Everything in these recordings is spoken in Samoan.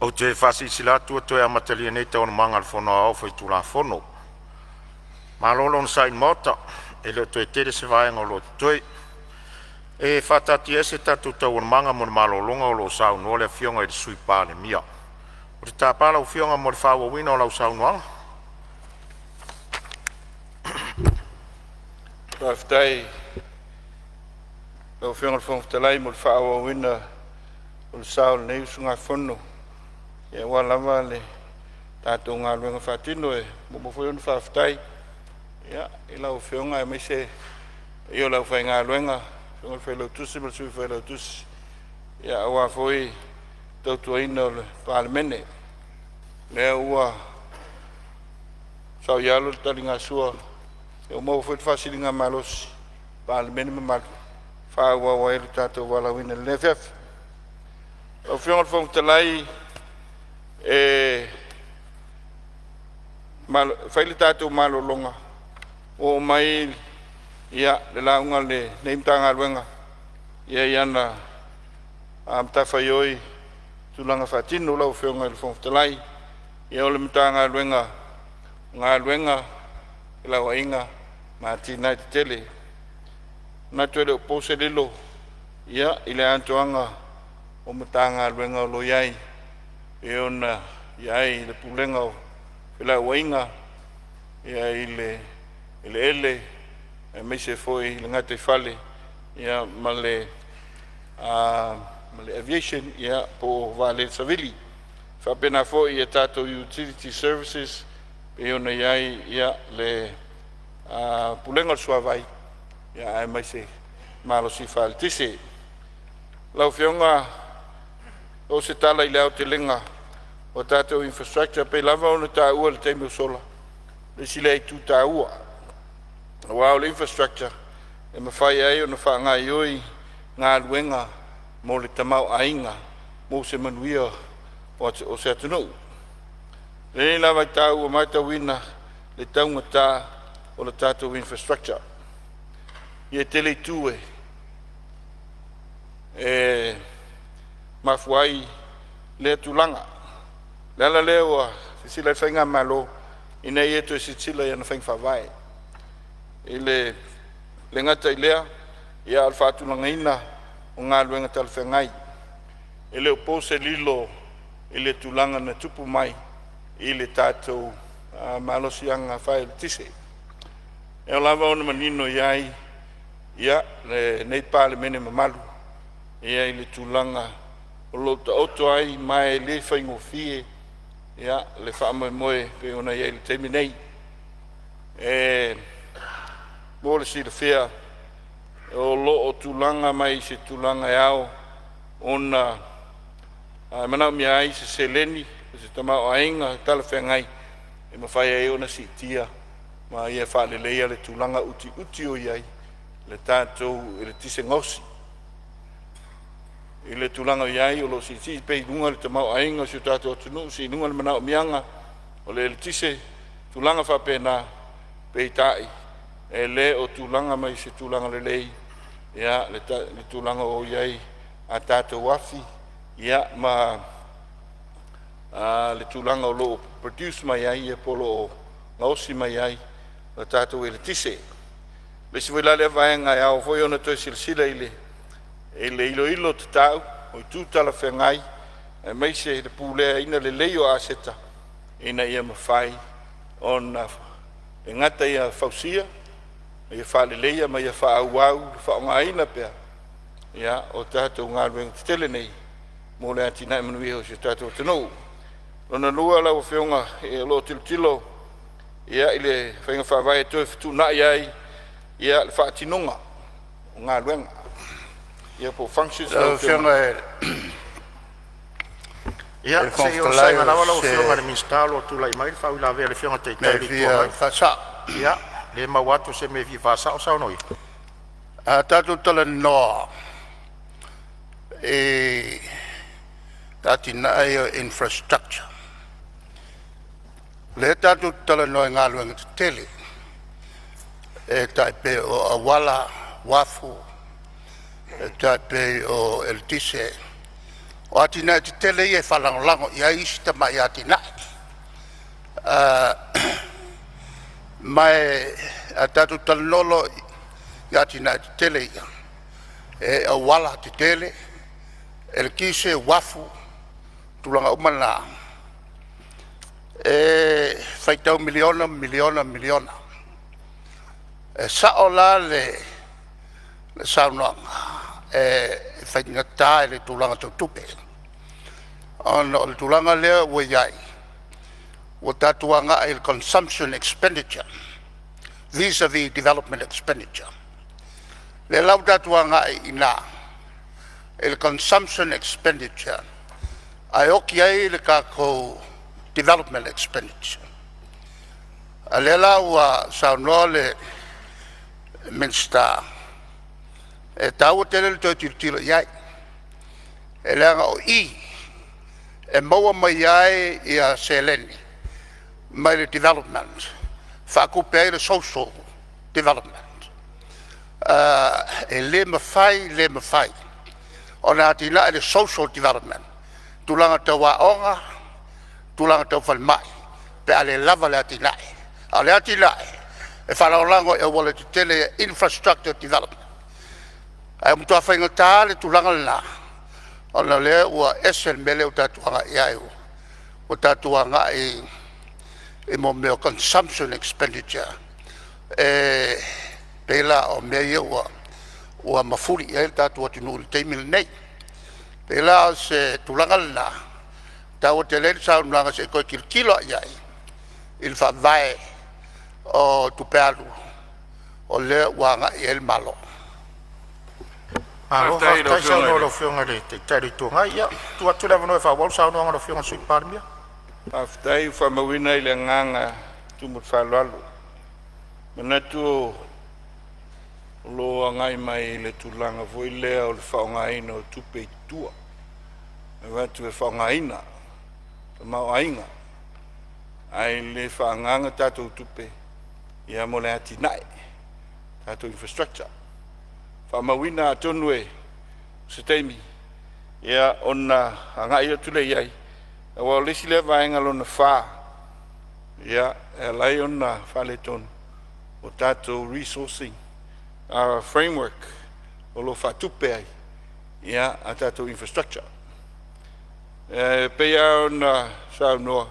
Ou te faasilasila atu ua toe amatalia nei Taualumaga a le Fono Aoao Faitulafono. Malo le onosai i le Maota, e le o toe tele se vaega o lo o totoe. E faataatiaese tatou Taualumaga mo le malologa o lo o saunoa le Afioga i le Sui Palemia. Ou te tapa lau Afioga mo le faaauauina o lau saunoaga. Faafetai i lau Afioga i le Fofoga Fetalai mo le faaauauina o le sa o lenei usugafono aua lava le tatou galuega faatino. E muamua foi ona faafetai i lau Afioga aemaise le paia o le aufaigaluega, le Susuga i le Failautusi ma le Sui Failautusi aua foi le tautuaina o le Palemene. O lea ua saoialo le taligasua, ua maua foi le faasiligamalosi i le Palemene mamalu e faaauau ai le tatou valaauina i lenei afiafi. Lau Afioga i le Fofoga Fetalai, e fai le tatou malologa ua oo mai le lauga a lenei Matagaluega i ana matafaioi, tulaga faatino. Lau Afioga i le Fofoga Fetalai, o le Matagaluega o Galuega, Felauaiga ma Atinae Eseese. E manatu e le o po se lilo i le atoaga o Matagaluega o lo o i ai, e pei ona i ai le Pulega o Felauaiga i le eleele aemaise foi le gataifale ma le aviation po o vaalele savili. E faapena foi i tatou utility services e pei ona i ai le Pulega o le Suavai aemaise le malosi faa-eletise. Lau Afioga, o se tala i le aotelega o tatou infrastructure e pei lava ona taua i le taimi ua sola, o le isi lea itu taua, aua o le infrastructure e mafai ai ona faagaioi galuega mo le tamaoaiga mo se manuia o se atunuu. I lenei la vaitau ua matauina le taugata o le tatou infrastructure. E tele itu e mafua ai lea tulaga. O le ala lea ua silasila ai le faigamalo ina ia toe silasila i ana faiga faavae. E le gata i lea, a o le faatulagaina o galuega talafeagai. E le o po se lilo i le tulaga na tupu mai i le tatou malosiaga faaeletise. E ao lava ona manino i ai lenei Palemene mamalu i le tulaga o lo o taoto ai, ma e le faigofie le faamoemoe e pei ona i ai i le taimi nei. Mo le silafia, o lo o tulaga mai i se tulaga e ao ona manaomia ai se seleni, se tamaoaiga talafeagai e mafai ai ona siitia ma ia faaleleia le tulaga utiuti o i ai le tatou eletise gaosi. I le tulaga o i ai o lo o siisii pea i luga le tamaoaiga o si o tatou atunuu, sii i luga le manaomiaga o le eletise, tulaga faapena. Peitai, e le o tulaga mai i se tulaga lelei le tulaga o i ai a tatou afi ma le tulaga o lo o produce mai ai po o lo o gaosi mai ai le tatou eletise. O le isi foi la lea vaega e ao foi ona toe silasila i le iloilo tatau o itu talafeagai aemaise le puleaina lelei o aseta ina ia mafai ona e le gata ia fausia a ia faaleleia ma ia faaauau le faaaogaina pea o tatou galuega tetele nei mo le atinae manuia o si o tatou atunuu. Lona lua lau Afioga, o lo o tilotilo i le faiga faavae e toe fetuunai ai le faatinoga o galuega po o functions lau Lau Afioga. Afioga i Ia, le se Fofoga i onosai Fetalai mai o lava lau se Afioga i le Minisita o lo o tulai mai le faauilavea a le Afioga i le Taitai mea o e le Itu fia Agai. faasa'o. Ia, o lea e maua atu o se mea e fia faasao, saunoa ia. A tatou talanoa i atinae ia o infrastructure, lea tatou te talanoa i galuega tetele e tai pei o auala, uafu, e tai pei o eletise. O atinae tetele ia e faalagolago i ai isi tamai atinae. Ma a tatou talanoa loa i atinae tetele ia, e auala tetele, eletise, uafu, tulaga uma na, e faitau miliona miliona miliona. E sao la le saunoaga, e faigata i le tulaga tau tupe, ona o le tulaga lea ua i ai, ua tatou agai i le consumption expenditure vis-a-vis development expenditure. O lea la ua tatou agai i ina i le consumption expenditure ae oti ai le tatou development expenditure. A o lea la ua saunoa le Minisita, e taua tele le toe tilotilo i ai, e leaga o i e maua mai ai seleni mai le development e faatupe ai le social development. E le mafai, le mafai ona atiae le social development, tulaga tau aoga, tulaga tau falemai pe a le lava le atinae. A o le atinae e faalagolago i auala tetele ia, infrastructure development. Ae ua matua faigata lava le tulaga lena, ona o lea ua ese le mea lea ua tatou agai i ai, ua tatou agai i mea o consumption expenditure, e pei la o mea ia ua mafuli i ai le tatou atunuu i le taimi lenei. E pei la o se tulaga lena e taua tele ai le saunoaga se i toe tilotilo lava i ai i le faavae o tupe alu o lea ua agai i ai le Malo. Malo Faafetai i lau faafetai Afioga saunoa i i le lau Afioga i le Taitai o le Itu Agai. Ia, tuu atu le avanoa e faaauau le saunoaga a lau Afioga i le Sui Palemia. Faafetai. Ua faamauina le agaga tumu i le faaaloalo. E manatu o lo o agai mai i le tulaga foi lea o le faaaogaina o tupe i tua, e avatu e faaaogaina tamaoaiga ae le faaagaaga tatou tupe ia mo le atinae, tatou infrastructure. Faamauina atonu o se taimi ona agai atu lea i ai, aua o le isi lea vaega lona 4 e ala ai ona faaletonu, o tatou resourcing framework o lo o faatupe ai a tatou infrastructure. E pei lava ona saunoa,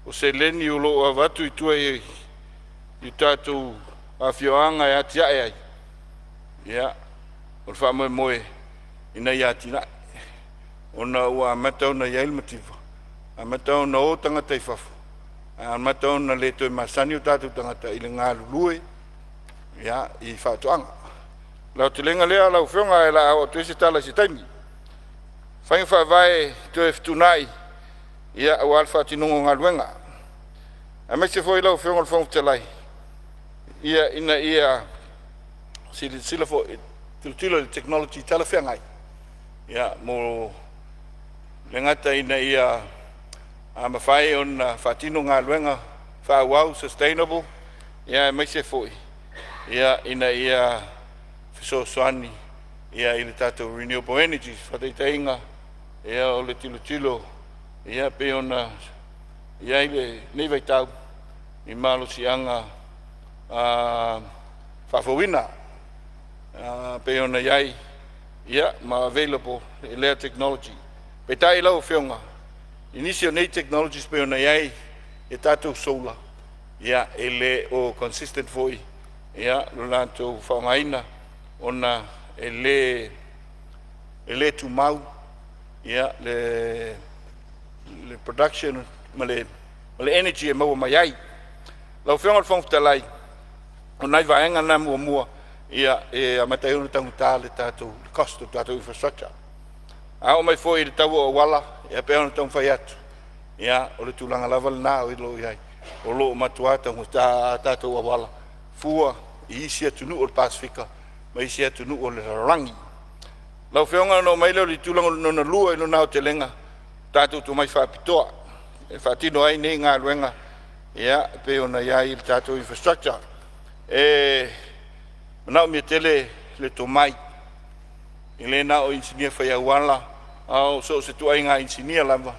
o seleni o lo o avatu i tua i tatou afioaga e atia'e ai, o le faamoemoe ina ia atia'e, ona ua amata ona i ai le mativa, amata ona o tagata i fafo, amata ona le toe masani o tatou tagata i le galulue i faatoaga. O le aotelega lea lau Afioga ae o le a oo atu i ai se tala i se taimi. Faiga faavae toe fetuunai aua le faatinoga o galuega, aemaise foi lau Afioga i le Fofoga Fetalai, ina ia silasila foi, tilotilo i le technology talafeagai mo le gata ina ia mafai ona faatino galuega faaauau, sustainable, aemaise foi ina ia fesoasoani i le tatou renewable energy. Faataitaiga, o le tilotilo pei ona i ai lenei vaitau i malosiaga faafouina pei ona i ai ma available lea technology. Peitai lau Afioga i nisi o nei technologies pei ona i ai a tatou solar, e le o consistent foi lo latou faaaogaina ona e le tumau le production ma le energy e maua mai ai. Lau Afioga i le Fofoga Fetalai, o nai vaega na muamua e amata ai ona taugata le tatou cost o le tatou infrastructure. A oo mai foi i le tau o auala, e pei ona taumafai atu, o le tulaga lava lena o lo o i ai, o lo o matua taugata lava tatou auala fua i isi atunuu o le Pasefika ma isi atunuu o le lalolagi. Lau Afioga ona oo mai lea i le tulaga lona lua i lona aotelega, tatou tomai faapitoa e faatino ai nei galuega e pei ona i ai le tatou infrastructure. E manaomia tele le tomai. E le na o inisinia fai auala, a o so o se ituaiga inisinia lava.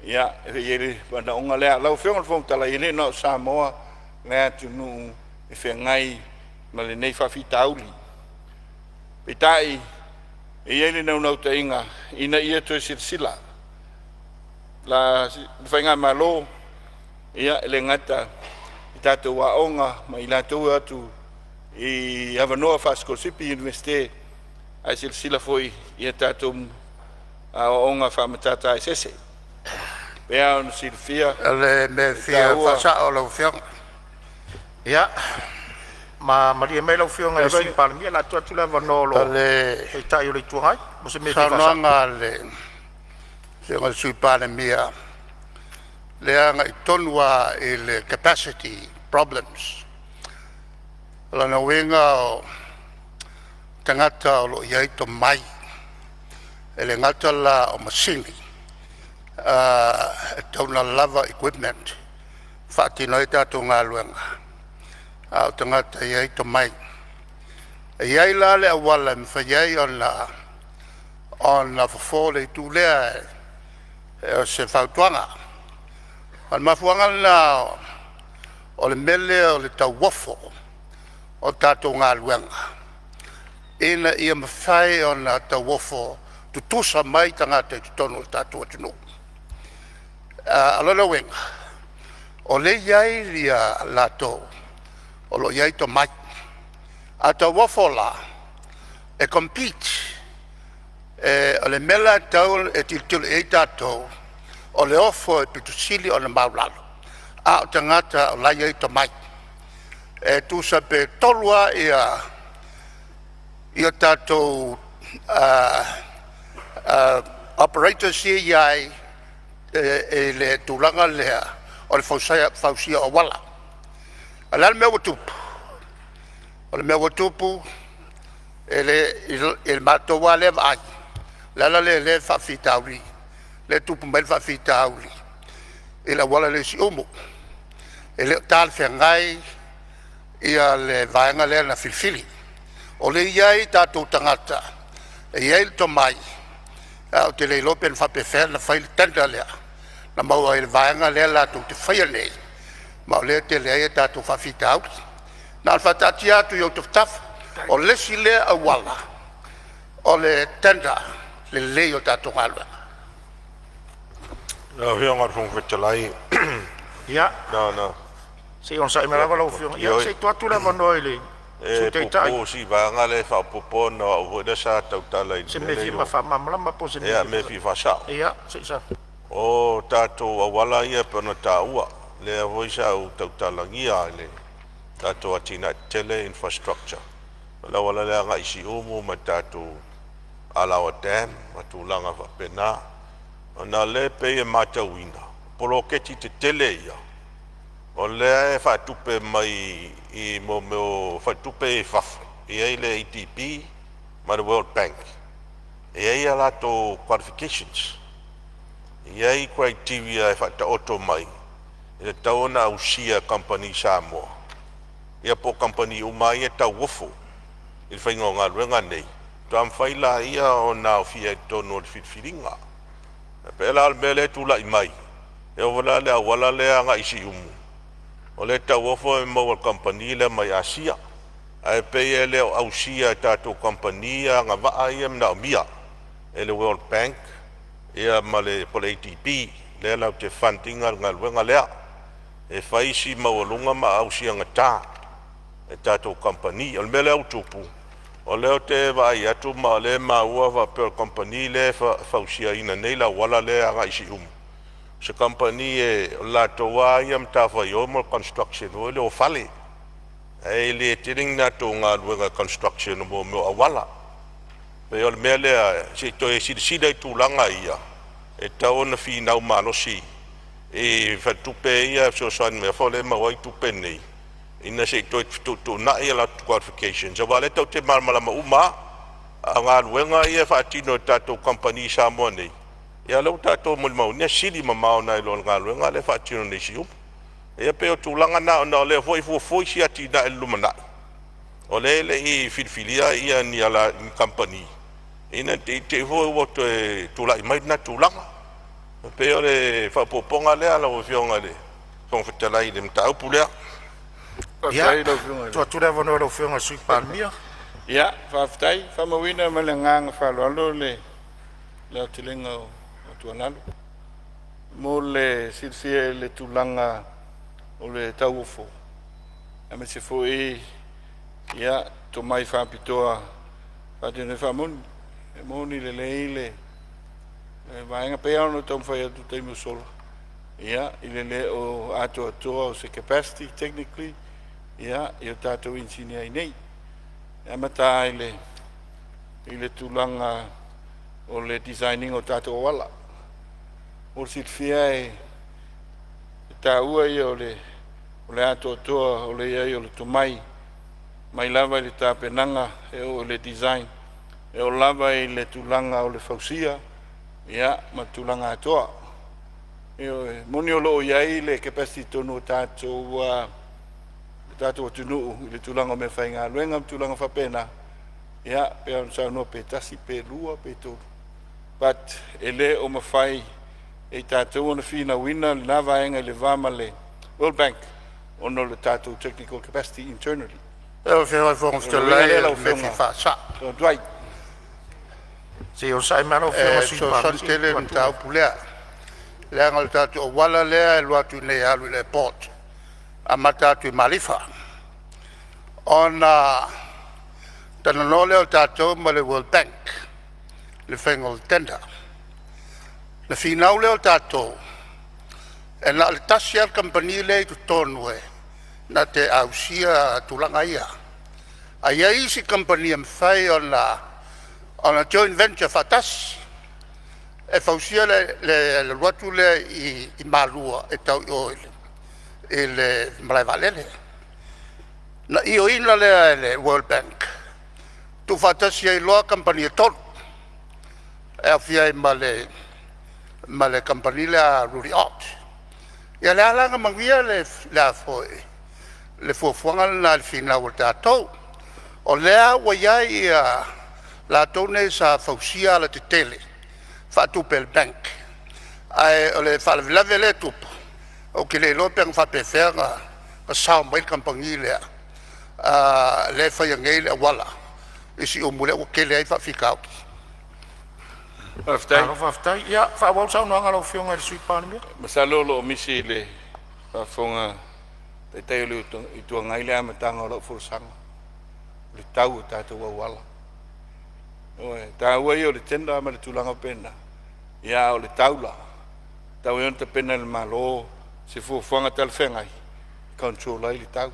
Ia, e i ai le manaoga lea. Lau Afioga i le Fofoga Fetalai, e le na o Samoa le atunuu e feagai ma lenei faafitauli. Peitai, e i ai le naunautaiga ina ia toe silasila le faigamalo, ia, e le gata i tatou aoga ma i latou e o atu i avanoa faasikolasipi i Iunivesite, ae silasila foi i a tatou aoaoga faa-Matata Eseese. E pei lava ona silafia O le mea e e fia taua. faasao lau Afioga. Ia, malie mai lau Afioga i le Sui Palemia, o le a tuu atu le avanoa o lo O o le Taitai o le Itu Agai mo se mea e fia faasao. saunoaga a le Afioga i le Sui Palemia lea e agai tonu lava i le capacity problems. O lona uiga o tagata o lo o i ai tomai, e le gata la o masini e tatau ona lava equipment e faatino ai a tatou galuega, a o tagata e i ai tomai. E i ai la le auala e mafai ai ona fofo le itu lea, o se fautuaga. O le mafuaaga lena o le mea lea o le tauofo o tatou galuega, ina ia mafai ona tauofo tutusa mai tagata i totonu o le tatou atunuu. O lona uiga o lea e i ai latou o lo o i ai tomai. A tauofo la, e compete. O le mea la e tatau ona tilotilo i ai tatou, o le ofo e aupito sili ona maualalo, a o tagata o la e i ai tomai. E tusa pe tolu lava tatou operators ia e i ai i le tulaga lea o le fausia o auala. A o le a le mea ua tupu? O le mea ua tupu i le matou lava lea vaai, o le ala lea o lea e faafitauli lea e tupu mai ai le faafitauli i le auala lea i Siumu. E le o talafeagai le vaega lea na filifili. O lea e i ai tatou tagata e i ai le tomai, ae ou te le iloa pe na faapefea ona fai le tender lea na maua ai e le vaega lea latou te faia nei, ma o lea e tele ai a tatou faafitauli. Na ona faataatia atu i ou tafatafa, o le isi lea auala o le tender lelei o tatou galuega. Lau Afioga i le Fofoga Fetalai, Ia, na ona se i onosai mai lava lau Afioga, Ioe, se i tuu atu le avanoa i le e Sui Taitai puupuu si vaega lea e faaopoopo ona o au foi lea sa tautala i se le mea mea e lea i fia o faamalamalama po o se mea ia e mea e fia... fia faasao. Ia, se i sa. O tatou auala ia pei ona taua, lea foi sa ou tautalagia i le tatou atinae tetele infrastructure, o le auala lea agai i Siumu ma le tatou Alaoa Dam ma tulaga faapena. Ona o lea e pei e matauina, poloketi tetele ia o lea e faatupe mai i mea o faletupe ia i fafo, e i ai le ADB ma le World Bank, e i ai a latou qualifications, e i ai criteria e faataoto mai e tatau ona ausia e kamupani Samoa ia po o kamupani uma lava ia e tauofo i le faiga o galuega nei, faatoa mafai lea ona aofia i totonu o le filifiliga. E pei la o le mea lea e tulai mai, e oo foi la i le auala lea e agai i Siumu, o lea e tauofo e maua e le kamupani lea mai Asia, ae pei e le o ausia e tatou kamupani ia agavaa ia e manaomia e le World Bank ia ma le po o le ADB lea latou te fund ina le galuega lea. E fai si maualuga ma ausiagata e tatou kamupani. O le mea lea ua tupu, o lea ou te vaai atu ma o lea e maua faapea o le kamupani lea e fausiaina nei le auala lea e agai i Siumu, o se kamupani o le latou lava ia matafaioi mo le construction foi lea o fale, ae le tele ni latou galuega construction o mea o auala. E pei o le mea lea se i toe silasila i tulaga ia, e tatau ona finau malosi i faletupe ia e fesoasoani mai foi lea e maua ai tupe nei, ina se i toe fetuutuunai a latou qualifications, aua o lea tatou te malamalama uma lava. A o galuega ia e faatino e tatou kamupani i Samoa nei, ia o lea ua tatou molimauina e sili mamao nai lo le galuega lea e faatino nei i Siumu. Ia pei o tulaga na ona o lea foi e fuafua isi atinae i le lumanai, o lea e le i filifilia ni kamupani Ina ne i te i foi ua toe tulai mai lena tulaga. E pei o le faaopoopoga lea lau Afioga i le Fofoga Fetalai i le mataupu lea. Ia, tuu atu le avanoa i lau Afioga i le Sui Palemia. Ia, faafetai. E faamauina ma le agaga faaaloalo le aotelega o tuualalo. Mo le silafia i le tulaga o le tauofo, aemaise foi ia tomai faapitoa faatino ai. Faamoni, e moni lelei le vaega, pei lava ona ou taumafai atu i le taimi ua sola, ia i le le o atoatoa o se capacity technically ia i o tatou inisinia i inei. E amata lava i le tulaga o le design ina o tatou auala. Mo le silafia e taua ia o le atoatoa o le i ai o le tomai mai lava i le tapenaga e oo i le design, e oo lava i le tulaga o le fausia ia ma tulaga atoa. Ioe, e moni o lo o i ai le capacity i totonu o tatou le tatou atunuu i le tulaga o meafaigaluega ma tulaga faapena, ia pei ona saunoa pe tasi pe lua pe tolu, but e le o mafai e i tatou ona finauina lena vaega i le va ma le World Bank ona o le tatou technical capacity internally. Lau Afioga i le Fofoga O le uiga Fetalai, lea o lau le mea e fia Afioga faasa'o. Featuai. Se i onosai mai lau Afioga i E le Sui Palemia fesoasoani se i tele tuu le atu le mataupu lea, leaga o le tatou auala lea e alu atu i inei e alu i le airport, amata atu i Malifa. Ona talanoa lea o tatou ma le World Bank i le faiga o le tender. Na finau lea o tatou e na o le tasi lava le kamupani lea e i totonu e na te ausia tulaga ia, ae i ai isi kamupani e mafai ona join venture faatasi e fausia le alu atu lea i Malua e tau i o i le malae vaalele. Na ioeina lea e le World Bank, tuufaatasi ai loa kamupani e tolu e aofia ai ma le kamupani lea a Rudy Ott. Ia lea la na manuia le a foi le fuafuaga lena i le finau a tatou. O lea ua i ai ia latou nei sa fausia alatetele faatupe e le bank, ae o le faalavelave lea e tupu, ou te le iloa pe na faapefea ona sao mai le kamupani lea lea e faia nei le auala i Siumu lea ua tele ai faafitauli. Faafetai. Malo faafetai. Ia faaauau le saunoaga a lau Afioga i le Sui Palemia. Masalo o lo o misi i le faafofoga a le Taitai o le Itu Agai le amataga o lau folasaga, o le tau o tatou auala. Ioe, o le taua ia o le tender ma le tulaga faapena, ia a o le tau la, e tatau ai ona tapena e le Malo se fuafuaga talafeagai e control ai le tau.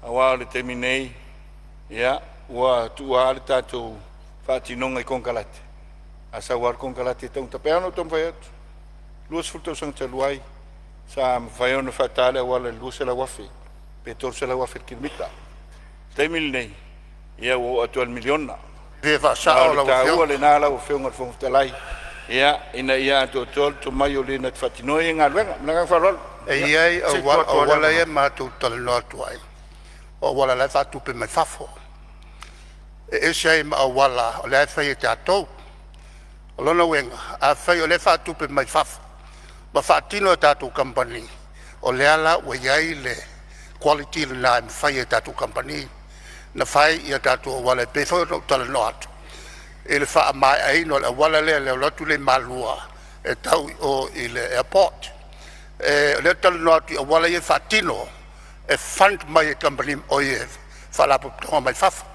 Aua o le taimi nei, ia, ua tuua le tatou faatinoga i konekarate, a sau lava le konekarate e taugata. E pei lava ona ou taumafai atu, 20 tausaga talu ai sa mafai ona faata le auala i le $200,000 pe $300,000 i le kilomita. O le taimi lenei, ia ua oo atu lava i le $1 miliona. Fia Ma o faasa'o le lau taua Afioga. lena lau Afioga i le Fofoga Fetalai, ia ina ia atoatoa le tomai o le na te faatinoina ia galuega. Ma le agaga faaaloalo. E i ai Se i tuu auala, o atu lava le auala ia avanoa. matou te talanoa atu ai, o auala la e faatupe mai fafo, e ese ai ma auala o la e fai e tatou. O lona uiga afai o lea e faatupe mai fafo ma faatino e tatou kamupani, o lea la ua i ai le quality lena e mafai e tatou kamupani ona fai a tatou auala e pei foi ona ou talanoa atu i le faamaeaina o le auala lea i le alu atu lea i Malua e tau i o i le airport. O lea ou te talanoa atu i auala ia e faatino e fund mai e kamupani e faalapotopotoga mai fafo.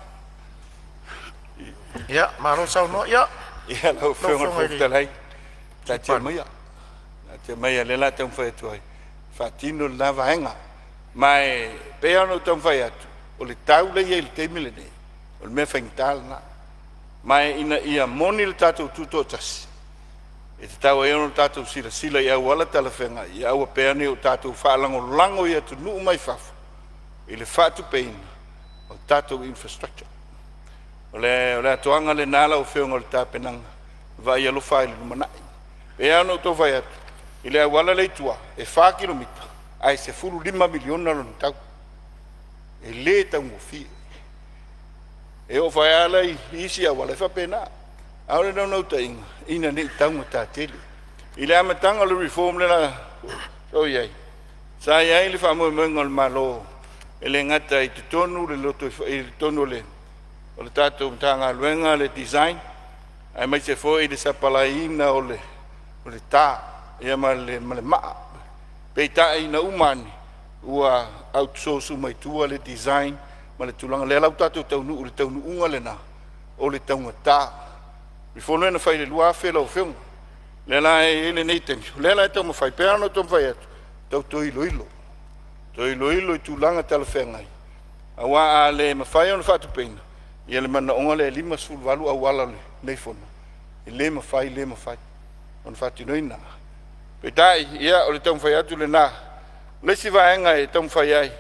Ia malo saunoa. Ia Ia, lau lau Afioga i le Afioga Fofoga i le Fetalai, Sui taatia Palemia. maia, taatia maia o lea o le a taumafai atu ai e faatino lena vaega. Ma e pei lava ona ou taumafai atu, o le tau lea e i ai i le taimi lenei, o le mea faigata lena. Ma ina ia moni le tatou tutoatasi, e tatau ai ona tatou silasila i auala talafeagai, ia aua pea ne i o tatou faalagolago i atunuu mai fafo i le faatupeina o tatou infrastructure. O le atoaga lena lau Afioga o le tapenaga, e vaai alofa lava i le lumanai. E pei lava ona ou tau fai atu i le auala lea i tua, e 4 kilomita ae $15 miliona lona tau. E le taugofie. E oo foi lava la i isi auala, e faapena. A o le naunautaiga ina nei taugata tele. I le amataga o le reform lea o i ai, sa i ai le faamoemoega o le Malo e le gata i totonu le loto i totonu o le tatou Matagaluega le design, aemaise foi le sapalaiina o le ta ma le maa. Peitai ina uma ane ua outsource uma i tua le design ma le tulaga lea la ua tatou taunuu i le taunuuga lena o le taugata. O le reform lea na fai i le 2000 lau Afioga, lea la e i ai lenei taimi, o lea la e taumafai pei ona taumafai atu, tau toe iloilo, toe iloilo i tulaga talafeagai, aua a le mafai ona faatupeina ia le manaoga lea e 58 auala o lenei Fono, e le mafai, le mafai ona faatinoina. Peitai, ia, o le taumafai atu lena. O le isi vaega e taumafai ai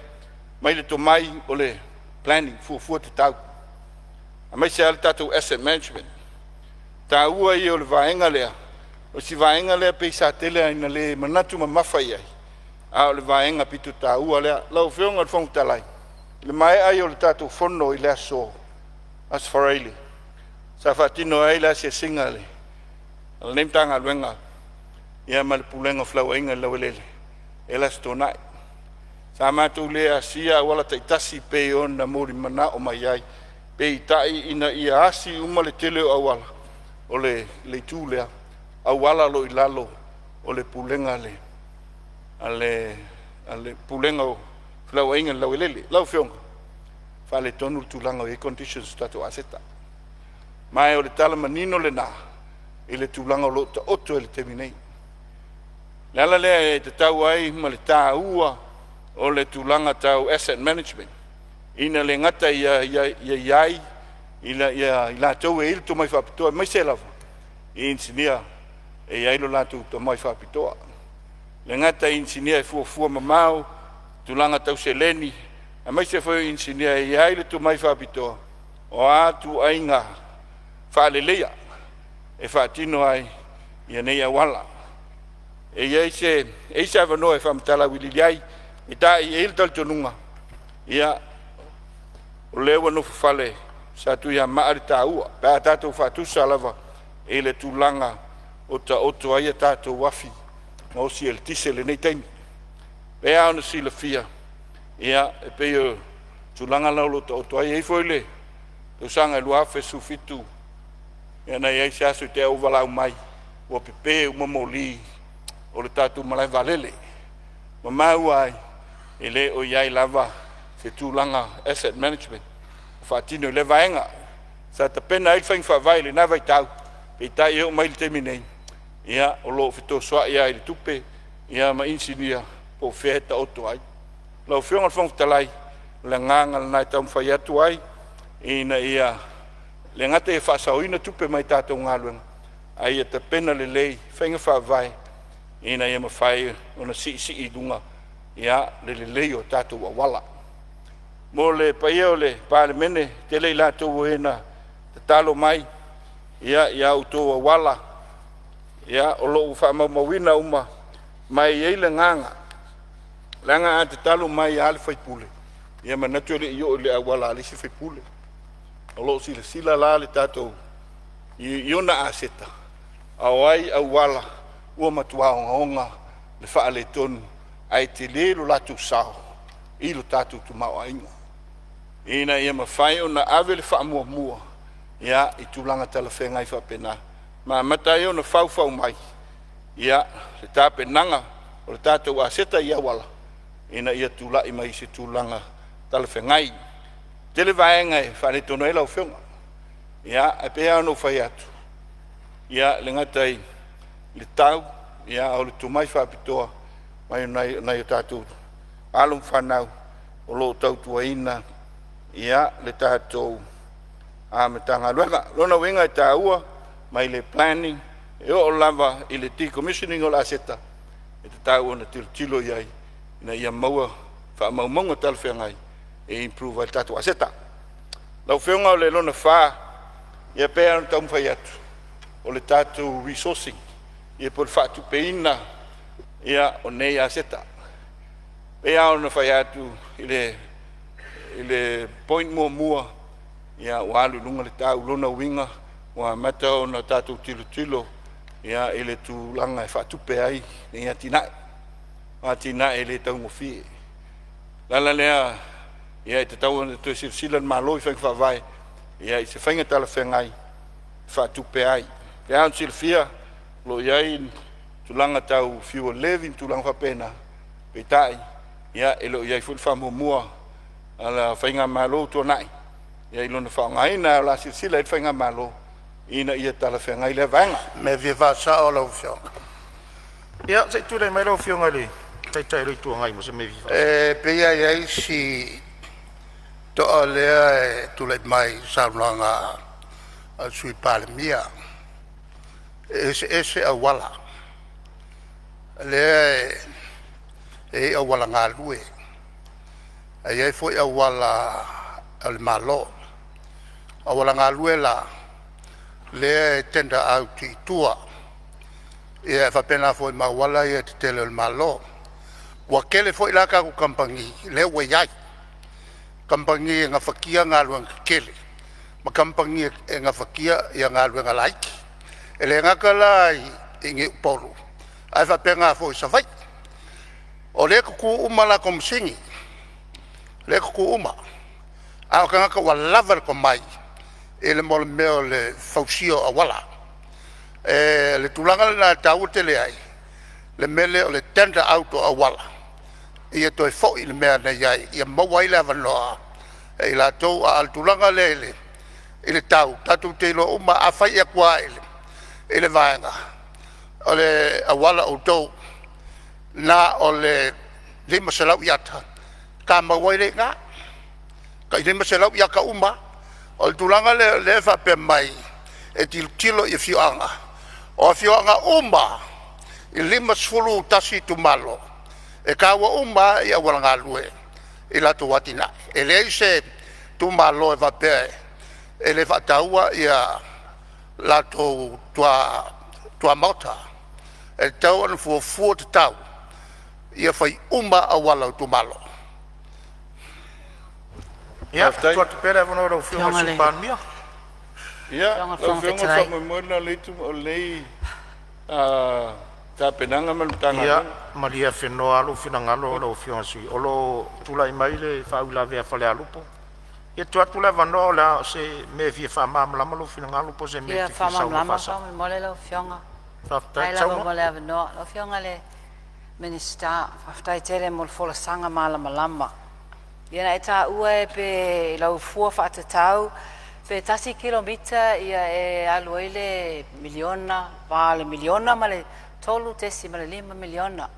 mai le tomai o le planning, fuafua tatau, aemaise lava le tatou asset management. O le taua ia o le vaega lea, o si vaega lea pei sa tele lava ina le manatu mamafa i ai, a o le vaega pito taua lea. Lau Afioga i le Fofoga Fetalai, i le maea ai o le tatou fono i le Aso Faraile sa faatino ai le asiasiga a lenei Matagaluega ma le Pulega o Felauaiga i le Laueleele e le Aso Toonai, sa matou le asia auala taitasi pei ona molimanao mai ai, peitai ina ia asi uma le tele o auala o le itu lea, auala o lo o i lalo o le Pulega a le Pulega o Felauaiga i le Laueleele. Lau Afioga, e faaletonu le tulaga o i ai conditions o tatou aseta, ma o le tala manino lena i le tulaga o lo o taoto ai i le taimi nei. O le ala lea e tatau ai ma le taua o le tulaga tau asset management, ina le gata ia i ai ina ia i latou e i ai le tomai faapitoa, aemaise lava i inisinia e i ai lo latou tomai faapitoa. E le gata i inisinia e fuafua mamao tulaga tau seleni, aemaise foi o inisinia e i ai le tomai faapitoa o a ituaiga faaleleia e faatino ai nei auala. E i ai se avanoa e faamatala auiliili ai, peitai e i ai le talitonuga, ia, o lea ua nofofale Satuiamaa le taua pe a tatou faatusa lava i le tulaga o taoto ai a tatou afi gaosi eletise i lenei taimi. E pei lava ona silafia, ia, e pei o le tulaga lena o lo o taoto ai. E i ai foi le tausaga e 2017, na i ai se aso i te i ua ou valaau mai ua pepe uma moli o le tatou malae vaalele, ua maua ai e le o i ai lava se tulaga asset management o faatino i lea vaega. Sa tapena ai faiga faavae i lena vaitau, peitai e oo mai i le taimi nei, ia, o lo o fetosoai lava i le tupe ma inisinia po o fea e taoto ai. Lau Afioga i le Fofoga Fetalai, o le agaga lena e taumafai atu ai ina ia le gata ia faasaoina tupe mai tatou galuega, a ia tapena lelei faiga faavae ina ia mafai ona siisii i luga le lelei o tatou auala. Mo le paia o le Palemene, e tele i latou o e na tatalo mai i a outou auala, o lo o faamaumauina uma, ma e i ai le agaga, leaga a tatalo mai lava le sui usufono, ia manatu e le i oo i le auala a le isi sui usufono. O lo o silasila la le tatou i ona aseta, a o ai auala ua matua ogaoga le faaletonu ae tele lo latou sao i lo tatou tamaoaiga, ina ia mafai ona ave le faamuamua i tulaga talafeagai faapena ma amata ai ona faufau mai le tapenaga o le tatou aseta i auala ina ia tulai mai i se tulaga talafeagai. E tele vaega e faaletonu ai lau Afioga, ae pei lava ona ou fai atu, e le gata i le tau, a o le tomai faapitoa mai nai o tatou alo ma fanau o lo o tautuaina le tatou Matagaluega. O lona uiga e taua mai le planning e oo lava i le decommissioning o le aseta, e tatau ona tilotilo i ai ina ia maua faamaumauga talafeagai e improve ai le tatou aseta. Lau Afioga o le lona fa, ia pei lava ona taumafai atu, o le tatou resourcing po o le faatupeina o nei aseta. E pei lava ona fai atu i le point muamua, ua alu i luga le tau. O lona uiga ua amata ona tatou tilotilo ia i le tulaga e faatupe ai nei atinae. O atinae e le taugofie. O le ala lea e tatau ona toe silasila le Malo i faiga faavae i se faiga talafeagai e faatupe ai. E pei lava ona silafia o lo o i ai tulaga tau fuel levy ma tulaga faapena, peitai e le o i ai foi le faamuamua a le faigamalo ua tuanai i lona faaaogaina. Ae o le a silasila i ai le faigamalo ina ia talafeagai lea vaega. O le mea e fia faasao lau Afioga. Ia, se i tulai mai lau Afioga i le Taitai o le Itu Agai mo se mea e fia faasao. E pei lava e i ai si toa lea e tulai mai i le saunoaga a le Sui Palemia, e eseese auala. O lea e i ai auala galue ae i ai foi auala a le Malo. O auala galue la lea e tender out i tua, ia e faapena foi ma auala ia tetele a le Malo. Ua tele foi la tatou kamupani lea ua i ai, kamupani e gafatia galuega tetele ma kamupani e gafatia galuega laiti. E le gata la i Upolu ae faapena foi i Savaii. O lea e tutu uma a latou masini, o lea e tutu uma, a o tagata ua lava le tomai i le mea o le fausia o auala. O le tulaga lena e taua tele ai le mea lea o le tender out o auala ia toe foi i le mea na i ai ia maua ai le avanoa e i latou. A o le tulaga lea i le tau, tatou te iloa uma lava, a fai atu lava i le vaega o le auala outou na o le 500 iata, tamau ai lea i ina, tai 500 iata uma lava. O le tulaga lea o lea e faapea mai e tilotilo i afioaga, o afioaga uma lava e 51 itumalo, e taua uma lava auala galue i latou atinae. E leai se itumalo e faapea e le faataua latou tuamaota. E tatau ona fuafua tatau ia fai uma lava auala o itumalo. Ia, Faafetai. tuu atu pea le avanoa i lau Afioga i le Sui Palemia. Ia, lau Afioga o le faamoemoe lena o lenei tapenaga ma le Ia, Matagaluega. malie afenoa lava lou finagalo lau Afioga i le sui usufono, o lo o tulai mai le faauilavea a Falealupo. Ia tuu atu le avanoa o le a se mea e fia faamalamalama lou finagalo po o se mea e Fia te fia saunoa faamalamalama faasao. faamolemole lau Afioga. Faafetai Faafetai lava saunoa. mo le avanoa. Lau Afioga i le Minisita, faafetai tele mo le folasaga malamalama. Ia na e taua pe i lau fua faatatau pe tasi le kilomita e alu ai le $1 miliona, le va o le $1 miliona ma le $3.5 miliona.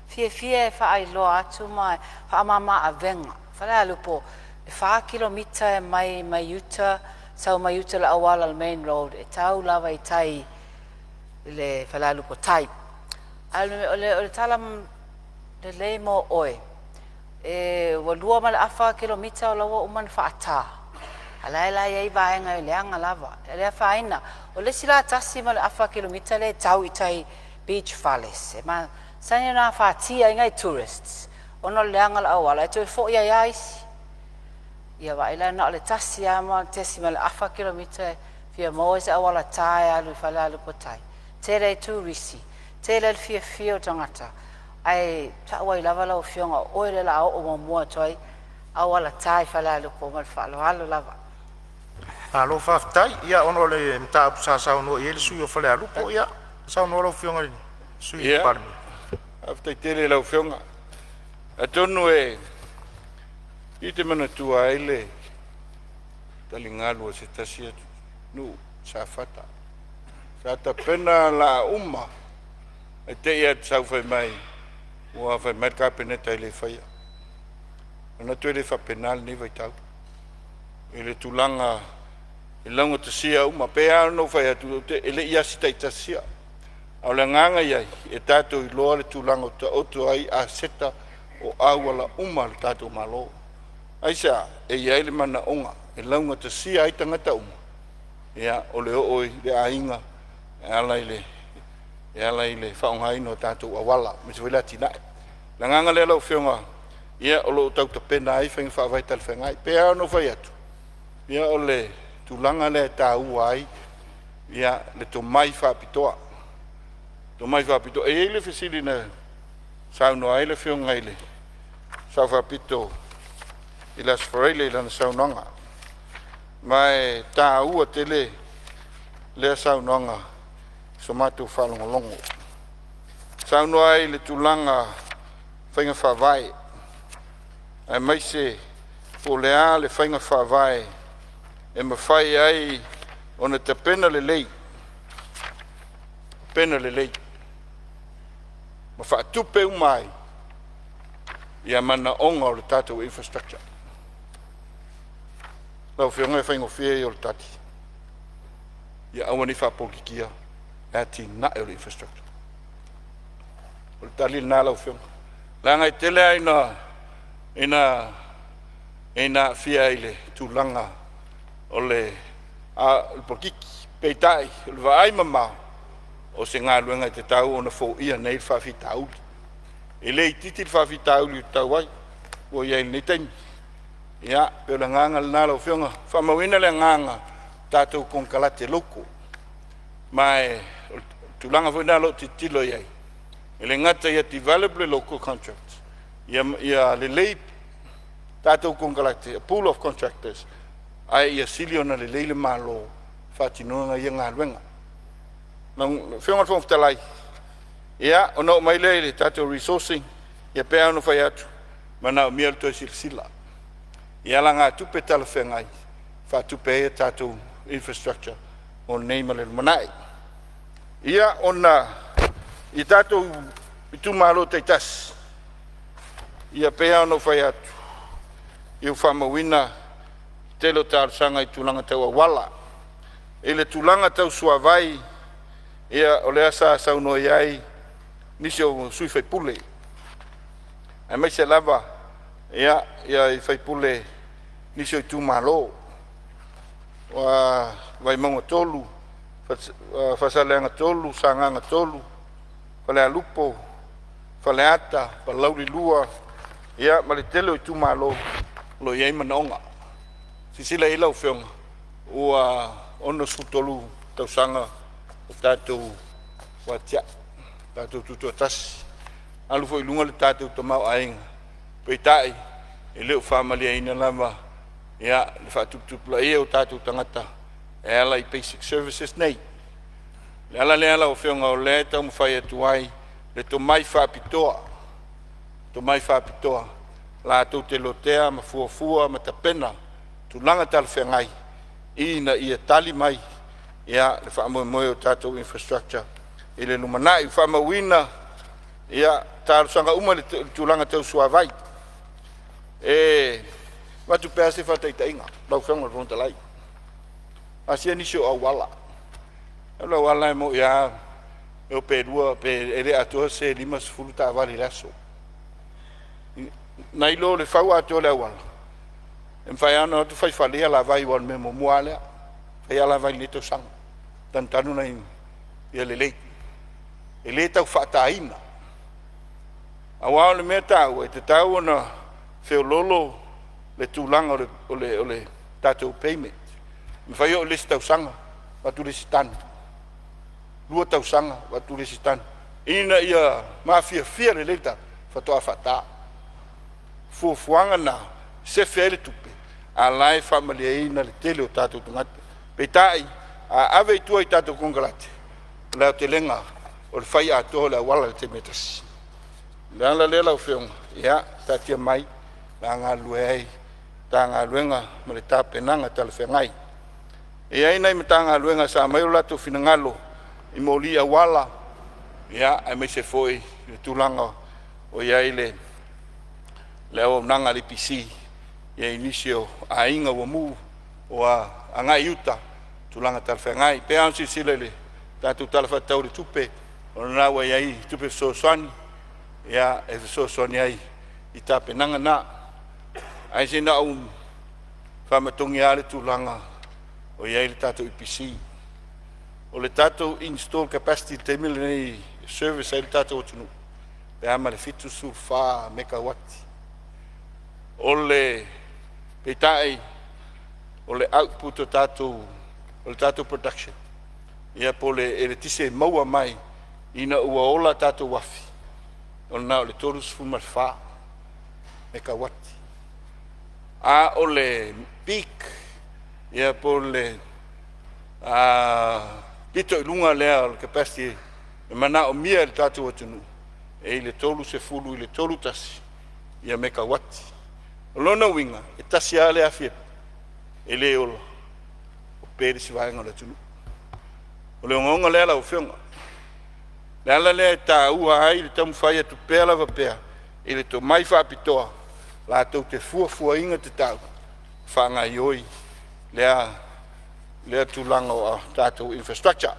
E fiafia e faailoa atu ma faamama-avega, Falealupo e 4 kilomita mai uta sau mai uta i le auala o le main road e tau lava i tai i le Falealupo tai. A o le tala lelei mo oe, ua 2.5 kilomita o la ua uma ona faata, a o la e la e i ai vaega e leaga lava. E le afaina. O le isi la 1.5 kilomita lea e tau i tai i Beach Fales e masani ona afatia ai nai tourists ona o le leaga o le auala e toe foi ai lava isi. Ia vaai la na o le 1.5 kilomita e fia maua se auala ta e alu i Falealupo tai, tele ai turisi, tele ai le fiafia o tagata, ae tau ai lava lau afioga o oe lea o le a oo muamua atu ai auala ta i Falealupo. Ma le faaaloalo lava. Malo faafetai. Ia ona o le mataupu sa saunoa i ai le sui usufono o Falealupo, ia saunoa lau Afioga i le Sui Ia, Palemia. faafetai tele i lau Afioga. Atonu e i te manatua ai le taligalu a se tasi atunuu i Safata. Sa tapena laa uma ae te i ua sau fai mai ua fai mai le Kapeneta e le faia. Manatu e le faapena lenei vaitau i le tulaga e laugatasia uma. E pei lava ona ou fai atu e le i asi taitasia, a o le agaga ia ia tatou iloa le tulaga o taoto ai aseta o auala uma a le tatou Malo. Aisea? E i ai le manaoga e laugatasia ai tagata uma ia o le oo i le aiga e ala i le e ala i le faaaogaina o tatou auala aemaise foi le atinae. O le agaga lea lau Afioga ia o lo o tau tapena ai faiga faavae talafeagai. E pei lava ona ou fai atu, ia o le tulaga lea e taua ai Ia, le tomai faapitoa, tomai faapitoa. E i ai le fesili na saunoa ai le Afioga i le Sao Faapito i le Aso Faraile i lana saunoaga, ma e taua tele lea saunoaga i so matou faalogologo. Saunoa ai i le tulaga faiga faavae aemaise po o le a le faiga faavae e mafai ai ona tapena lelei, tapena lelei ma faatupe uma ai ia manaoga o le tatou infrastructure. Lau Afioga e faigofie ia o le tali, ia aua ne i faapolokikia le atinae o le infrastructure. O le tali lena lau Afioga, leaga e tele lava ina aafia i le tulaga o le polokiki. Peitai, o le vaaimamao o se galuega e tatau ona foia nei le faafitauli. E le itiiti le faafitauli ua tau ai ua i ai i lenei taimi. Ia, pei o le agaga lena lau Afioga, faamauina le agaga o tatou konekarate local, ma o le tulaga foi lena o lo o tilotilo i ai, e le gata ia develop le local contract, ia lelei tatou konekarate, a pool of contractors, ae ia sili ona lelei le Malo e faatinoina ia galuega. Lau Afioga i le Fofoga Fetalai, ia, ona oo mai lea i le tatou resourcing, ia pei lava ona fai atu, e manaomia le toe silasila i alagatupe talafeagai e faatupe ai a tatou infrastructure mo nei ma le lumanai. Ia, ona i tatou itumalo taitasi, ia pei lava ona ou fai atu, ia ua faamauina le tele o talosaga i tulaga tau auala. I le tulaga tau suavai, ia o lea sa saunoa i ai nisi o sui usufono, aemaise lava sui usufono o nisi o itumalo, Vaimauga 3, Faasaleleaga 3, Sagaga 3, Falealupo, Faleata, Palauli 2, ia ma le tele o itumalo o lo o i ai manaoga. Silasila i ai lau Afioga, ua 63 tausaga o tatou atia'e, tatou tutoatasi, alu foi i luga le tatou tamaoaiga, peitai, e le o faamalieina lava ia le faatuputupulaia o tatou tagata e ala i basic services nei. O le ala lea lau Afioga o lea e taumafai atu ai le tomai faapitoa, tomai faapitoa latou te lotea ma fuafua ma tapena tulaga talafeagai ina ia tali mai ia le faamoemoe o tatou infrastructure i le lumanai. Ua faamauina ia talosaga uma i le tulaga tau suavai. E avatu pea se faataitaiga lau Afioga i le Fofoga Fetalai, asia nisi o auala. O le auala e moni lava e o pe lua pe e le atoa se 50 taavale i le aso. Nai lo le fau atoa o le auala, e mafai lava ona o atu fai fale i alavai, aua o le mea muamua lava lea, fai alavai i lenei tausaga, tanutanu nai ia lelei. E le tau faataina, aua o le mea taua, e tatau ona feoloolo le tulaga o le tatou payment. E mafai oo i le isi tausaga avatu le isi tanu, 2 tausaga avatu le isi tanu, ina ia mafiafia lelei le tagata faatoa faata. Fuafuaga na sefe ai le tupe a o la e faamalieina le tele o tatou tagata. Peitai, a ave i tua i tatou konekarate, o le aotelega o le fai atoa o le auala i le taimi e tasi. O le ala lea lau Afioga, ia taatia mai o le a galulue ai le Matagaluega ma le tapenaga talafeagai. E i ai nai Matagaluega sa aumai o latou finagalo i moli auala, ia, aemaise foi le tulaga o i ai le auaunaga a le EPC i nisi o aiga ua mu ua agai i uta i tulaga talafeagai. E pei lava ona silasila i le tatou Tala Faatatau o le Tupe, o lena ua i ai tupe fesoasoani e fesoasoani ai i tapenaga na. Ae se na ou faamatogi lava le tulaga o i ai le tatou EPC. O le tatou install capacity i le taimi lenei e service ai le tatou atunuu, pe a ma le 74 mekauati. Peitai o le output o le tatou production ia po o le eletise e maua mai ina ua ola tatou afi, o le na o le 34 mekauati. A o le peak, ia po o le pito i luga lea o le capacity e manaomia e le tatou atunuu, e i le 30 i le 31 ia mekauati. O lona uiga, e tasi lava le afi e le ola, ope le isi vaega o le atunuu. O le ogaoga lea lau Afioga. O le ala lea e taua ai le taumafai atu pea lava pea i le tomai faapitoa latou te fuafuaina tatau, faagaioi lea tulaga o tatou infrastructure.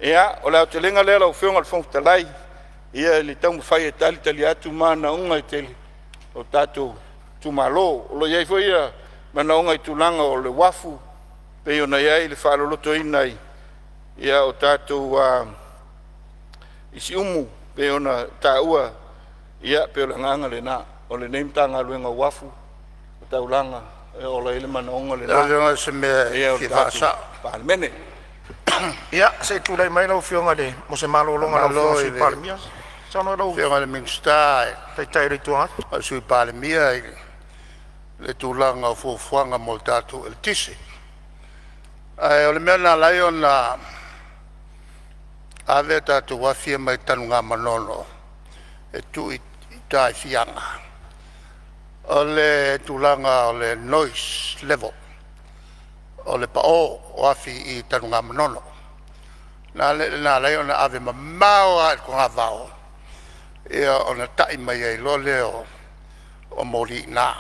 Ia, o le aotelega lea lau Afioga i le Fofoga Fetalai, ia i le taumafai e talitali atu manaoga e tele o tatou itumalo. O lo o i ai foi manaoga i tulaga o le uafu pei ona i ai le faalolotoina o tatou i Siumu pei ona taua. Ia pei o le agaga lena o lenei Matagaluega o Uafu ma Taulaga e ola ai le manaoga Lau lena Afioga o se mea e e o le fia tatou faasao. Palemene. Ia, se i tulai mai lau Afioga i le mo se malologa a lau Afioga i Faamalo le i Sui le Palemia. Saunoa lau Afioga i le Minisita Taitai o le Itu Agai. o le Sui Palemia i le tulaga o fuafuaga mo le tatou eletise. Ae o le mea na ala ai ona ave a tatou afi ia mai Tanugamanono e tuu i uta i Fiaga, o le tulaga o le noise level, o le pao o afi i Tanugamanono. Na ala ai ona ave mamao lava i le togavao ia ona tai mai ai loa lea o moli i ina.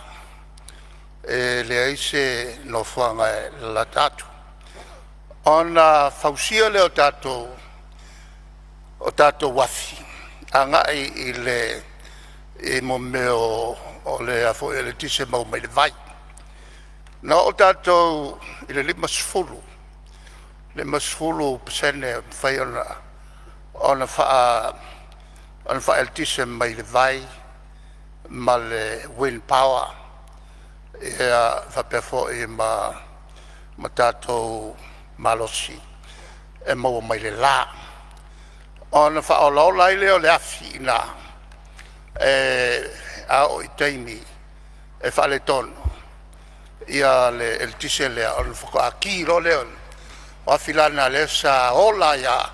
E leai se nofoaga e lalata atu. Ona fausia lea o tatou afi agai i le i mea o le a foi eletise e maua mai le vai. Na oo tatou i le 50, 50% e mafai ona faaeletise mai le vai ma le wind power faapea foi ma tatou malosi e maua mai le la. Ona faaolaola ai lea o le afi i ina e a oo i taimi e faaletonu le eletise lea, ona faatoa ki loa lea. O afi la na o lea sa ola ai lava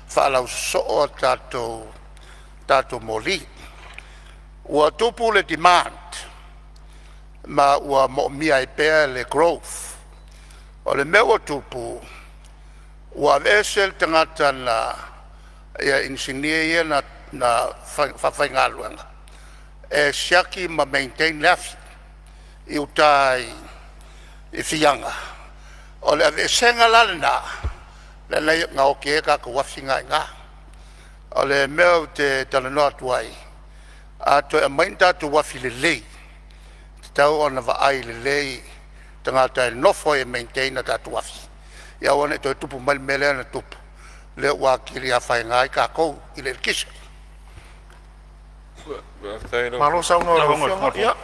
faalausosoo a tatou moli. Ua tupu le demand ma ua moomia ai pea le growth. O le mea ua tupu, ua aveese le tagata na ia inisinia ia na faafaigaluega e siaki ma maintain le afi i uta i Fiaga. O le aveesega la lena lea na oti ai a tatou afi na i ina. O le mea ou te talanoa atu ai, a toe aumai ni tatou afi lelei, e tatau ona vaai lelei tagata e nofo ai e maintain a tatou afi, ia aua ne i toe tupu mai le mea lea na tupu, lea ua atili afaina ai tatou i le eletise. Faafetai i lau Malo saunoa i Lau lau Afioga i le Afioga. Fofoga Ia,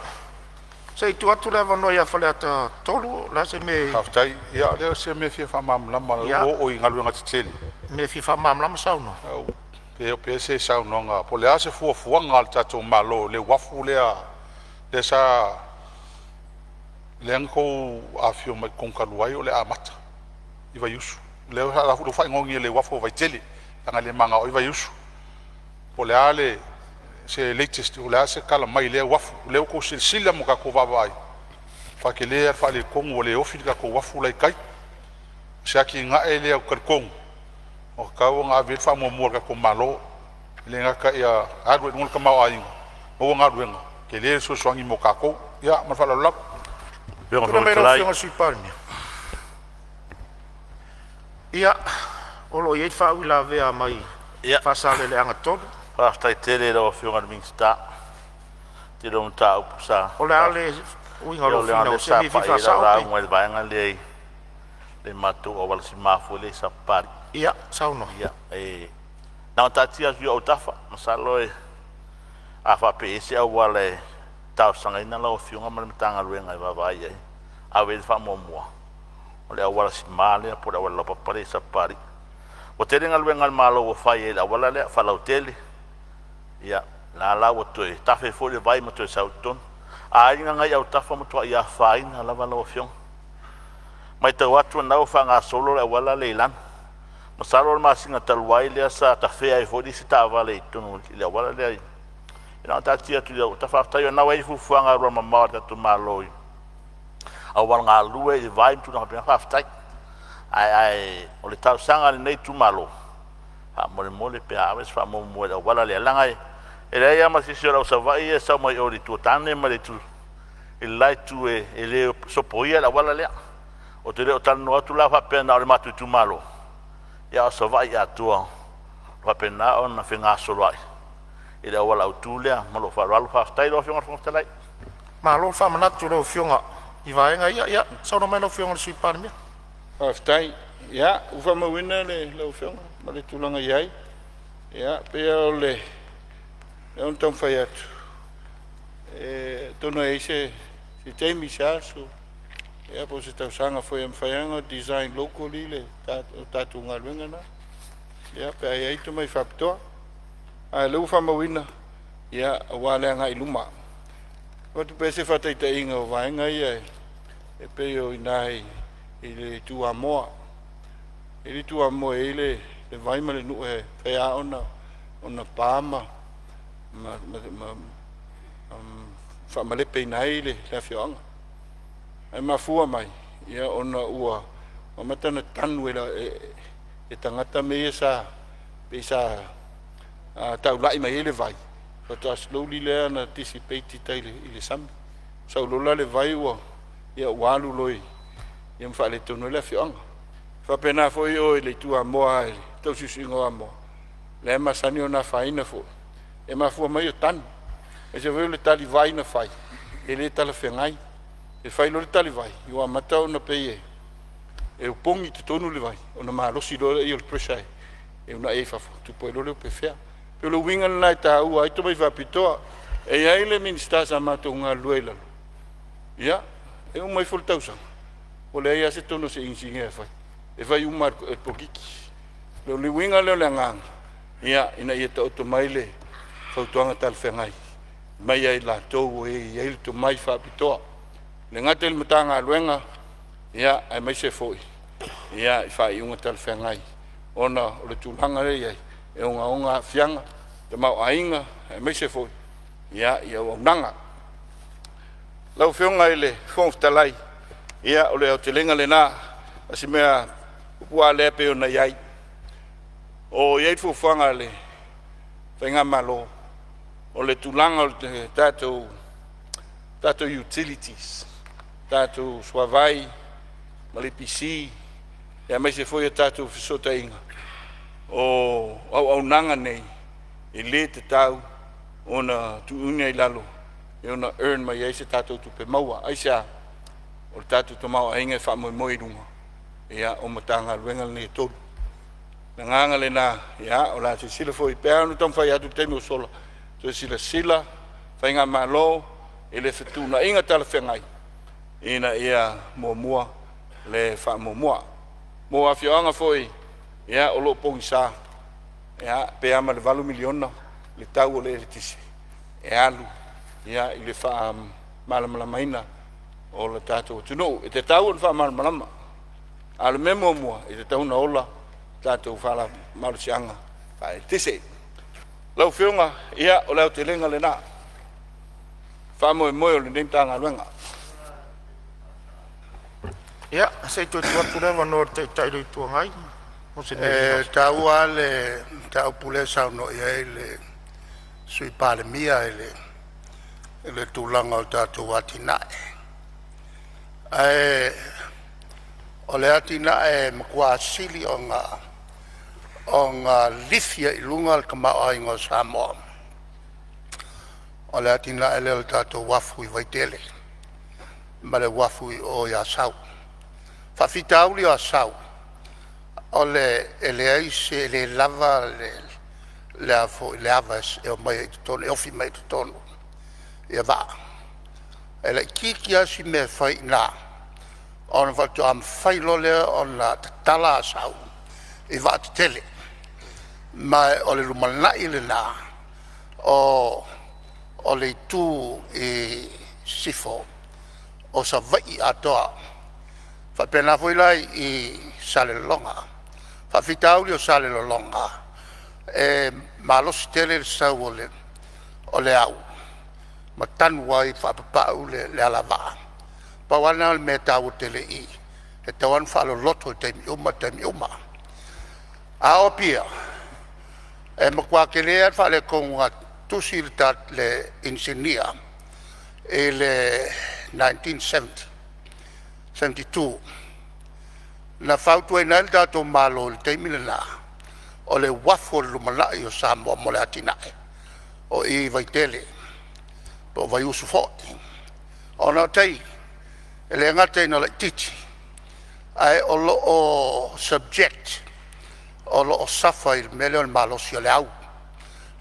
se i tuu atu le avanoa ia Faleata 3, o le a se mea e... Faafetai. Ia o se mea e fia faamalamalama o lea ua oo i galuega tetele. Mea e fia faamalamalama saunoa. Pe oo pea se saunoaga po o le a se fuafuaga a le tatou Malo i le uafu lea lea sa lea na outou afifio mai totonu talu ai o le a amata i Vaiusu. Lea ua faaigoa nei o le uafu o Vaitele leaga e le manao ai Vaiusu. Po o le a se latest, po o le a se tala mai i lea uafu, o lea ua outou silasila ma tatou vaavaai, matua tele lava le faaletonu ua le ofi le tatou uafu la e i tai. O se atinae lea ou te talitonu ua tatau ona ave i ai le faamuamua a le tatou Malo, e le gata ia alu ai i luga le tamaoaiga, maua galuega, tele le fesoasoani mo tatou. Ia ma le faaaloalo lava. Tulai mai lau Afioga i le Sui Palemia. Ia, o lo o i ai le faauilavea mai Faasaleleaga 3. Faafetai tele i lau Afioga i le Minisita i le tele o mataupu sa O le a le uiga o ia lou leaga o finau lea e sa fia pai ai lau faasao pe lauga i le vaega lea i le matou auala sima foi lea i Sapapalii. Ia, saunoa. Ia e na ona taatia atu i ou autafa, masalo a faapea e i ai se auala e talosagaina lau Afioga ma le Matagaluega e vaavaai i ai, ave i ai le faamuamua, o le auala sima lea po o le auala laupapa lea i Sapapalii. Ua tele galuega a le Malo ua fai ai i le auala lea faalautele. Ia la la ua toe tafe foi le vai ma toe sau i totonu. Aiga na i autafa ua matuai afaina lava lau Afioga. Matau atu o lena ua faagasolo le auala lea i lalo. Masalo o le masina talu ai lea sa tafea ai foi le isi taavale i totonu i le auala lea. E na ona taatia atu i ou autafa. Faafetai o lena ua i ai fuafuaga alualumamao a le tatou Malo i auala galue i vai ma tulaga faapena. Faafetai. Ae o le talosaga a lenei itumalo, faamolemole pe a ave se faamuamua i le auala lea, leaga e leai lava ma se isi o le au Savaii ia e sau mai o i le itu o Tane ma le itu i le la itu e le sopoia le auala lea. Ou te le o talanoa atu la faapea na o le matou itumalo, a o Savaii atoa o faapena ona fegasoloai i le auala autu lea. Ma lou faaaloalo. Faafetai lau Afioga i le Fofoga Fetalai. Malo faamanatu i lau Afioga i vaega ia. Ia saunoa mai lau Afioga i le Sui Palemia. Faafetai. Ia, ua faamauina lau Afioga ma le tulaga e i ai. Ia, pei lava o le mea na taumafai atu, atonu e i ai se taimi, se aso, ia po o se tausaga foi e mafai lava ona design locally le tatou galuega lena, ia pe a i ai tomai faapitoa. A o lea ua faamauina aua le agai i luma. E avatu pea se faataitaiga o vaega ia e pei o i ina i le itu Amoa. E i ai le itu Amoa e i ai le vai ma le nuu e fai lava ona pa ma faamalepeina ai le afioaga. Ae mafua mai ona ua amata ona tanu e tagata mea ia sa pei sa taulai mai ai le vai, faatoa slowly lea na dissipate i tai i le sami. Sau loa la le vai ua alu loa ma faaletonu ai le afioaga. E faapena foi o i le itu Amoa i le tau suisuiga o Amoa, lea e masani ona afaina foi, e mafua mai o tanu. Aemaise foi o le talivai na fai e le talafeagai. E fai loa le talivai ua amata ona pei e opogi i totonu le vai ona malosi loa lea o le pressure e uunai ai i fafo, tupu ai loa le pefea. E pei o le uiga lena e taua ai tomai faapitoa. E i ai le Minisita sa matou galulue ai i lalo, ia, e uma ifo le tausaga ua leai lava se tonu a se inisinia e faia, e fai uma lava e le polokiki. O le uiga lea o le agaga ina ia taoto mai le fautuaga talafeagai mai ia i latou e i ai le tomai faapitoa, e le gata i le Matagaluega, aemaise foi i faaiuga talafeagai ona o le tulaga lea e i ai e ogaoga aafiaga, tamaoaiga aemaise foi i auaunaga. Lau Afioga i le Fofoga Fetalai, ia o le aotelega lena o si mea puupuu lava lea pei ona i ai. O i ai fuafuaga a le faigamalo o le tulaga o le tatou utilities, tatou suavai ma le EPC, aemaise foi o tatou fesootaiga. O auaunaga nei e le tatau ona tuuina i lalo e ono earn mai ai se tatou tupe maua. Aisea? O le tatou tamaoaiga e faamoemoe i luga o Matagaluega nei e tolu. O le agaga lena, o le a silasila foi, pei lava ona taumafai atu i le taimi ua sola, toe silasila faigamalo i le fetuunaiga talafeagai ina ia muamua le faamuamua. Mo afioaga foi o lo o pogisa, pe a ma le $8 miliona le tau o le eletise e alu i le faamalamalamaina o le tatou atunuu. E tatau ona faamalamalama, a o le mea muamua e tatau ona ola tatou malosiaga faaeletise. Lau Afioga, ia o le aotelega lena, faamoemoe o lenei Matagaluega. Ia, se i toe tuu atu le avanoa i le Taitai o le Itu Agai mo se E taua lava le mataupu lea e saunoa i ai le Sui Palemia i le tulaga o tatou atinae. Ae o le atinae e matua sili ona lifi ai i luga le tamaoaiga o Samoa, o le atinae lea o le tatou uafu i Vaitele ma le uafu i Asau. O le faafitauli o Asau, e leai se, e le lava le ava e omai ai i totonu e ofi mai ai i totonu vaa. E laitiiti lava si mea e fai i ina ona faatoa mafai loa lea ona tatala Asau. i vaa tetele, ma o le lumanai lena o le itu i sisifo o Savaii atoa. E faapena foi la i Salelologa. O faafitauli o Salelologa, e malosi tele le sau o le au ma tanu ai faapapau le alavaa. Pau lava lena o le mea e taua tele i i, e tatau lava ona faaloloto i taimi uma taimi uma. A o Apia, e matua tele lava le faaletonu na tusi le inisinia i le 1972 na fautuaina ai le tatou Malo i le taimi lena, o le uafu o le lumanai o Samoa mo le atinae o i i Vaitele po o Vaiusu foi. Ona o tai, e le gata ina laitiiti ae o lo o subject, o lo o suffer i le mea lea o le malosi o le au. O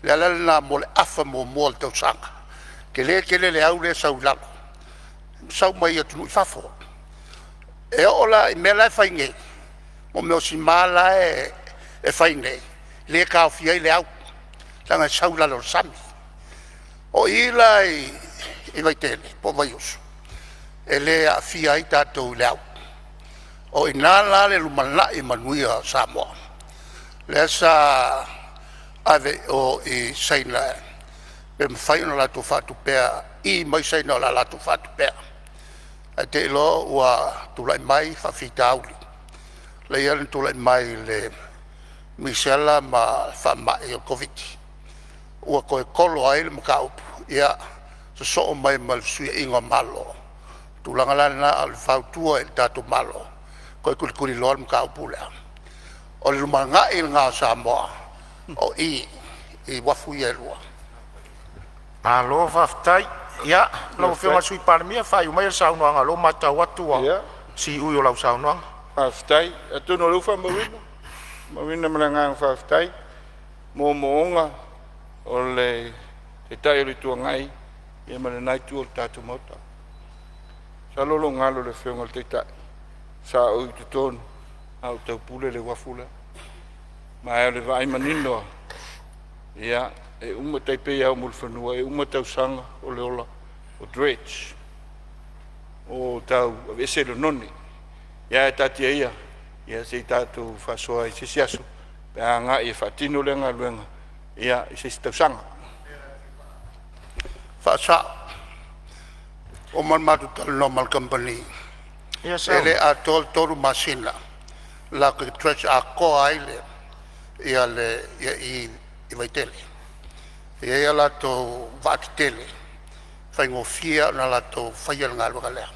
le ala lena mo le afa muamua o le tausaga, e tele tele le au lea e sau i lalo, sau mai atunuu i fafo. E oo la i mea la e fai nei, mo mea o sima la e fai nei lea e taofia ai le au leaga e sau i lalo o le sami. O i la i Vaitele po o Vaiusu, e le aafia ai tatou i le au. O i ina la le lumanai manuia o Samoa lea sa ave i o i Saina pe mafai ona latou faatupea, i mai Saina o le a latou faatupea. Ae te i loa ua tulai mai faafitauli lea na tulai mai i le misela ma le faamai o le Koviti ua toe tolo ai le mataupu, ia sosoo mai ma le fesuiaiga o Malo. O le tulaga la lena o le fautua i le tatou Malo, toe tulituliloa le mataupu lea. O le lumanai lena o Samoa o i i uafu ia e lua. Malo faafetai. Ia lau Afioga i le Sui Palemia, faaiu maia le saunoaga o lea ua matau atu ua siui o lau saunoaga. Faafetai. Atonu o lea ua faamauina, faamauina ma le agaga faafetai moomooga o le Taitai o le Itu Agai ia ma lena itu o le tatou Maota. Masalo o lo o galo i le Afioga i le Taitai sa ou i totonu a o taupule le uafu lea. Ma o le vaai manino lava, ia e uma, e tai pei lava o Mulifanua, e uma tausaga o le ola o dredge, o tau aveese le oneone. Ia ae taatia ia se i tatou faasoa i se isi aso pe a agai e faatino lea galuega i se isi tausaga. Faasa'o, ua uma ona matou talanoa ma le kamupani, Ia e saunoa. le atoa le 3 masina latou te dredge atoa ai i i Vaitele. E i ai a latou vaa tetele e faigofie ona latou faia le galuega lea.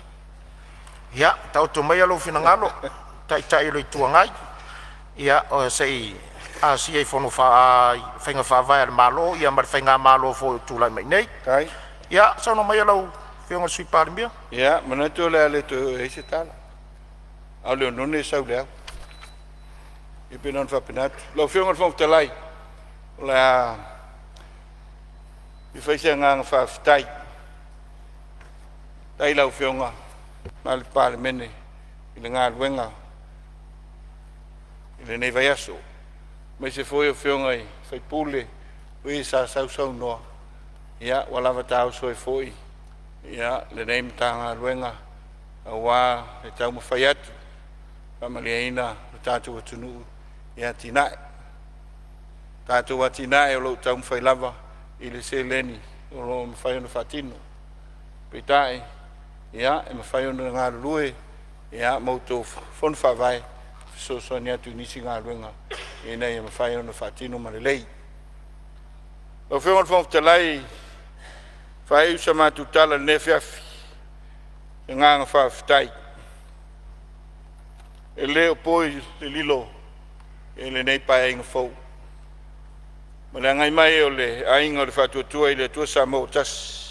Ia taoto maia lou finagalo le Taitai o le Itu Agai, ia se i asia i faiga faavae a le Malo ma le faigamalo foi o tulai mai nei. Faafetai. Ia saunoa maia lau Afioga i le Sui Palemia. Ia, manatu o le a le toe oo i ai se tala, a o le oneone e sau i le au. Ia pei na ona faapena atu. Lau Afioga i le Fofoga Fetalai, o le a fia fai se agaga faafetai, faafetai i lau Afioga ma le Palemene i le galuega i lenei vaiaso, aemaise foi o afioga i sui usufono o e sa sausaunoa, ia ua lava taoso ai foi lenei Matagaluega aua le taumafai atu e faamalieina le tatou atunuu i atinae. O tatou atinae o lo o taumafai lava i le seleni o lo o mafai ona faatino. Peitai, ia, e mafai ona galulue ma outou Fono Faavae e fesoasoani atu i nisi galuega ina ia mafai ona faatino ma lelei. Lau Afioga i le Fofoga Fetalai, e faaiu sa matou tala i lenei afiafi i le agaga faafetai. E le o po se lilo i lenei Paeaiga fou ma le agai mai o le Aiga o le Faatuatua i le Atua Samoa ua Tasi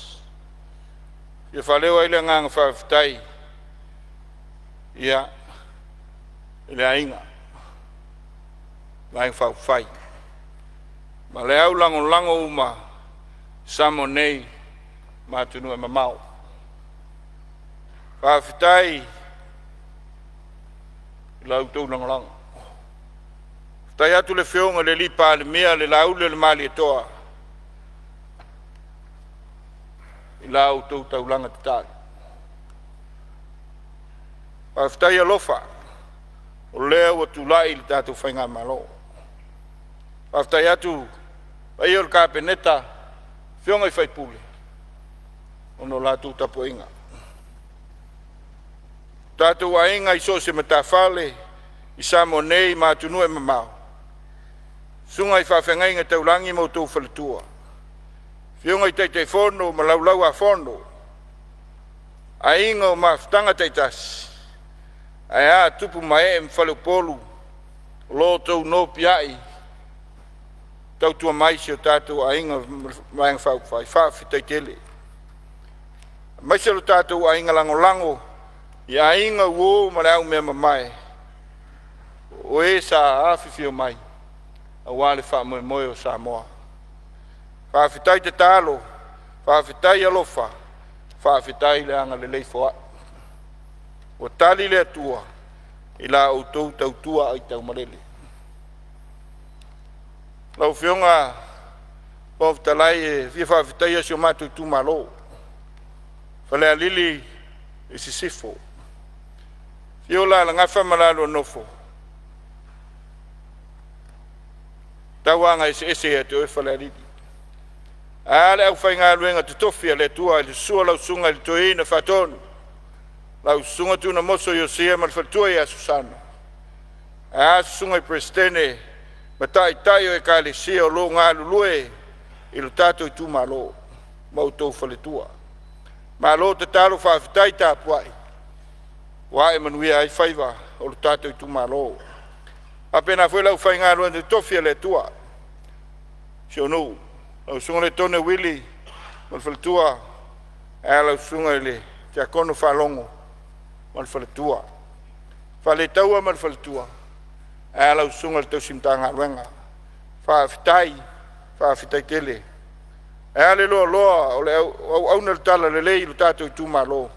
e fia faaleo ai le agaga faafetai i le Aiga Vaega Faaupufai ma le au lagolago uma i Samoa nei ma atunuu e mamao. Faafetai i la outou lagolago. Faafetai atu le Afioga i le Palemia, le Lauli o le Malietoa, i la outou taulaga tatalo. Faafetai alofa o lea ua tulai le tatou faigamalo. Faafetai atu paia o le Kapeneta, afioga i faipule ona o latou tapuaiga. Tatou aiga i so o se matafale i Samoa nei ma atunuu e mamao, susuga i faafeagaiga taulagi ma outou faletua, afioga i Taitaifono ma Laulau-a-Fono, aiga o mafutaga taitasi, ae a tupu ma ee ma faleupolu o lo outou nopiai tautua mai i si o tatou aiga Vaega Faaupufai. Faafetai tele. Aemaise lo tatou aiga lagolago i aiga uo ma le au mea mamae o e sa afifio mai aua le faamoemoe o Samoa. Faafetai tatalo, faafetai alofa, faafetai le agalelei foai. Ua tali le Atua i la outou tautua aitaumalele. Lau Afioga Fofoga Fetalai, e fia faafetaia si o matou itumalo, Falealili i Sisifo. Afio Alalagafa ma la lua nofo, tauaga eseese ia te oe Falealili. A le aufaigaluega totofi a le Atua i le susu o lau susuga i le Toeaina Faatonu, lau susuga Tunamoso Iosia ma le faletua ia Susana, ae a susuga i Peresetene ma taitai o ekalesia o lo o galulue i lo tatou itumalo ma outou faletua. Malo tatalo, faafetai tapuai ua ae manuia ai faiva o le tatou itumalo. Faapena foi le aufaigaluega totofi a le Atua, si ou nuu, lau susuga Letone Uili ma le faletua, ae a lau susuga i le Tiakono Faalogo ma le faletua, Faletaua ma le faletua, ae a lau susuga i le tausi Matagaluega. Faafetai, faafetai tele. Ae a le loaloa o le auauna le talalelei i lo tatou itumalo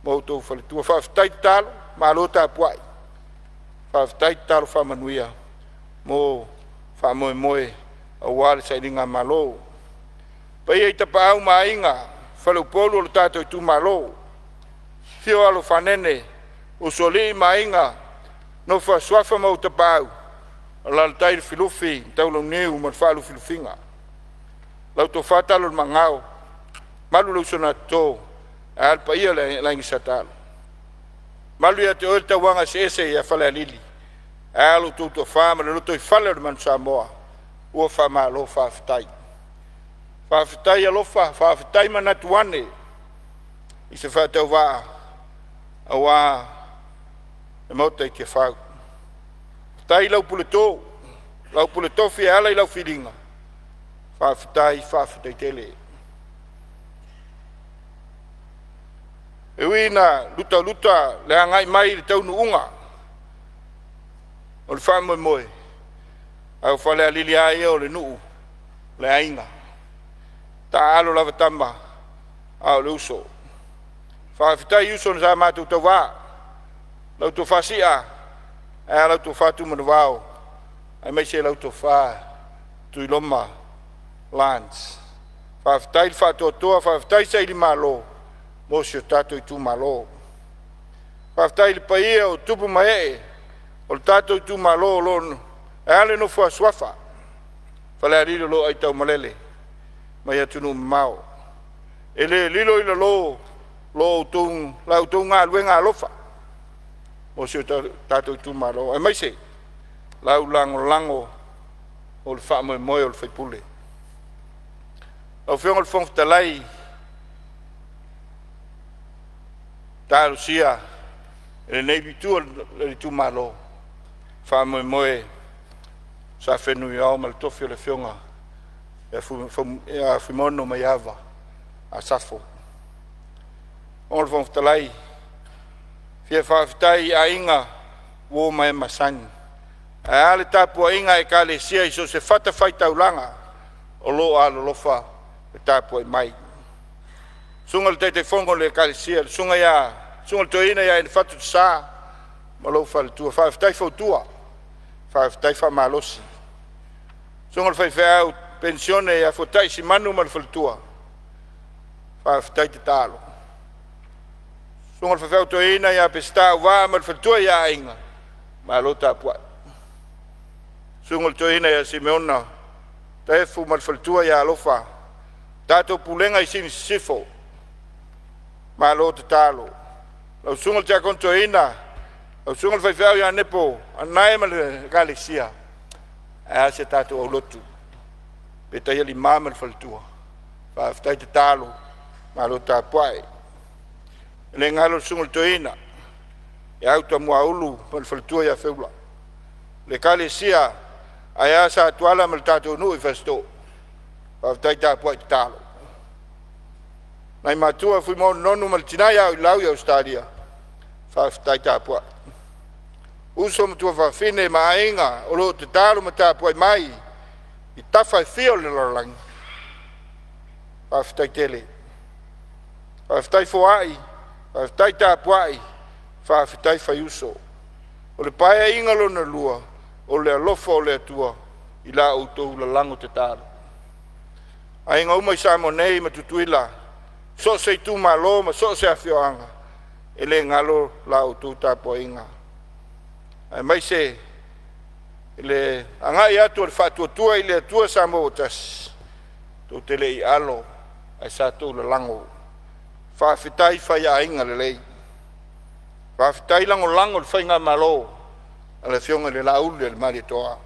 ma outou faletua. Faafetai tatalo, malo tapuai, faafetai tatalo faamanuia mo faamoemoe aua le sailigamalo. Paia i Tapaau ma Aiga, Faleupolu o le tatou itumalo, afio Alo o Fanene, Usoalii ma Aiga, Nofo a Suafa ma ou Tapaau, alaalatai Lufilufi, Taulauniu ma le Faalufilufiga. Lau Tofa Talo le Magao, malu le uso na toto ae a le paia o le Aiga Sa Talo. Malu ia te oe le tauaga eseese ia Falealili, ae a lo outou toafa ma le lotoifale o le Manu Samoa, ua faamalo faafetai. Faafetai alofa, faafetai manatu ane i se faatauvaa aua le Maota i Tiafau. Faafetai lau puleto, lau pule tofi e ala i lau filiga, faafetai, faafetai tele. E ui ina lutaluta le agai mai i le taunuuga o le faamoemoe, ae o Falealili lava ia o le nuu, o le aiga. E taaalo lava tama a o le uso. Faafetai uso sa matou tauva, lau tofa Sia ae a lau tofa Tumanavao, aemaise lau tofa Tuiloma Lance. Faafetai le faatoatoa, faafetai sailimalo mo si o tatou itumalo. Faafetai i le paia o tupu ma ee o le tatou itumalo o lo o ae a le nofo a suafa Falealili o lo o aitaumalele mai atunuu mamao. E le lilo i lalo lo outou, la outou galuega alofa mo si o tatou itumalo, aemaise lau lagolago mo le faamoemoe o le faipule. Lau Afioga i le Fofoga Fetalai, talosia e lenei itu o le itumalo faamoemoe sa fenumiao ma le tofi o le Afioga ia Fuimaono Maiava Asafo. Lau Afioga i le Fofoga Fetalai, fia faafetai i aiga, uo ma e masani ae a le tapuaiga a ekalesia i so o se fatafaitaulaga o lo o alolofa ma tapuai mai. Susuga i le Taitaifono o le Ekalesia, le susuga i le Toeaina ia Nefatu Sa ma lou faletua, faafetai fautua. Faafetai faamalosi. Susuga i le Faifeau Penisione ia Fuatai Simanu ma le faletua, faafetai tatalo. Susuga i le Faifeau Toeaina ia Peseta Auvaa ma le faletua ia Aiga, malo tapuai. Susuga i le Toeaina ia Simeona Taefu ma le faletua ia Alofa, tatou pulega i Sini Sisifo, malo tatalo. Lau Susuga i le Tiakono Toeaina, lau Susuga i le Faifeau ia Nepo Anae ma le Ekalesia, ae a si a tatou aulotu, Petaia Lima ma le faletua, faafetai tatalo, malo tapuai. E le galo le susuga i le toeaina ia Utamuaulu ma le faletua ia Feula, le Ekalesia ae a Satuala ma le tatou nuu i Fasitoo, faafetai tapuai tatalo. Nai matua Fuimaono Nonu ma le tina ia Oilau i Ausetalia, faafetai tapuai. Uso ma tuafafine ma aiga o lo o tatalo ma tapuai mai i tafa e fia o le lalolagi, faafetai tele. Faafetai foai, faafetai tapuai, faafetai faiuso. O le Paeaiga lona lua, o le alofa o le Atua i la outou lalago tatalo. Aiga uma i Samoa nei ma Tutuila, so o se itumalo ma so o se afioaga, e le galo la outou tapuaiga, aemaise le agai atu o le Faatuatua i le Atua Samoa ua Tasi, tou te le i alo ae sa outou lalago. Faafetai faiaiga lelei, faafetai lagolago i le faigamalo a le Afioga i le Laaulialemalietoa.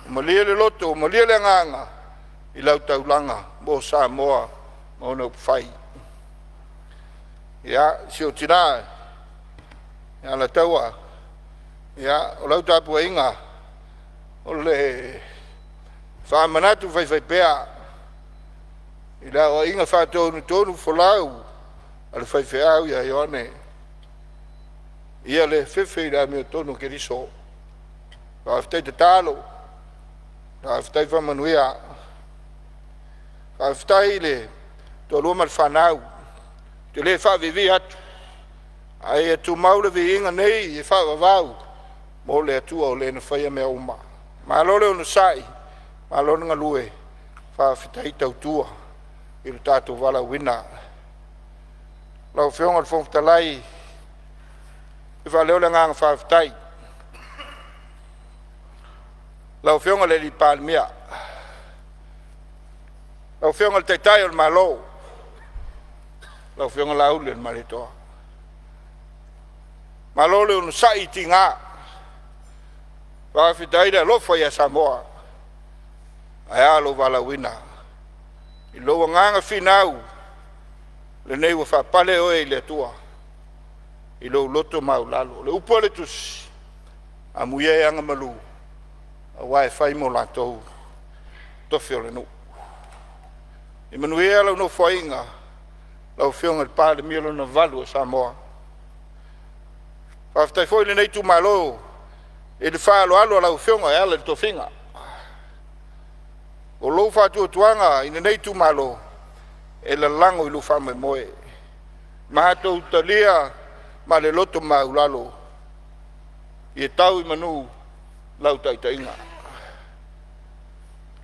Ua malie le loto ua malie le agaga i lau taulaga mo Samoa ma ona upufai. Ia, si ou tina ia Alataua, ia, o lau tapuaiga o le faamanatu faifaipea i le aoaiga faatonutonufolau a le faifeau ia Ioane, ia le fefe i le amiotonu a Keriso. Faafetai tatalo, faafetai faamanuia. Faafetai i le toalua ma le fanau, ou te le faaviivii atu, ae ia tumau le viiga nei e faavavau mo le Atua o le na faia mea uma. Malo le onosai, malo le galue, faafetai tautua i le tatou valaauina. Lau Afioga i le Fofoga Fetalai, e faaleo le agaga faafetai i lau Afioga i le Palemia, lau Afioga i le Taitai o le Malo, lau Afioga Laauli ma le Malietoa. Malo le onosai i tiga, faafetai le alofa ia Samoa. Ae a lou valaauina? I lou agaga finau, lenei ua faapale oe i le Atua i lou loto maualalo. O le upu a le Tusi, “Amuia e agamalu aua e fai mo latou tofi o le nuu.” Ia manuia lau Nofoaiga, lau Afioga i le Palemia lona valu o Samoa. Faafetai foi lenei itumalo i le faaaloalo a lau Afioga e ala i le tofiga. O lou faatuatuaga i lenei itumalo e lalago i lou faamoemoe. Matou talia ma le loto maualalo, ia tau i manu lau taitaiga.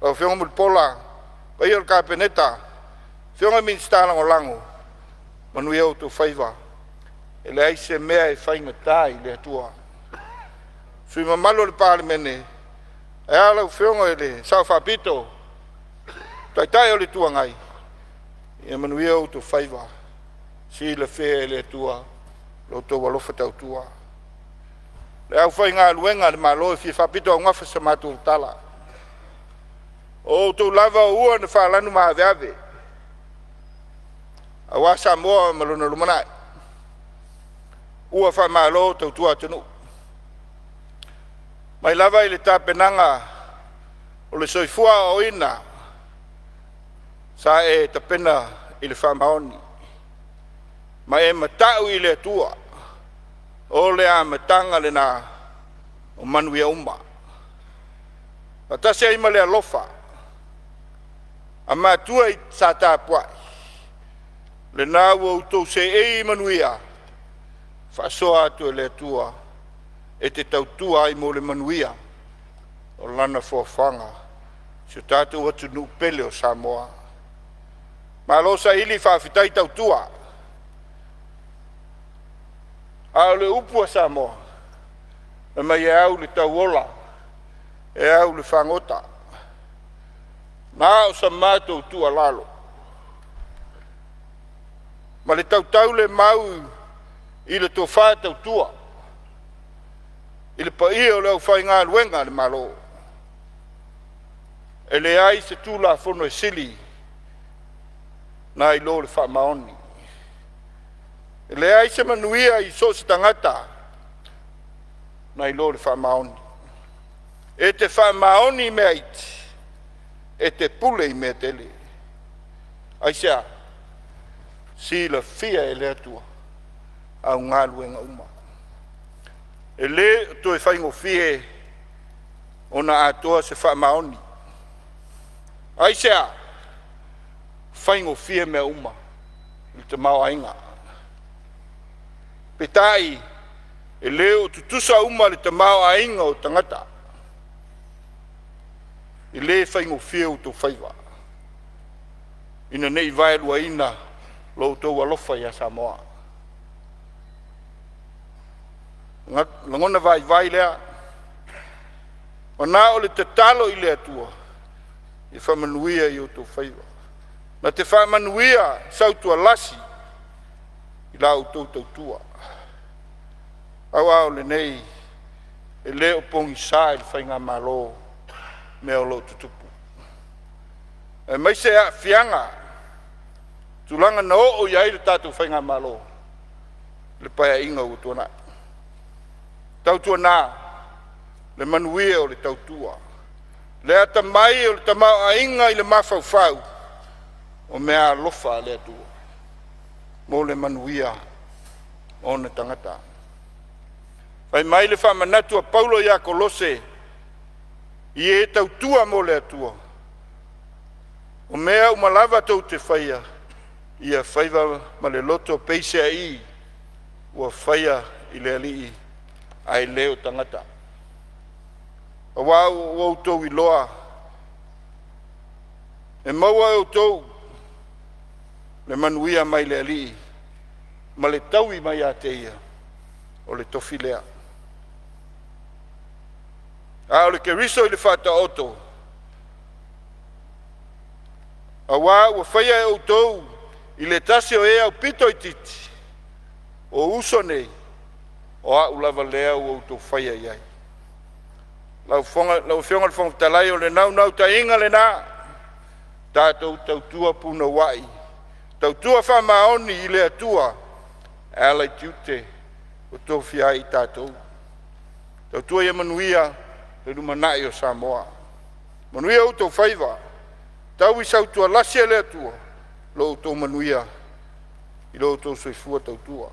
Lau Afioga Mulipola, paia o le Kapeneta, afioga i Minisita Lagolago, manuia outou faiva. E leai se mea e faigata i le Atua. Sui usufono mamalu o le Palemene, ae a lau Afioga i le Sao Faapito, Taitai o le Itu Agai, ia manuia outou faiva. Silafia e le Atua lo outou alofa tautua. Le aufaigaluega a le Malo e fia faapitoaugafa sa matou tala, o outou lava o ua na falanu ma aveave aua Samoa ma lona lumanai. Ua faamalo tautua atunuu, mai lava i le tapenaga o le soifua aoaoina sa e tapena i le faamaoni ma e matau i le Atua. O le amataga lena o manuia uma, faatasi ai ma le alofa a matua sa tapuai, lena ua outou seei i manuia, faasoa atu e le Atua. e te tautua ai mo le manuia o Lana foafoaga i si o tatou atunuu pele o Samoa. Malo saili faafetai tautua. A o le upu a Samoa, fai mai e au i le tauola, e au i le fagota. Na o sa matou tuualalo ma le tautaulemau i le tofa tautua i le paia o le aufaigaluega a le Malo, e leai se Tulafono e sili nai lo le faamaoni. E leai se manuia i so o se tagata nai lo le faamaoni. E te faamaoni i mea iti, e te pule i mea tele. Aisea? Silafia e le Atua au galuega uma. E le o toe faigofie ona atoa se faamaoni. Aisea? Faigofie mea uma i le tamaoaiga, peitai, e le o tutusa uma le tamaoaiga o tagata. E le faigofie outou faiva ina ne i vaeluaina lo outou alofa ia Samoa. O lagona vaivai lea, ua na o le tatalo i le Atua ia faamanuia i outou faiva, na te faamanuia sautualasi i la outou tautua. Aua o lenei, e le o pogisa i le faigamalo mea o lo o tutupu, aemaise aafiaga o tulaga na oo i ai le tatou faigamalo i le Paeaiga ua tuanai. Tautuana le manuia o le tautua, le atamai o le tamaoaiga i le mafaufau o meaalofa a le Atua mo le manuia o ona tagata. Fai mai le faamanatu a Paulo ia Kolose, i e tautua mo le Atua, o mea uma lava tou te faia, ia fai ma le loto peiseai ua faia i le Alii ae le o tagata. Aua ua outou iloa, e maua e outou le manuia mai le Alii ma le taui mai ia te Ia o le tofi lea. A o le Keriso i le Faataoto, aua ua faia e outou i le tasi o e aupito itiiti, o uso nei, o au lava lea ua outou faia i ai. Lau Afioga i le Fofoga Fetalai, o le naunautaiga lena, tatou tautua punouai, tautua faamaoni i le Atua e ala i tiute ua tofia ai i tatou. Tautua ia manuia le lumanai o Samoa. Manuia outou faiva, tau sautualasi e le Atua lo outou manuia i lo outou soifua tautua.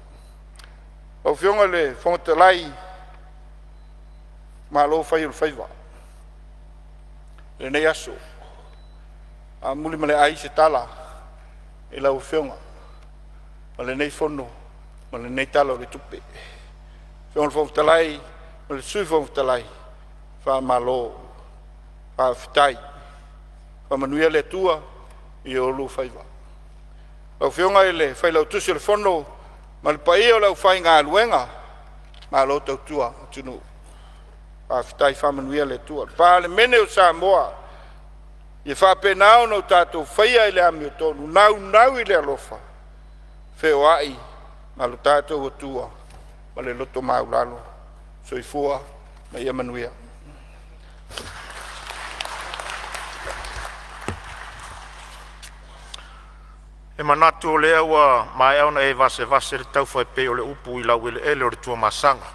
Lau Afioga i le Fofoga Fetalai, malo fai o le faiva i lenei aso. Amuli ma le ai se tala i lau Afioga ma lenei fono ma lenei Tala o le Tupe. Lau Afioga i le Fofoga Fetalai ma le Sui Fofoga Fetalai, faamalo faafetai. Faamanuia le Atua i oulua faiva. Lau Afioga i le Failautusi o le Fono ma le paia o le aufaigaluega, malo tautua atunuu, faafetai. Faamanuia le Atua. Le Palemene o Samoa, ia faapena ona tatou faia i le amiotonu, naunau i le alofa, feoai ma lo tatou Atua ma le loto maualalo. Soifua ma ia manuia. E manatu o lea ua maea ona e vasevase le taufa e pei o le upu i laueleele o le Tuamasaga.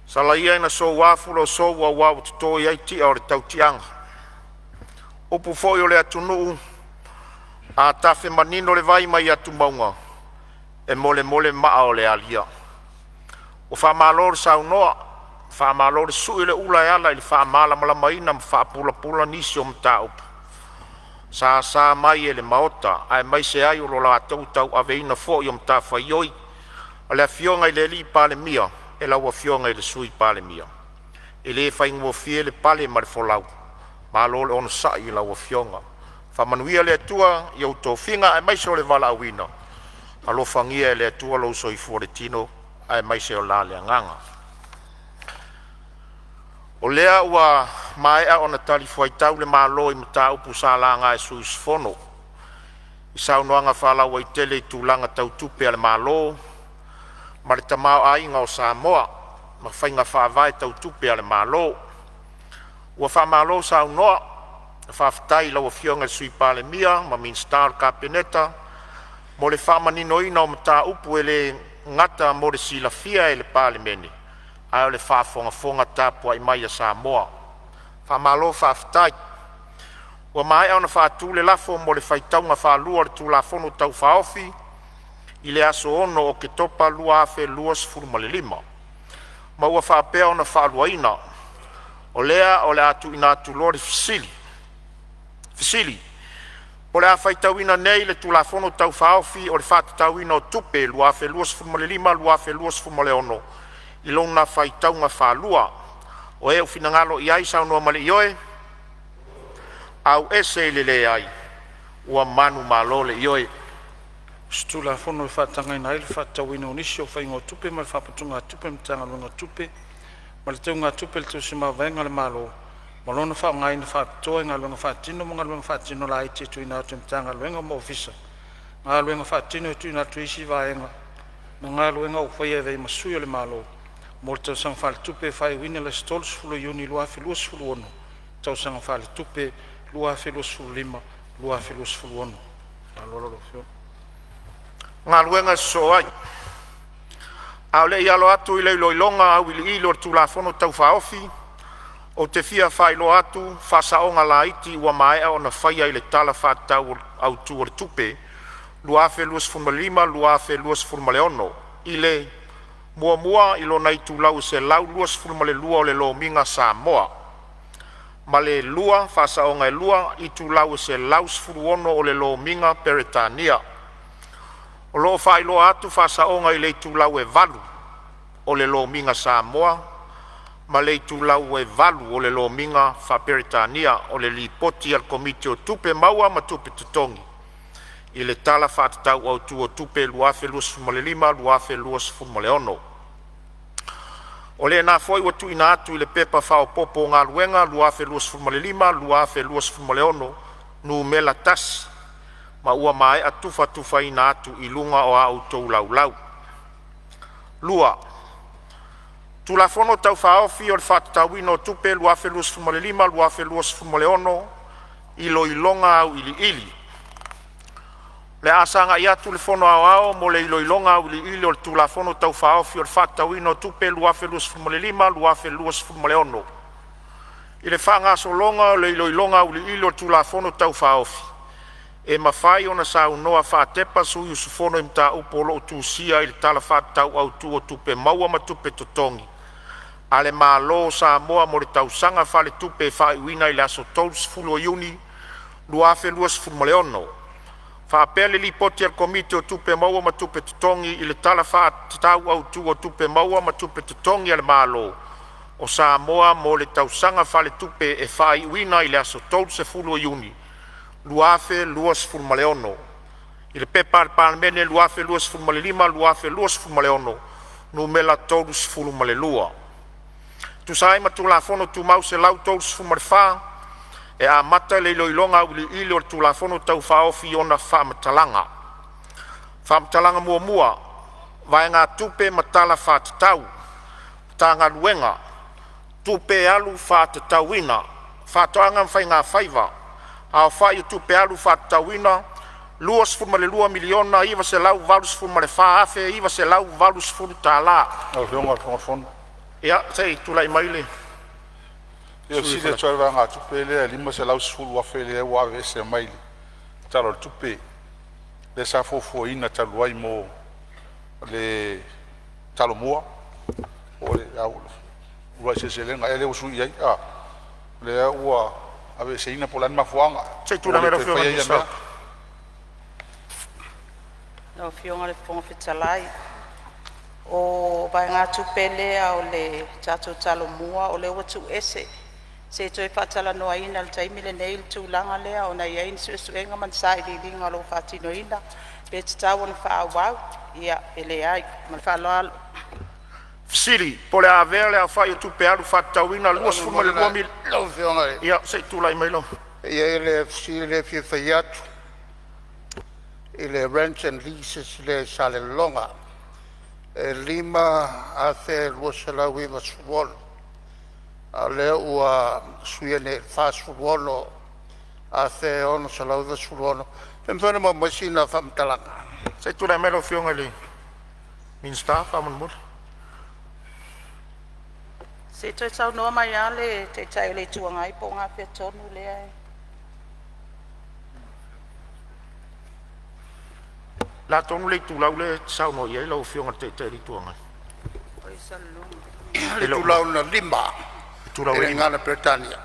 Sala ia ina soua afu lou sou aua ua toto i ai tia o le tautiaga. O upu foi a le atunuu, a tafe manino le vai mai atumauga, e molemole maa o le alia. Ua faamalo le saunoa, faamalo le sui le ula e ala i le faamalamalamaina ma faapulapula nisi o mataupu sa asa mai e le Maota, aemaise ai o le latou tauaveina foi o matafaioi a le Afioga i le Palemia. e lau Afioga i le Sui Palemia. E le faigofie le pale ma le folau, malo le onosai i lau afioga. Faamanuia le Atua i ou tofiga aemaise o le valaauina, alofagia e le Atua lou soifua ma le tino aemaise o la le agaga. O lea ua maea ona talifuaitau le Malo i mataupu sa laga e sui usufono i saunoaga faalauaitele i tulaga tau tupe a le Malo ma le tamaoaiga o Samoa ma faiga faavae tau tupe a le Malo. Ua faamalo saunoa, faafetai i lau Afioga i le Sui Palemia ma Minisita o le Kapeneta mo le faamaninoina o mataupu e le gata mo le silafia e le Palemene a o le faafogafoga tapuai mai a Samoa. Faamalo faafetai. Ua maea ona faatu le lafo mo le faitauga faalua o le Tulafono Tau Faaofi i le aso 6 Oketopa 2025, ma ua faapea ona faaluaina. O lea o le a tuuina atu loa le fesili. Fesili: Po o le a faitauina nei le Tulafono Tau Faaofi o le Faatatauina o Tupe 2025/2026 i lona faitauga faalua? O e ua finagalo i ai saunoa ma le ioe, auese i le leai. Ua manumalo le ioe. O se Tulafono e faatagaina ai le faatatauina o nisi o faiga o tupe mai le Faaputugatupe a le Matagaluega o Tupe ma le Teugatupe a le Tusi Mavaega a le Malo ma lona faaaogaina faapitoa i galuega faatino ma galuega faatino laiti e tuuina atu e Matagaluega ma Ofisa, galuega faatino e tuuina atu e isi vaega ma galuega ua faia e avea ai ma sui o le Malo, mo le tausaga faaletupe e faaiuina i le aso 30 Iuni 2026, tausaga faaletupe 2025/2026. Ma le faaaloalo lau Afioga. E tolopo A o le i alo atu i le iloiloga auiliili o le Tulafono Tau Faaofi, ou te fia faailoa atu Faasaoga laiti ua maea ona faia i le Tala Faatatau Autu o le Tupe 2025/2026 i le: 1. I lona itulau e 122 o le Lomiga Samoa; ma le 2. Faasaoga e 2 itulau e 116 o le Lomiga Peretania. O lo o faailoa atu faasaoga i le itulau e 8 o le Lomiga Samoa ma le itulau e 8 o le Lomiga faa-Peretania o le Lipoti a le Komiti o Tupe Maua ma Tupe Totogi i le Tala Faatatau Autu o Tupe 2025/2026. O lena foi ua tuuina atu i le Pepa Faaopoopo o Galuega 2025/2026 Nu.1 ma ua maea tufatufaina atu i luga o a outou Laulau. 2. Tulafono Tau Faaofi o le Faatatauina o Tupe 2025/2026 Iloiloga Auiliili. O le a sagai atu le Fono Aoao mo le iloiloga auiliili o le Tulafono Tau Faaofi o le Faatatauina o Tupe 2025/2026. I le faagasologa o le iloiloga auiliili o le Tulafono Tau Faaofi, e mafai ona saunoa faatepa sui usufono i mataupu o lo o tusia i le Tala Faatatau Autu o Tupe Maua ma Tupe Totogi a le Malo Samoa mo le tausaga faaletupe e faaiuina i le aso 30 Iuni 2026, faapea le Lipoti a le Komiti o Tupe Maua ma Tupe Totogi i le Tala Faatatau Autu o Tupe Maua ma Tupe Totogi a le Malo o Samoa mo le tausaga faaletupe e faaiuina i le aso 30 Iuni 2026 i le P.P.2025/2026 Nu.32. E tusa ai ma Tulafono Tumau 134, e amata le iloiloga auiliili o le Tulafono Tau Faaofi i ona faamatalaga. Faamatalaga Muamua, Vaegatupe ma Tala Faatatau Matagaluega Tupe Alu Faatatauina Faatoaga ma Faigafaiva Aofai o Tupe Alu Faatatauina $22,984,980. Lau Afioga i le Fofoga Fetalai. Ia se i tulai mai le Ia, e fesili atu lava i le vaegatupe lea e $510,000 lea ua aveese mai le Tala o le Tupe lea sa fuafuaina talu ai mo le Talomua po o le Uluai Seleselega ea lea ua sui ai a? Lea ua aveeseina po o le a le mafuaaga Se i ua tulai le mai lau toe Afioga i faia le ia Minisita. mea. Lau Afioga i le Fofoga Fetalai, O vaegatupe lea o le tatou Talomua o lea ua tuuese, se i toe faatalanoaina i le taimi lenei le tulaga lea ona e i ai ni suesuega ma ni sailiiliga o lo o faatinoina pe tatau ona faaauau, ia pe leai. Ma le faaaloalo. Fesili po o le a avea le aofai o tupe alu faatatauina $22,000,000. Lau Afioga i Ia se i tulai mai lau E i ai le fesili lea e fia fai atu i le rent and leases lea i Salelologa e $5,296, a o lea ua suia nei i le $46,696. Pe mafai ona maua mai sina faamatalaga? Se i tulai mai lau Afioga i le Minisita faamolemole. Se i toe saunoa mai lava le Taitai o le Itu Agai po o gafea tonu lea e… O le a tonu le itulau lea e te saunoa i ai lau Afioga i le Taitai o le Itu Agai? O le itulau lona 5 Itulau i e le 5. Gagana Peretania.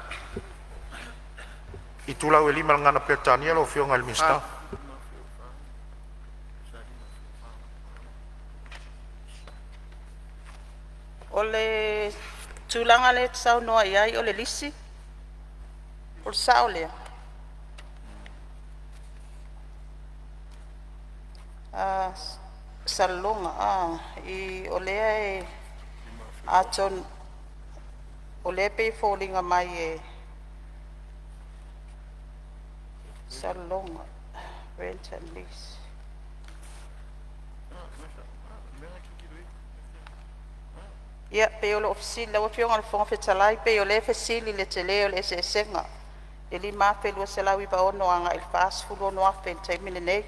Itulau e 5 i le Gagana Peretania lau Afioga i le Minisita. O le tulaga lea e te saunoa i ai o le lisi? O le sao lea? Salelologa o lea e atonu o lea e pei e foliga mai e Salelologa rent and lease. Ia pei o loo fesili lau Afioga i le Fofoga Fetalai, pei o lea e fesili i le tele o le eseesega e $5,296 agai i le $46,000 i le taimi lenei.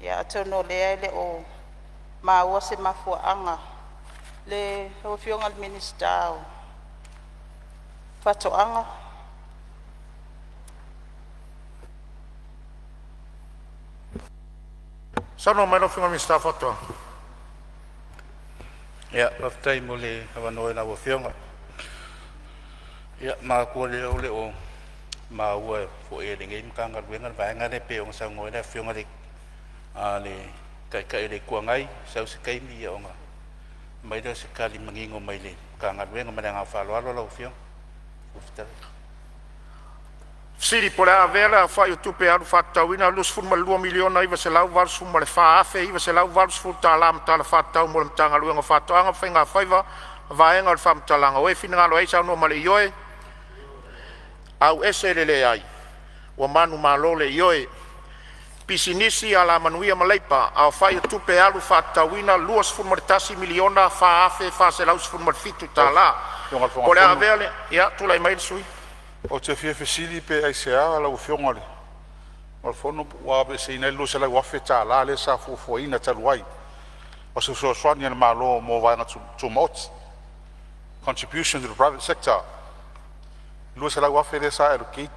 Ia atonu o lea e le o maua se mafuaaga. Lau Afioga i le Minisita o Faatoaga. Saunoa mai lau Afioga i le Minisita o Faatoaga. Ia, faafetai mo le avanoa i lau Afioga. Ia manatua lea o lo o maua foi e lenei Matagaluega le vaega lea pei ona saunoa ai le Afioga i le Taitai o le Itu Agai, sau se taimi ona aumai lea o se tali manino mai le Matagaluega. Ma le agaga faaaloalo lau Afioga i le Fofoga Fetalai. Fesili po o le a avea le aofai o tupe alu faatatauina $22,984,980 ma tala faatatau mo le Matagaluega o Faatoaga ma Faigafaiva vaega o le faamatalaga, o e finagalo ai saunoa ma le Ioe, auese le leai. Ua manumalo le Ioe. Pisinisi, Alamanuia ma Leipa, aofai o tupe alu faatatauina $21,004,417. Lau Afioga i le Po o Fofoga le a Fetalai, avea le… Ia, tulai mai le sui. Ou te fia fesili pe aisea lau Afioga i le Fono ua aveeseina ai le $200,000 lea sa fuafuaina talu ai o se fesoasoani a le Malo mo Vaega Tumaoti, contribution to the private sector. $200,000 lea sa allocate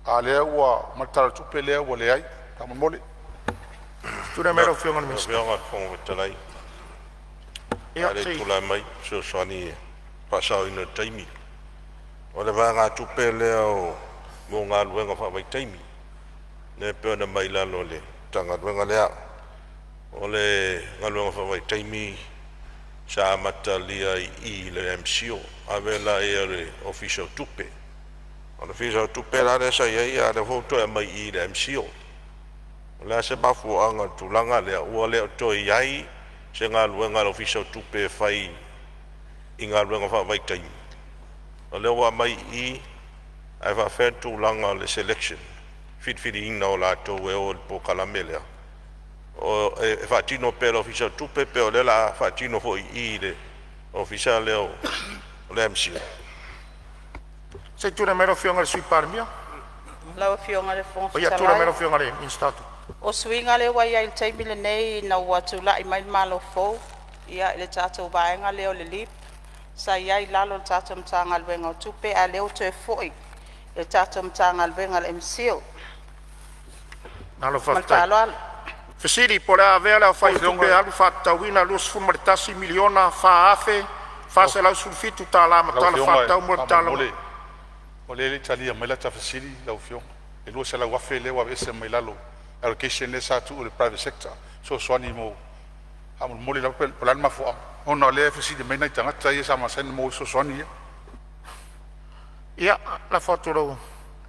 a o lea ua aumai le Tala o le Tupe lea ua leai. Faamolemole. Tulai mai lau Afioga i le Minisita. Lau Afioga i le Fofoga Fetalai, Ia a le se i i tulai mai e fesoasoani i le faasaoina o le taimi. O le vaegatupe lea mo galuega faavaitaimi lea e pei ona aumai i lalo o le Matagaluega lea. O le galuega faavaitaimi sa amatalia i i le MCIL, ave lea i le Ofisa o Tupe. O le Ofisa o Tupe la lea sa i ai, a o lea foi ua toe aumai i i le MCIL. O le a se mafuaaga o le tulaga lea? Ua le o toe i ai se galuega a le Ofisa o Tupe e fai i galuega faavaitaimi, o lea ua aumai i i, ae faafefea le tulaga o le selection, filifiliina o latou e o i le polokalame lea? O e faatino pea e le Ofisa o Tupe pe o lea o le a faatino foi i i le Ofisa lea o le MCIL? Se i tulai mai lau Afioga i le Sui Palemia. Lau Afioga i le Fofoga Ia, tulai mai Fetalai, lau Afioga i le Minisita o Tupe. o suiga lea ua i ai i le taimi lenei ina ua tulai mai le Malo fou i le tatou vaega lea o le LEAP, sa i ai i lalo o le tatou Matagaluega o Tupe, a o lea ua toe foi i le tatou Matagaluega o le MCIL. Malo Ma le faafetai. faaaloalo. Fesili po o le a avea le Lau aofai o tupe Afioga alu faatatauina $21,004,417 ma Lau tala Afioga faatatau mo le Tala faamolemole o lea e le i talia mai lata fesili lau Afioga. E $200,000 lea ua aveese mai lalo allocation lea sa tuu i le private sector e fesoasoani mo… Faamolemole lava po o le a le mafuaaga? Ona o lea e fesili mai nai tagata ia sa masani ona maua ai fesoasoani ia. Ia, lafo atu i le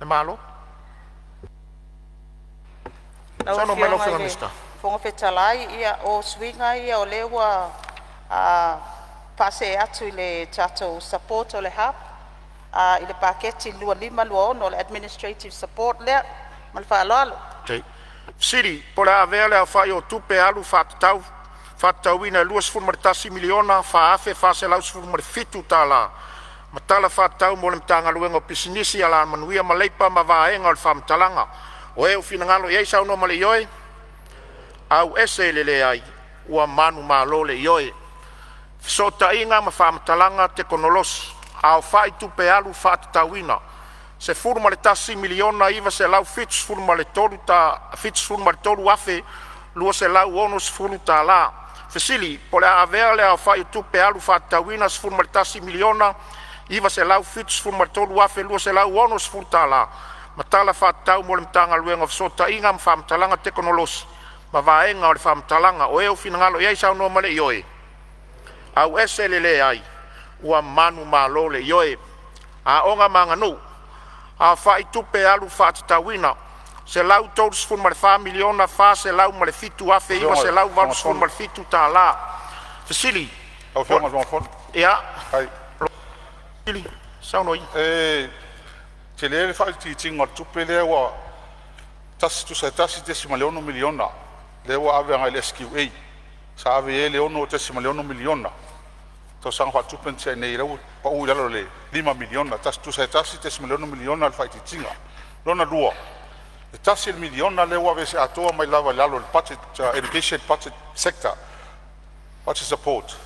Malo. Lau Saunoa mai lau Afioga Afioga i i le le Minisita. Fofoga Fetalai, ia o suiga ia o lea ua faasee atu i le tatou support o le hub i le paketi 25/26, o le administrative support lea. Ma le faaaloalo. Fesili po o le a avea le aofai o tupe alu faatatauina e $21,004,417 ma tala faatatau mo le Matagaluega o Pisinisi, Alamanuia ma Leipa ma Vaega o le Faamatalaga o e ua finagalo ai saunoa ma le Ioe, auese le leai. Ua manumalo le Ioe. Fesootaiga ma Faamatalaga Tekonolosi Aofai Tupe Alu Faatatauina $11,973,260. Fesili po o le a avea le aofai o tupe alu faatatauina $11,973,260 ma tala faatatau mo le Matagaluega o Fesootaiga ma Faamatalaga Tekonolosi ma Vaega o le Faamatalaga o e ua finagalo ai saunoa ma le Ioe, auese le leai. Ua manumalo le Ioe. Aoga ma Aganuu. Aofai Tupe Alu Faatatauina $134,407,987. Fesili. Lau Afioga i le Fofoga Ia, Fetalai, saunoa ia. E tele le faaitiitiga o le tupe lea ua tusa e $1.6 miliona lea ua ave agai i le SQA. Sa ave i ai le $6.6 miliona tausaga faaletupe na tea nei, lea ua pau i lalo i le $5 miliona, tusa e $1.6 miliona le faaitiitiga. Lona lua, e $1 miliona lea ua aveese atoa mai lava i lalo o le Budget Education Budget Sector Budget Support,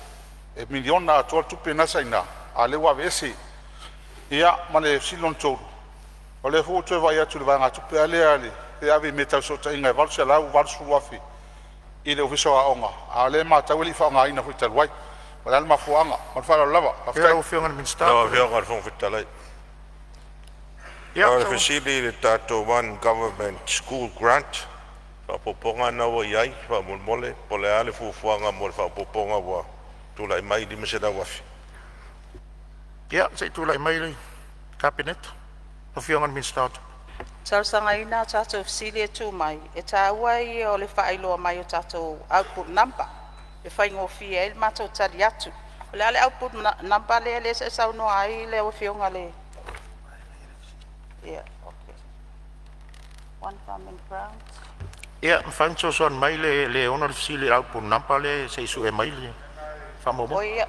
e miliona atoa le tupe lena sa i ina, a o lea ua aveese. Ia ma le fesili lona tolu, o lea foi ua ou toe vaai atu i le vaegatupe lava lea e ave i mea tau fesootaiga e $880,000 i le Ofisa o Aoga, a o lea e matau e le i faaaogaina foi talu ai. O le a le mafuaaga? Ma le faaaloalo lava. Ia, Faafetai. lau Afioga i le Minisita. Lau Afioga i le Fofoga Fetalai. Ia, O le saunoa. fesili i le tatou One Government School Grant, faaopoopoga lena ua i ai faamolemole, po o le a le fuafuaga mo le faaopoopoga ua tulai mai le $500,000? Ia, se i tulai mai le Kapeneta, lau Afioga i le Minisita o Tupe. E talosagaina a tatou fesili e tuu mai, e taua ia o le faailoa mai o tatou output number e faigofie ai le matou tali atu. O le a le output number lea sa e saunoa ai lau Afioga i le? Ia, okay. One Government Grant. Ia, e mafai ona fesoasoani mai le e ona le fesili i le output number lea se i sue mai le faamaumauga. Oi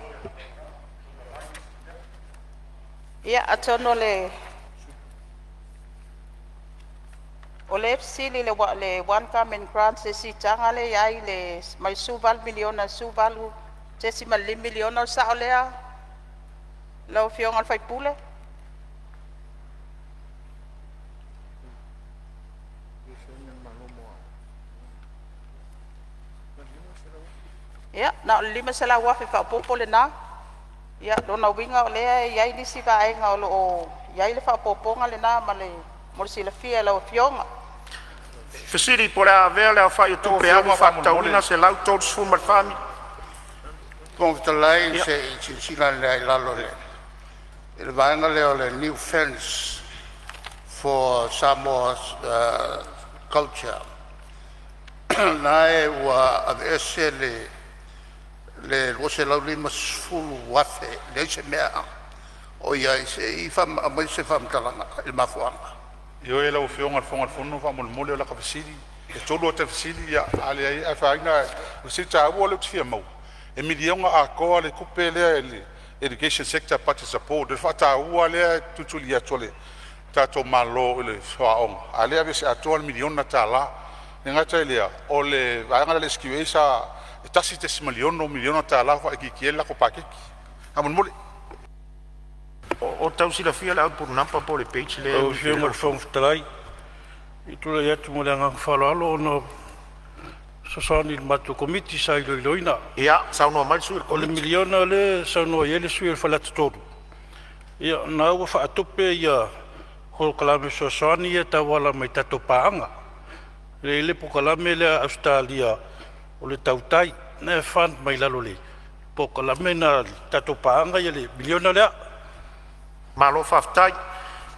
ia, atonu o lea e fesili i le One Government Grant le siitaga lea e i ai mai le $18 miliona i le $18.5 miliona. O le sao lea lau Afioga i le sui usufono? Ia, na o le $500,000 faaopoopo lena. Ia, lona uiga o lea e i ai nisi vaega o lo o i ai le faaopoopoga lena ma le mo le silafia e lau Afioga. Fesili po o le a avea le aofai o Lau tupe alu Afioga faatatauina faamolemole. $134. Fofoga Fetalai, Ia, se i silasila ane lava i lalo i le vaega lea o le new fence for Samoa's culture, lena ua aveese le $250,000 e leai se mea o i ai. Se i aumai se faamatalaga i le mafuaaga. Ioe lau Afioga i le Fofoga o le Fono, faamolemole o lata fesili, e tolu ata fesili a leai e afaina. O le fesili taua lea ou te fia maua, e miliona atoa le tupe lea i le Education Sector Budget Support, le faataua lea e tulituli atu e le tatou Malo i le aoga, a o lea e aveese atoa le miliona tala. E le gata i lea o le vaega lea a le SQA sa e $1.6 miliona tala ua faaitiitia ai le latou paketi. Faamolemole. O tau silafia le output number po o le page lea Lau e Afioga i le Fofoga Fetalai, ou te tulai atu ma le agaga faaaloalo ona e fesoasoani i le matou Komiti sa iloiloina. Ia, saunoa mai le sui o le O le Komiti. miliona lea e saunoa i ai le sui usufono o Faleata 3, ia o lena ua faatupe ia polokalame fesoasoani ia e tauala mai i tatou paaga. E i ai le polokalame lea a Ausetalia o le TAUTAI, lena e fund mai lalo o le polokalame lena a le tatou paaga ia le miliona lea. Malo faafetai.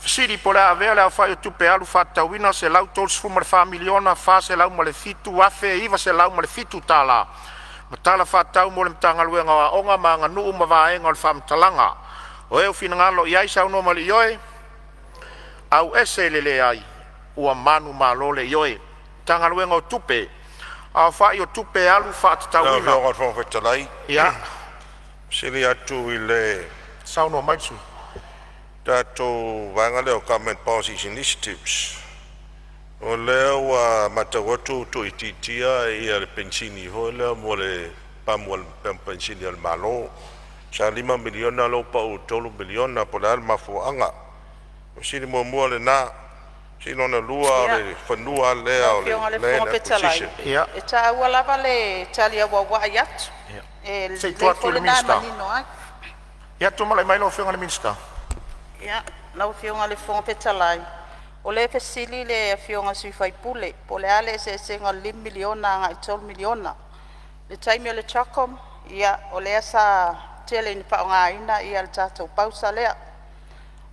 Fesili po o le a avea le aofai o tupe alu faatatauina $134,407,907 ma tala faatatau mo le Matagaluega o Aoga ma Aganuu ma Vaega o le Faamatalaga. O e ua finagalo i ai saunoa ma le ioe, auese le leai, ua manumalo le ioe. Matagaluega o Tupe, aofai o tupe alu Lau faatatauina. Afioga i le Fofoga Fetalai, sili atu i le Saunoa mai le sui. tatou vaega lea o Government Policies Initiatives, o lea ua matau atu ua tuuitiitia ia le penisini foi lea mo le pamu penisini a le Malo. Sa $5 miliona lea ua pau i le $3 miliona. Po o le a le mafuaaga? O le fesili muamua lena. O le fesili lona lua o le fanua lea Lau o le Afioga i le Land Fofoga Fetalai, Acquisition. E taua lava le tali auauai atu, e Se i tuu lelei atu foi i le lena e Minisita. manino ai. Ia tulai mai lau Afioga i le Minisita. Ia, lau Afioga i le Fofoga Fetalai, o lea e fesili le Afioga i le sui usufono po o le a le eseesega o le $5 miliona agai i le $3 miliona. I le taimi o le CHOGM, ia o lea sa tele ina faaaogaina le tatou pausa lea,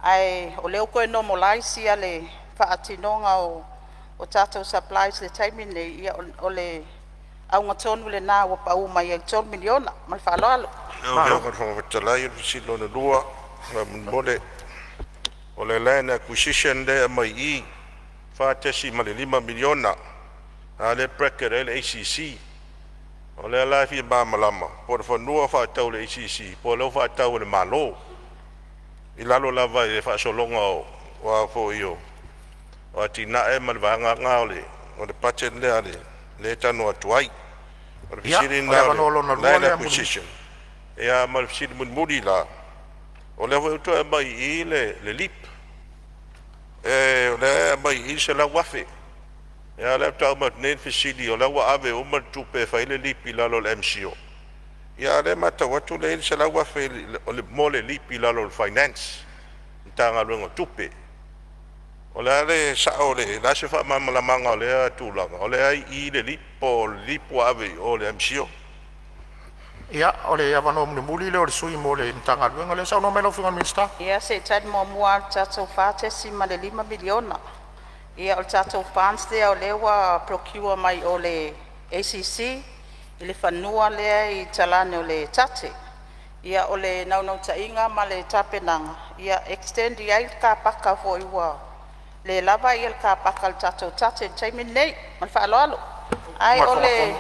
ae o lea ua toe normalise le faatinoga o tatou supplies i le taimi lenei, ia o le auga tonu lena ua pa'u mai ai i le $3 miliona. Ma le faaaloalo. Lau Afioga i le Fofoga Fetalai, o le fesili lona lua faamolemole, o le Land Acquisition lea e aumai i i, $4.5 miliona, a lea e bracket ai le ACC. O lea la e fia malamalama po o le fanua faatau i le ACC po o lea ua faatau e le Malo i lalo lava i le faasologa o a foi o atinae ma le vaega lena o le budget lea e talanoa atu ai. O le fesili O le lena o avanoa lona le lua Land lea mulimuli. Acquisition. Ia ma le fesili mulimuli la, o lea foi ua toe aumai i i le LEAP, o lea e aumai i i le $100,000. A o lea faatoa uma atu nei le fesili o la e ua ave uma le tupe e fai ai le LEAP i lalo o le MCIL, a o lea e matau atu o lea e i ai le $100,000 mo le LEAP i lalo o le Finance, le Matagaluega o Tupe. O le a le sao o le a se faamalamalamaga o lea tulaga o lea e i i le LEAP po o le LEAP ua ave i o i le MCIL? Ia, o le avanoa mulimuli lea o le sui usufono mo le Matagaluega lea. Saunoa mai lau Afioga i le Minisita. Ia se i tali muamua lava i le tatou $4.5 miliona. Ia o le tatou funds lea o lea ua procure mai o le ACC i le fanua lea i talaane o le TATTE. Ia o le naunautaiga ma le tapenaga ia extend i ai le car paka foi ua le lava le car paka a le tatou TATTE i le taimi lenei. Ma le faaaloalo. Ae o le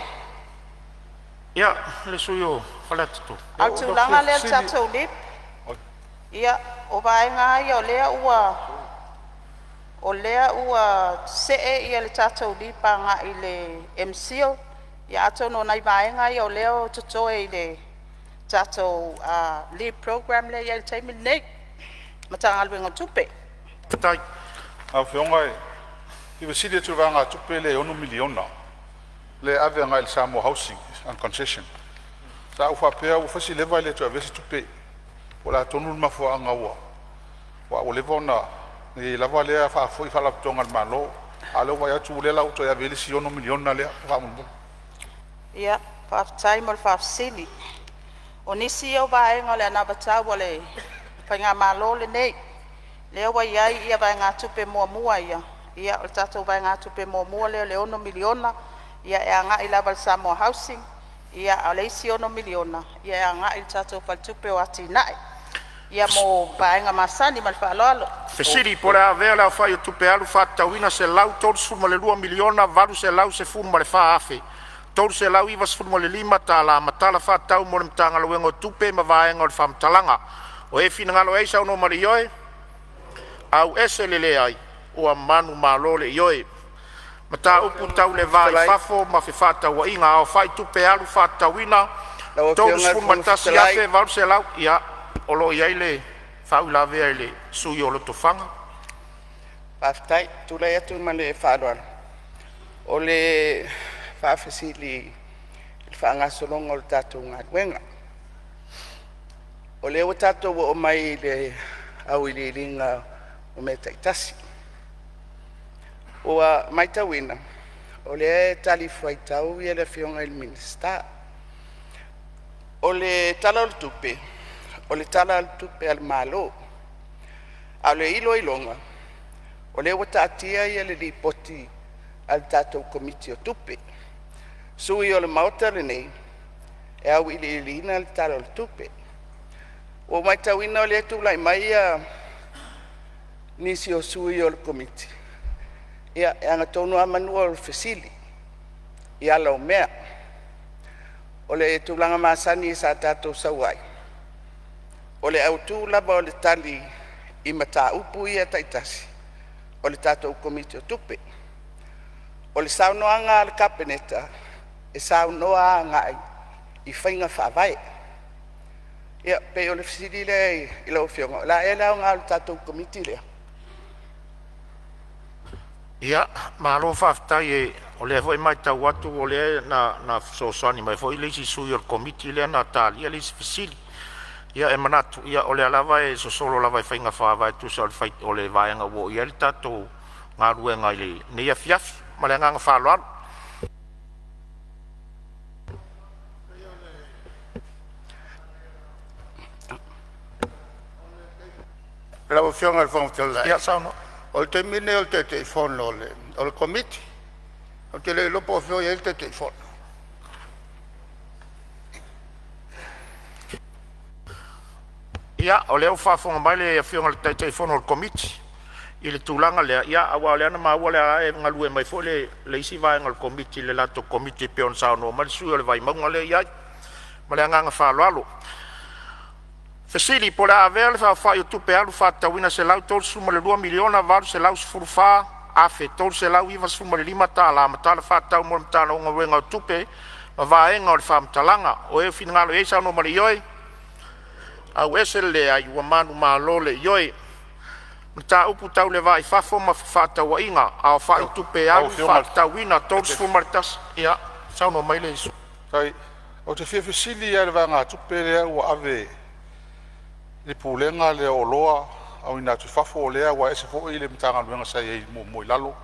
Ia, le sui usufono mo Faleata 3. A o le tulaga lea i le tatou LEAP, ia o vaega lava ia o lea ua see le tatou LEAP agai i le MCIL. Ia atonu o nai vaega ia o lea e totoe i le tatou LEAP program lea e i ai i le taimi lenei, Matagaluega o Tupe. Lau Afioga e fia fesili atu i le vaegatupe lea e $6 miliona lea e ave agai le Samoa Housing Concession. Sa ou faapea ua fai si leva e le toe avea se tupe. Po o le a tonu le mafuaaga ua leva ona i ai lava lea faafoi i faalapotopotoga a le Malo, a o lea ua vaai atu o lea la ua toe ave i ai le isi $6 miliona lea faamolemole. Ia, faafetai mo le faafesili. O nisi ia o vaega o le anavatau a le faigamalo lenei, lea ua i ai vaegatupe muamua ia, ia o le tatou vaegatupe muamua lea o le $6 miliona e agai lava i le Samoa Housing, a o le isi $6 miliona e agai i le tatou Faletupe o Atinae, ia mo vaega masani. Ma le faaaloalo. Fesili po o le a avea le aofai o tupe alu faatatauina $132,814,395 ma tala faatatau mo le Matagaluega o Tupe ma Vaega o le Faamatalaga. O e finagalo ai saunoa ma le ioe, auese le leai, ua manumalo le ioe. Mataupu tau le Va i Fafo ma Fefaatauaiga, aofai tupe alu faatatauina Lau Afioga i le Fofoga Fetalai. $31,800. Ia, o lo o i ai le faauilavea i le sui usufono o Lotofaga. Faafetai. Ou te tulai atu ma le faaaloalo o le faafesili i le faagasologa o le tatou galuega. O lea ua tatou oo mai i le auiliiliga o mea taitasi. Ua matauina o lea e talifuaitau le Afioga i le Minisita. O le Tala o le Tupe, o le Tala o le Tupe a le Malo, a o le iloiloga o lea ua taatia le Lipoti a le tatou Komiti o Tupe. Sui o le Maota lenei e auiliiliina le Tala o le Tupe. Ua ou matauina o lea e tulai mai nisi o sui o le Komiti, ia e agatonu lava manu o le fesili i ala o mea. O le tulaga masani sa tatou sau ai, o le autu lava o le tali i mataupu ia taitasi o le tatou Komiti o Tupe. O le saunoaga a le Kapeneta e saunoa agai i faiga faavae. Ia pei o le fesili lea i lau Afioga, o le a ea le aoga o le tatou Komiti lea? Ia, malo faafetai, o lea foi e matau atu o lea na fesoasoani mai foi le isi sui o le Komiti lea na talia le isi fesili. Ia e manatu o lea lava e sosolo lava i faiga faavae e tusa o le vaega ua oo i ai le tatou galuega i lenei afiafi. Ma le agaga faaaloalo. Lau Afioga i le Fofoga Fetalai, Ia saunoa. O le taimi lenei o le Taitaifono o le Komiti. Ou te le iloa po o afea o i ai le Taitaifono. Ia, o lea ua faafofoga mai le Afioga i le Taitaifono o le Komiti i le tulaga lea, aua o lea na maua o lea e galue mai foi le isi vaega o le Komiti i le latou Komiti e pei ona saunoa mai le sui usufono o le Vaimauga lea e i ai. Ma le agaga faaaloalo. Fesili Po o le a avea le aofai o Tupe Alu faatatauina $132,814,395 ma tala faatatau mo le Matagaluega o Tupe ma vaega o le faamatalaga. O e finagalo ai saunoa mai i le ioe, auese le leai ua manumalo le ioe. Mataupu Tau le Va i Fafo ma Fefaatauaiga, Aofai o Tupe Lau Alu Afioga Faatatauina $31. Ia saunoa mai le Faafetai. Ou te fia fesili lava i le vaegatupe lea ua ave i le Pulega lea o Oloa Auina atu i Fafo lea ua ese foi le Matagaluega sa i ai muamua i lalo,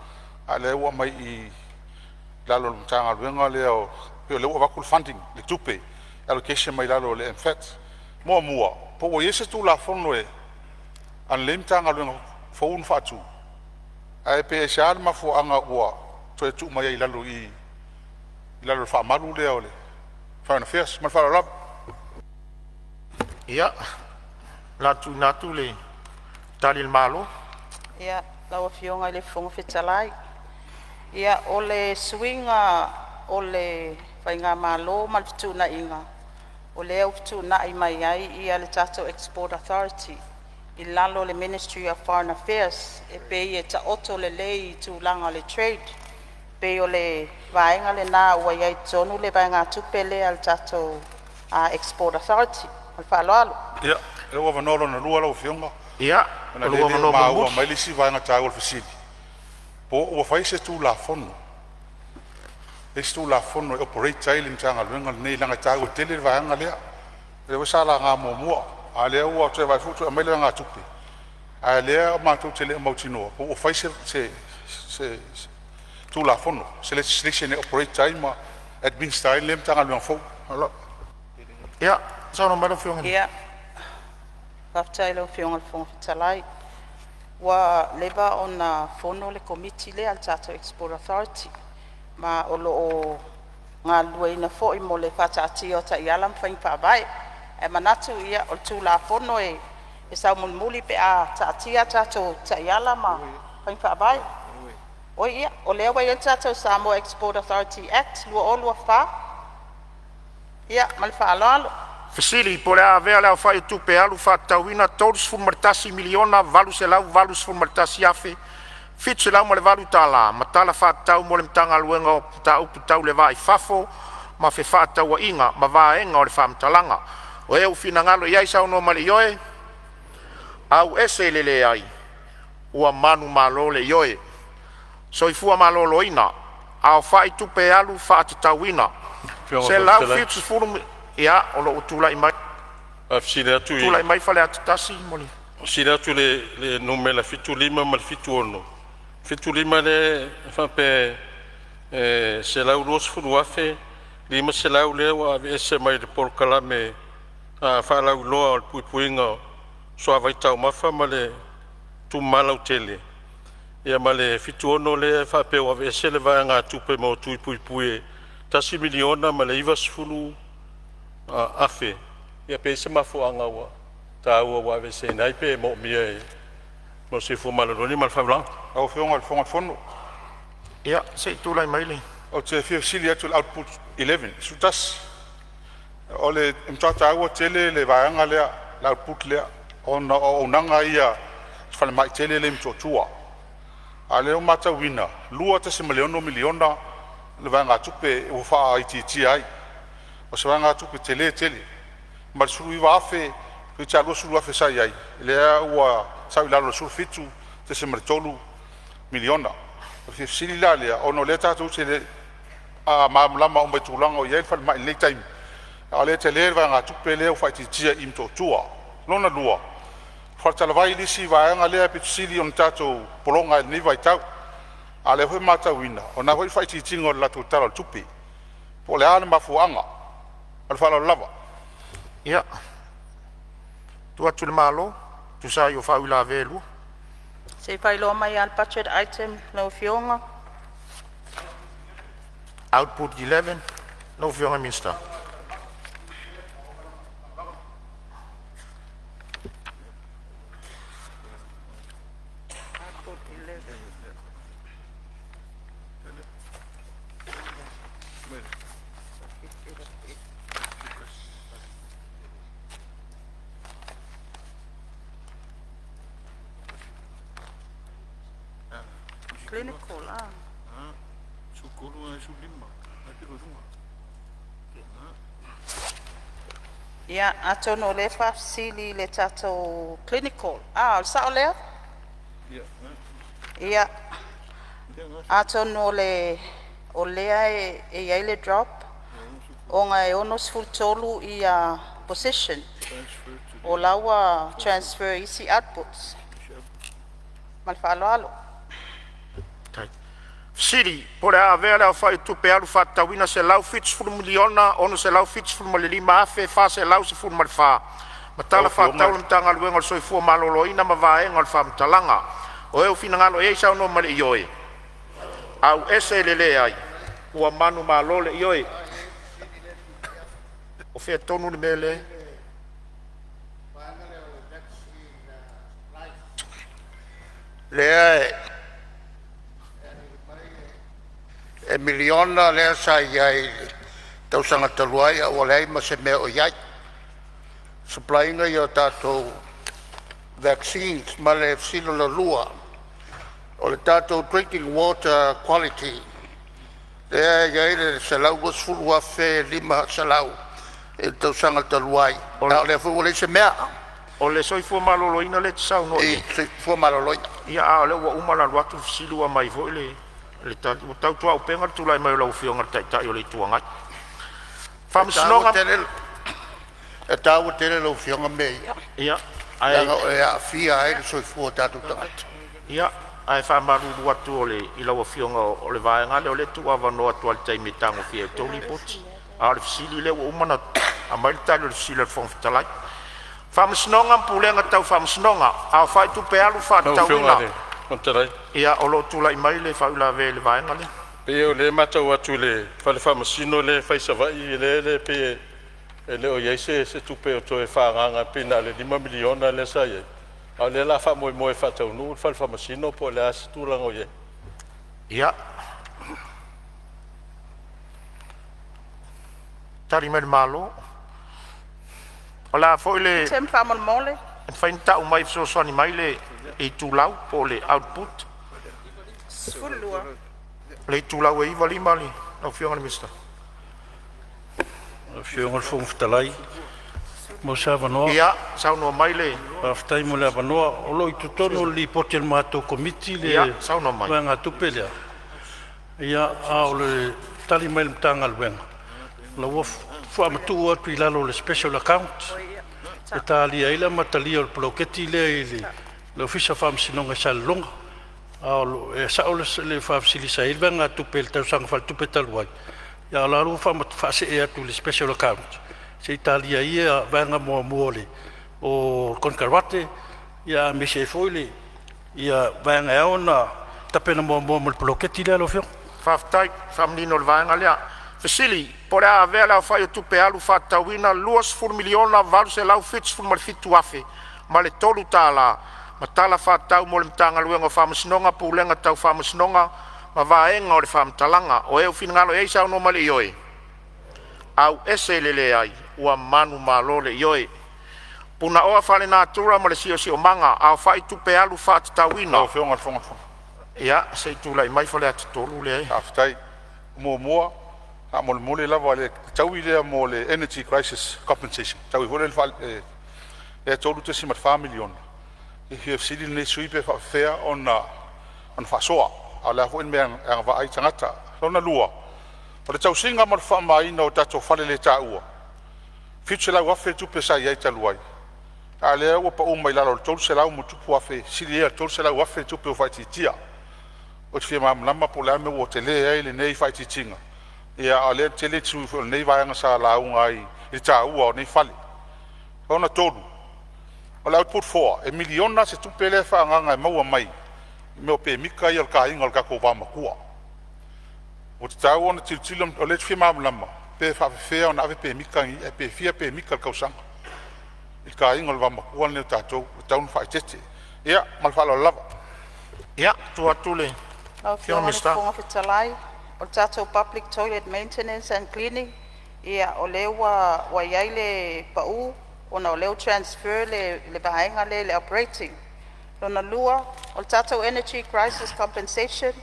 a o lea ua aumai i i lalo o le Matagaluega lea pei o lea ua avatu le funding le tupe allocation mai lalo o le MFAT. Muamua, po ua i ai se Tulafono a lenei Matagaluega fou na faatu, ae pe aisea le mafuaaga ua toe tuu mai ai i lalo i i i lalo o le faamalu lea o le Foreign Affairs. Ma le faaaloalo lava. Ia, o le a tuuina atu le Tali a le Malo. Ia, lau Afioga i le Fofoga Fetalai, ia o le suiga o le faigamalo ma le fetuunaiga o lea ua fetuunai mai ai ia le tatou Export Authority i lalo o le Ministry of Foreign Affairs e pei e taoto lelei i tulaga o le trade. E pei o le vaega lena ua i ai tonu le vaegatupe lea a le tatou Export Authority. Ma le faaaloalo. Ia, lea ua avanoa lona lua lau Afioga, Ia, ona o o lou lea e le o avanoa maua mulimuli. mai le isi vaega taua o le fesili, po ua fai se Tulafono, le isi Tulafono e operate ai le Matagaluega lenei leaga e taua tele le vaega lea. O lea foi sa laga muamua, a o lea ua toe vaai atu foi ua toe aumai le vaegatupe, a o lea matou te le o mautinoa po ua fai se Tulafono, se legislation e operate ai ma administer ai lenei Matagaluega fou. Ia, saunoa mai lau Afioga i le. Ia, faafetai i lau Afioga i le Fofoga Fetalai. Ua leva ona fono le Komiti lea le tatou Export Authority ma o loo galulueina foi mo le faataatia o taiala ma faiga faavae. Ae manatu ia o le Tulafono e sau mulimuli pe a taatia a tatou taiala ma faiga faavae. Oi ia, o lea ua iai le tatou Samoa Export Authority Act 2024. Ia ma le faaaloalo. Fesili Po o le a avea le aofai o Tupe Alu faatatauina $31,881,708 ma tala faatatau mo le Matagaluega o Mataupu Tau le Va i Fafo ma Fefaatauaiga ma vaega o le faamatalaga. O e ua finagalo ai saunoa mai i le ioe, auese le leai ua manumalo le ioe. Soifua Maloloina, Aofai Tupe Alu Faatatauina Fetalai, $170,000 ia o loo ua tulai mai Faafesili atu i tulai mai Faleata 1 mo le fesili atu i le numera 75 ma le 76, 75 lea e faapea e $120,000 $500,000 lea ua aveese mai le polokalame faalauiloa o le puipuiga o le suavai taumafa ma le tumama lautele, ia ma le $76,000 lea e faapea ua aveese le vaegatupe mo tui puipui e $1,090,000. Ia pe i ai se mafuaaga ua taua ua aveeseina ai pe moomia e mo le soifua maloloina ma le faaaloalo. Lau Afioga i le Fofoga Fetalai. Ia se i tulai mai le Ou te fia fesili atu i le output 11. O le matua taua tele le vaega lea, le output lea ona o auaunaga ia i le falemai tele lea i Motootua. A o lea ua matauina e $2.6 miliona le vaegatupe ua faaitiitia ai. O se vaegatupe tele tele ma le $19,000 toeitiiti lava $20,000 sa i ai, lea ua sau i lalo i le $17.3 miliona. O le fesili la lea ona o lea tatou te le i malamalama uma i le tulaga o i ai le falemai i lenei taimi, a o lea e tele le vaegatupe lea ua faaitiitia i Motootua. Lona lua, o faletalavai le isi vaega lea aupito sili ona tatou pologa ai i lenei vaitau, a o lea foi e matauina o lena foi e faaitiitia o le latou Tala o le Tupe. Po o le a le mafuaaga? Ma le faaaloalo lava. Ia, tuu atu i le Malo e tusa ai o faauilavea e lua. Se i faailoa mai lava le budget item lau Afioga. Output 11 lau Afioga i le Minisita. Ia, atonu o lea e faafesili i le tatou clinical. O le sao lea? Ia, atonu o lea e i ai le drop ona e 63 position o la ua transfer i isi outputs. Ma le faaaloalo. Po o le a avea le aofai o Tupe Alu faatatauina $170,675,414 ma Lau tala Afioga faatatau a le Matagaluega o le Soifua Maloloina ma vaega o le faamatalaga o e ua finagalo ai saunoa ma le ioe, auese le leai ua manumalo le ioe. O fea tonu le mea lea? Lea e miliona lea sa i ai i le tausaga talu ai ae ua leai ma se mea o i ai, supply ina ia o tatou vaccines. Ma le fesili lona lua, o le tatou drinking water quality lea e i ai le $120,500 i le tausaga talu ai, a o lea foi ua leai se mea. O le Soifua Maloloina lea e te saunoa i i ai. I le soifua maloloina. Ia, a o lea ua uma ona alu atu le fesili ua aumai foi le tali. Ua tautuaupega le tulai mai o lau Afioga i le Taitai o le Itu Agai. E taua Faamasinoga. tele, e taua tele lau Afioga mea ia, Ia, leaga e aafia ai le soifua o tatou tagata. Ia, ae faamalulu atu i lau Afioga, o le vaega lea o lea e tuuavanoa atu lava i le taimi e tagofia ai e outou lipoti. A o le fesili lea ua uma ona aumai le tali o le fesili a le Fofoga Fetalai. Faamasinoga ma Pulega Tau Faamasinoga, Aofai Tupe Alu Lau Afioga Faatatauina. i le Fofoga Fetalai. Ia, o lo o tulai mai le faauilavea i le vaega lea. Pei o lea e matau atu i le Fale Faamasino lea e fai i Savaii lea e pei e le o i ai se tupe o toe faaagaaga pei na o le $5 miliona lea sa i ai, a o lea o le a faamoemoe e faataunuu le Fale Faamasino po o le a se tulaga o i ai? Ia. Tali mai le Malo. O le a foi le Item faamolemole. E mafai ona tau mai e fesoasoani mai le itulau po o le output. 12. O le itulau e 95 lau Afioga i le Minisita. Lau Afioga i le Fofoga Fetalai, mo se avanoa. Ia saunoa mai le Faafetai mo le avanoa. O lo o i totonu o le lipoti a le matou Komiti Ia le saunoa mai. vaegatupe lea, ia a o le tali mai a le Matagaluega, o la ua faamatuu atu i lalo o le special account e talia ai le amatalia o le poloketi lea i le Ofisa o Faamasinoga i Salelologa. A o lo o… E sao le faafesili sa i ai le vaegatupe i le tausaga faaletupe talu ai, Ia o la ua faasee atu i le special account se i talia ai ia vaega muamua o le konekarate, ia aemaise ai foi le vaega e ao ona tapena muamua mo le poloketi lea lau Afioga. Faafetai faamanino le vaega lea. Fesili po o le a avea le aofai o tupe alu faatatauina $20,877,003 ma tala faatatau mo le Matagaluega o Faamasinoga, Pulega Tau Faamasinoga ma Vaega o le Faamatalaga. O e ua finagalo ai saunoa mai i le ioe, auese le leai, ua manumalo le ioe. Punaoa Faalenatura ma le Siosiomaga, aofai tupe alu faatatauina. Lau Afioga i le Fofoga Fetalai. Ia se i tulai mai Faleata 3 lea. Faafetai. Muamua, faamolemole lava le taui lea mo le Energy Crisis Compensation, le taui foi lea e $3.4 miliona. E fia fesili lenei sui usufono pe faapefea ona faasoa, a o le a foi le mea e agavaa ai tagata. Lona lua, o le tausiga ma le faamamaina o tatou faleletaua, $700,000 le tupe sa i ai talu ai, a o lea ua pau mai lalo i le $300+ afe, sili ia i le $300,000 le tupe ua faaitiitia. Ou te fia malamalama po o le a le mea ua tele ai lenei faaitiitiga, a o lea e tele sui usufono foi o lenei vaega sa lauga ai i le taua o nei fale. Lona tolu, o le output 4, e $1 miliona se tupe lea e faaagaaga e maua mai i mea o pemita ia o le taina o le tatou vaomatua. Ua tatau ona tilotilo, o lea ou te fia malamalama pe faapefea ona ave pemita nei ae pe fia pemita i le tausaga i le taina o le vaomatua lenei o tatou, ua tatau ona faaeteete. Ia ma le faaaloalo lava. Ia, tuu atu le Lau Afioga i le Afioga i le Minisita. Fofoga Fetalai, o le tatou public toilet maintenance and cleaning, ia o lea ua iai le pau ona o lea ua transfer le vaega lea i le operating. Lona lua, o le tatou energy crisis compensation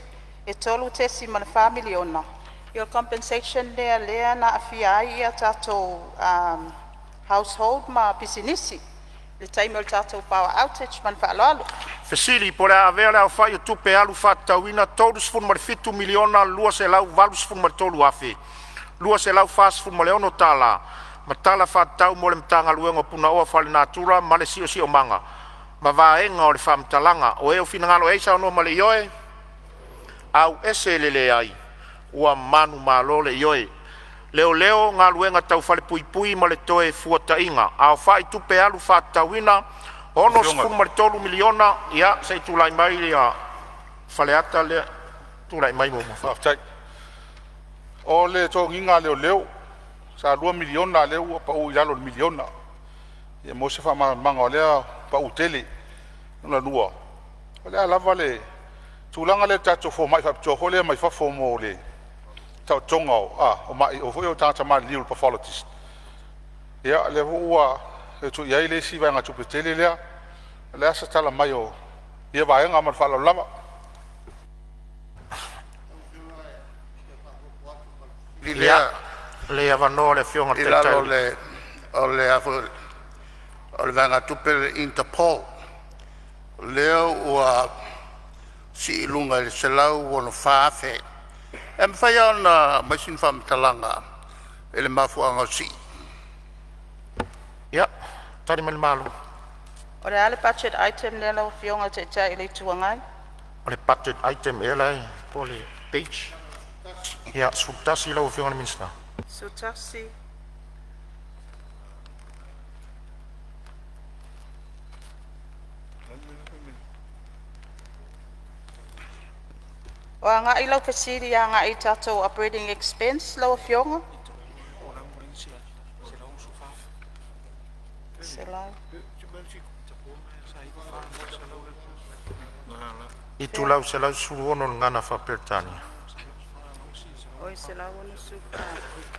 e $3.4 miliona. Ia o le compensation lea lea na aafia ai tatou household ma pisinisi i le taimi o le tatou power outage. Ma le faaaloalo. Fesili po o le a avea le aofai o tupe alu faatatauina $37,283,246 ma tala faatatau mo le Matagaluega o Punaoa Faalenatura ma le Siosiomaga ma Vaega o le Faamatalaga. O e ua finagalo ai saunoa ma le ioe, auese le leai, ua manumalo le ioe. Leoleo, Galuega Tau Falepuipui ma le Toefuataiga, aofai tupe alu faatatauina $63,000,000. Ia se i tulai mai ia Faleata lea, tulai mai muamua. Faafetai. O le toniga leoleo sa $2 miliona a o lea ua pau i lalo i le $1 miliona. Ia mo se faamalamalamaga o lea pau tele. Lona lua, o le a lava le tulaga lea i tatou fomai faapitoa foi lea mai fafo mo le taotoga o tagata maliliu, le pathologist, ia lea foi ua toe tuu i ai le isi vaegatupe tele lea. O le a se tala mai o ia vaega ma le faaaloalo lava. Ia, le avanoa le Afioga i I le lalo Taitai. o le a foi o le vaegatupe le Interpol, o lea ua sii i luga i le $164,000. E mafai lava ona aumai sina faamatalaga i le mafuaaga o le sii? Ia, tali mai le Malo. O le a le budget item lea lau Afioga i le Taitai o le Itu Agai? O le budget item ea la po o le page? Ia, 11 lau Afioga i le Minisita. 11. O agai lau fesili agai i tatou operating expense lau Afioga? Itulau 116 i le Gagana Faa-Peretania.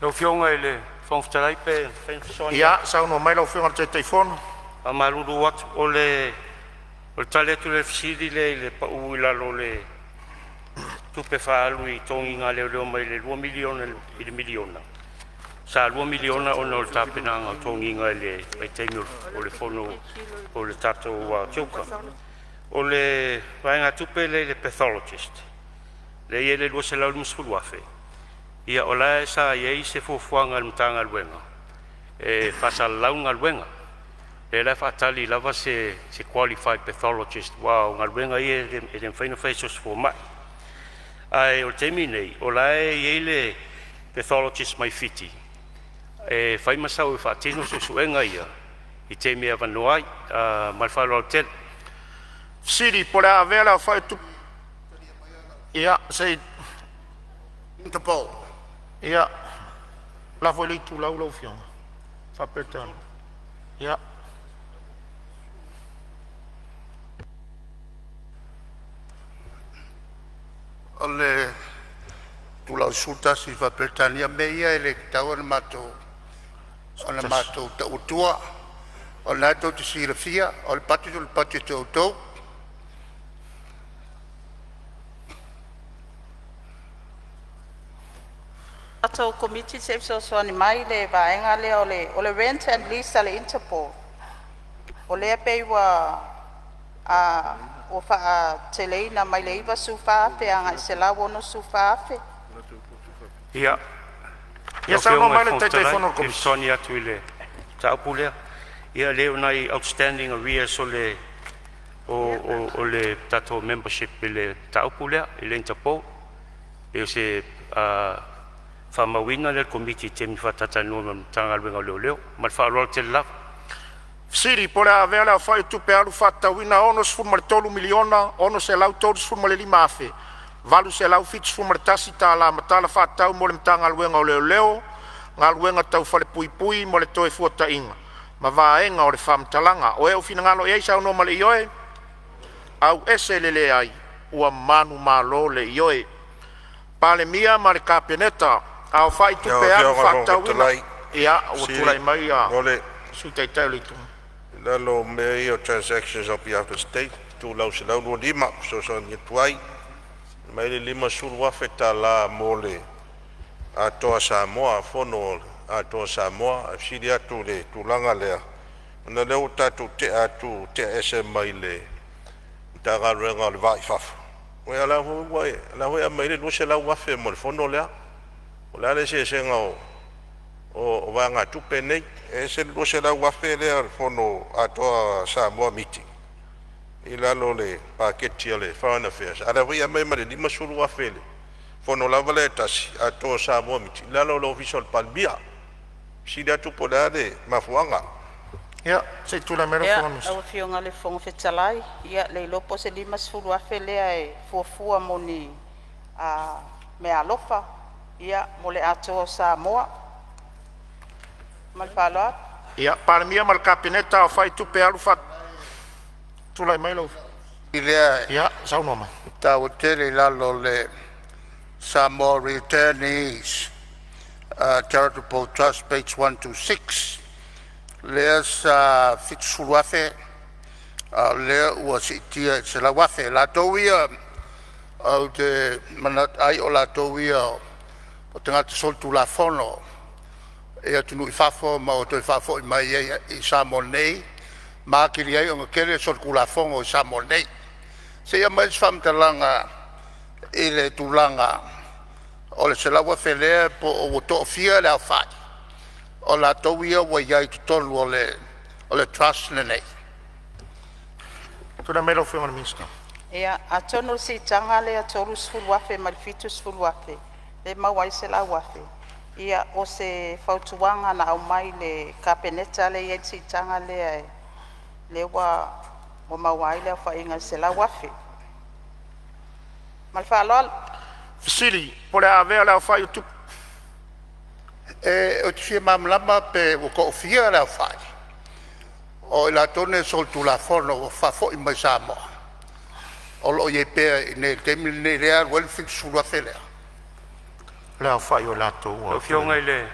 Lau Afioga i le Fofoga Fetalai pe mafai ona fesoasoani Ia, atu. saunoa mai lau Afioga i le Taitaifono. Faamalulu atu, o le tali atu lea i le fesili lea i le pau i lalo o le tupe faaalu i toniga leoleo mai le $2 miliona i le $1 miliona. Sa $2 miliona ona o le tapenaga o toniga i le vaitaimi o le fono o le tatou CHOGM. O le vaegatupe lea i le Pathologist lea e i ai le $250,000, ia o la e sa i ai se fuafuaga a le Matagaluega e faasalalau le galuega. O lea la e faatali lava se qualified pathologist aua o galuega ia e le mafai ona faia e se fomai. Ae o le taimi lenei, o la e i ai le pathologist mai Fiti e fai ma sau e faatino suesuega ia i taimi e avanoa ai. Ma le faaaloalo tele. Fesili po o le a avea le aofai o tupe. Ia, se i Interpol. Ia, lafo i le itulau lau Afioga faa-Peretania. Ia. O le itulau e 11 faa-Peretania o mea ia e le tatau ona matou tau atua, o lena tou te silafia o le budget o le budget a outou. Tatou Komiti sei fesoasoani mai i le vaega lea o le rent and lease a le Interpol. O lea pei ua faateleina mai le $94,000 agai le $164,000. Ia, Ia lau saunoa Afioga i mai le le Fofoga Fetalai, Taitaifono o le e Komiti. fesoasoani atu i le mataupu lea. Ia lea o nai outstanding arrears o le o, o, o le tatou membership i le mataupu lea i le Interpol. E o se faamauina lea e le Komiti i taimi faatalatalanoa ma le Matagaluega o Leoleo. Ma le faaaloalo tele lava. Fesili po o le a avea le aofai o tupe alu faatatauina $63,635,871 ma tala faatatau mo le Matagaluega o Leoleo, Galuega Tau Falepuipui ma le Toefuataiga ma vaega o le faamatalaga. O e ua finagalo i ai saunoa ma le ioe, auese le leai, ua manumalo le ioe. Palemia ma le Kapeneta, aofai Lau tupe alu Afioga i le Fofoga faatatauina. Fetalai, Ia, ua sili tulai mai ia o le Sui Taitai o le Itu. I lalo o mea ia o transactions on behalf of the State, itulau 125 e fesoasoani atu ai, aumai le $50,000 mo le Atoa Samoa, Fono a le Atoa Samoa. Ae fesili atu i le tulaga lea, ona o lea ua tatou te'a atu, te'a ese mai le Matagaluega o le Va i Fafo, ia o la foi e aumai ai le $200,000 mo le fono lea. O le a le eseesega o vaegatupe nei? E ese le $200,000 lea o le Fono Atoa Samoa Meeting i lalo o le paketi a le Foreign Affairs, a o lea foi e aumai ma le $50,000 i le fono lava lea e tasi Atoa Samoa Meeting i lalo o le Ofisa o le Palemia. Fesili atu po o le a le mafuaaga? Ia, se i tulai mai lau Ia, Afioga i le Minisita. lau Afioga i le Fofoga Fetalai, ia le iloa po o se $50,000 lea e fuafua mo ni a meaalofa ia mo le Atoa o Samoa. Ma le faaaloalo. Ia, Palemia ma le Kapeneta, aofai tupe alu faat... Tulai mai lau. I lea Ia, saunoa mai. taua tele i lalo o le Samoa Returnees Charitable Trust page 126, lea sa 70,000 a o lea ua siitia i le 100,000. Latou ia ou te manatu ai o latou ia o tagata solitulafono i atunuu i fafo ma ua toe faafoi mai ai i Samoa nei ma atili ai ona tele solitulafono i Samoa nei. Se i aumai se faamatalaga i le tulaga o le 100,000 lea po o ua toafia le aofai o latou ia ua i ai i totonu o le trust lenei. Tulai mai lau Afioga i le Minisita. Ia, atonu o le siitaga lea e $30,000 mai le $70,000 lea e maua ai le $100,000. Ia, o se fautuaga na aumai i le Kapeneta lea e iai le siitaga lea, lea ua maua ai le aofaiga e $100,000. Ma le faaaloalo. Fesili po o le a avea le aofai o tupe. Ou te fia malamalama pe ua toafia le aofai o i latou nei solitulafono ua faafoi mai Samoa o lo o i ai pea i inei i le taimi lenei lea e alu ai le 70,000 lea. Le aofai o latou Lau ua Afioga i le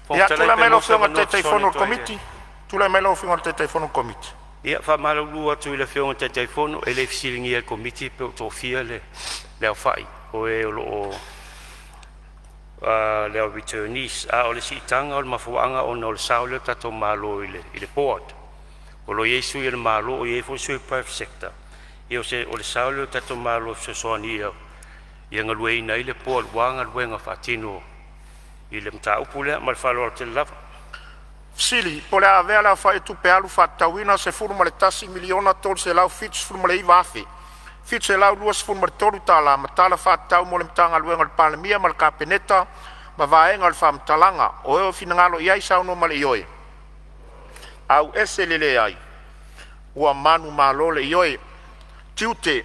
Fofoga Ia, Fetalai tulai pe mai lau maua se Afioga i le avanoa e Taitaifono fesoasoani o le atu ai i le Komiti. Tulai mai lau Afioga i le Taitaifono o le Komiti. Ia, faamalulu atu i le Afioga i le Taitaifono, e le i fesiligia e le Komiti pe ua toafia le aofai o e o lo o le au returnees, a o le siitaga o le mafuaaga ona o le sao lea o le tatou Malo i le Board. O lo o i ai sui o le Malo, o i ai foi sui o le private sector. Ia o le sao lea o le tatou Malo e fesoasoani ia galueaiina ai le Board aua galuega faatino i le mataupu lea. Ma le faaaloalo tele lava. Fesili po o le a avea le aofai o tupe alu faatatauina $11,379,723 ma tala faatatau mo le Matagaluega a le Palemia ma le Kapeneta ma Vaega o le Faamatalaga. O e ua finagalo i ai saunoa ma le ioe, auese le leai, ua manumalo le ioe. Tiute: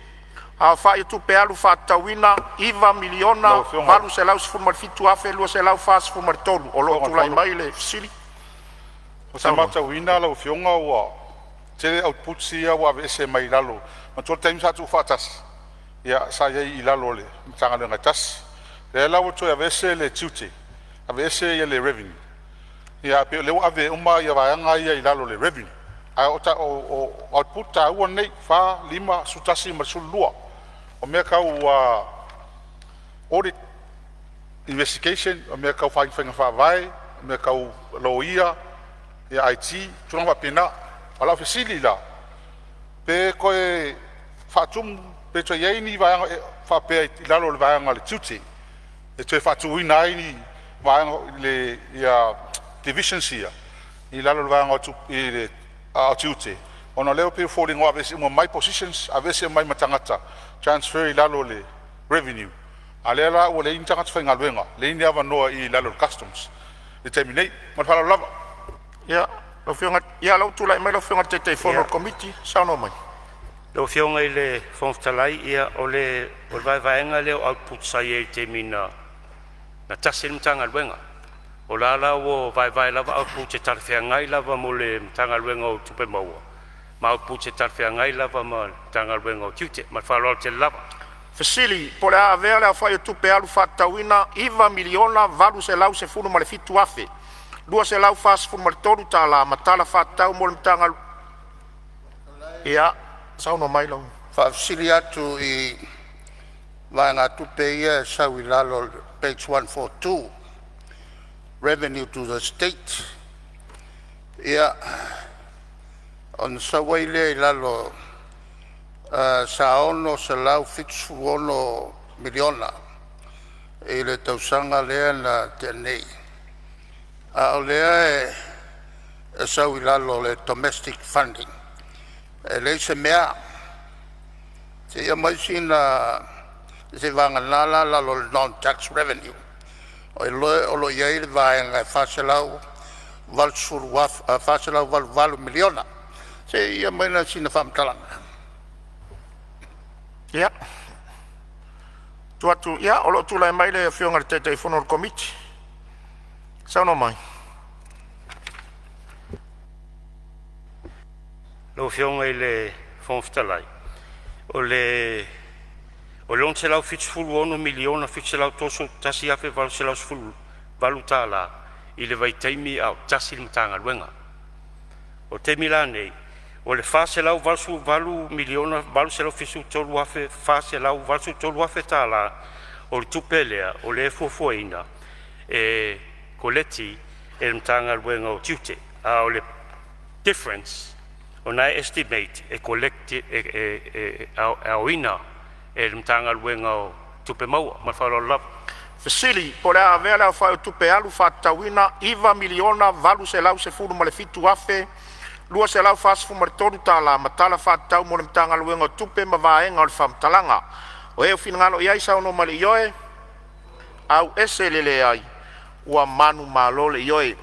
Aofai o Tupe Alu faatatauina Lau Afioga $9,817,243. O lo o tulai mai le fesili. Ou te matauina lau Afioga ua tele outputs ia ua aveese mai lalo. Manatua le taimi sa tuufaatasi, ia sa i ai i lalo o le Matagaluega e tasi. Lea la ua toe aveese le Tiute, aveese le Revenue, ae pei o lea ua ave uma vaega ia i lalo o le Revenue. Ae o output taua nei 4, 5, 11 ma le 12. O mea tau audit, investigation, o mea tau faiga faavae, o mea tau loia, IT, tulaga faapena. A o lau fesili la, pe toe faatumu pe toe i ai ni vaega faapea i lalo o le vaega o le Tiute e toe faatuina ai ni vaega ia divisions ia i lalo o le vaega o tiute, ona o lea e pei e foliga ua aveese uma mai positions, aveese uma ai ma tagata, transfer i lalo o le Revenue, a o lea la ua leai ni tagata faigaluega, leai ni avanoa i lalo o le Customs i le taimi nei. Ma le faaaloalo lava. Ia, lau Afioga, ia lea ua tulai mai lau Afioga i le Taitaifono o le Komiti. Saunoa mai. Lau Afioga i le Fofoga Fetalai, ia o le vaevaega lea o outputs sa i ai i le taimi na tasi ai le Matagaluega. O la ua vaevae lava outputs e talafeagai lava mo le Matagaluega o Tupe Maua ma outputs e talafeagai lava ma le Matagaluega o Tiute. Ma le faaaloalo tele lava. Fesili po o le a avea le aofai o tupe alu faatatauina $9,817,243 ma tala faatatau mo le Matagaluega. Ia, saunoa mai lau Faafesili atu i vaegatupe ia e sau i lalo o le page 142 Revenue to the State. Ia, ona sau ai lea i lalo $676 miliona i le tausaga lea na tea nei, a o lea e sau i lalo o le domestic funding, e leai se mea. Se i aumai sina seiavagana la lalo o le non-tax revenue o lo o i ai le vaega e $488 miliona. Se i aumai sina faamatalaga. Ia, tuu atu, ia o lo o tulai mai le Afioga i le Taitaifono o le Komiti. Saunoa mai. Lau Afioga i le Fofoga Fetalai, o le $676,731,818 i le vaitaimi a o tasi le Matagaluega. O le taimi la lenei, o le $488,873,483 tala o le tupe lea o lea e fuafuaina e koleti e le Matagaluega o Tiute, a o le difference o lena e estimate e collect e aoina e le Matagaluega o Tupe Maua. Ma le faaaloalo lava. Fesili po o le a avea le aofai o tupe alu faatatauina $9,817,243 ma tala faatatau mo le Matagaluega o Tupe ma Vaega o le Faamatalaga. O e ua finagalo i ai saunoa mai i le ioe, auese le leai, ua manumalo le ioe.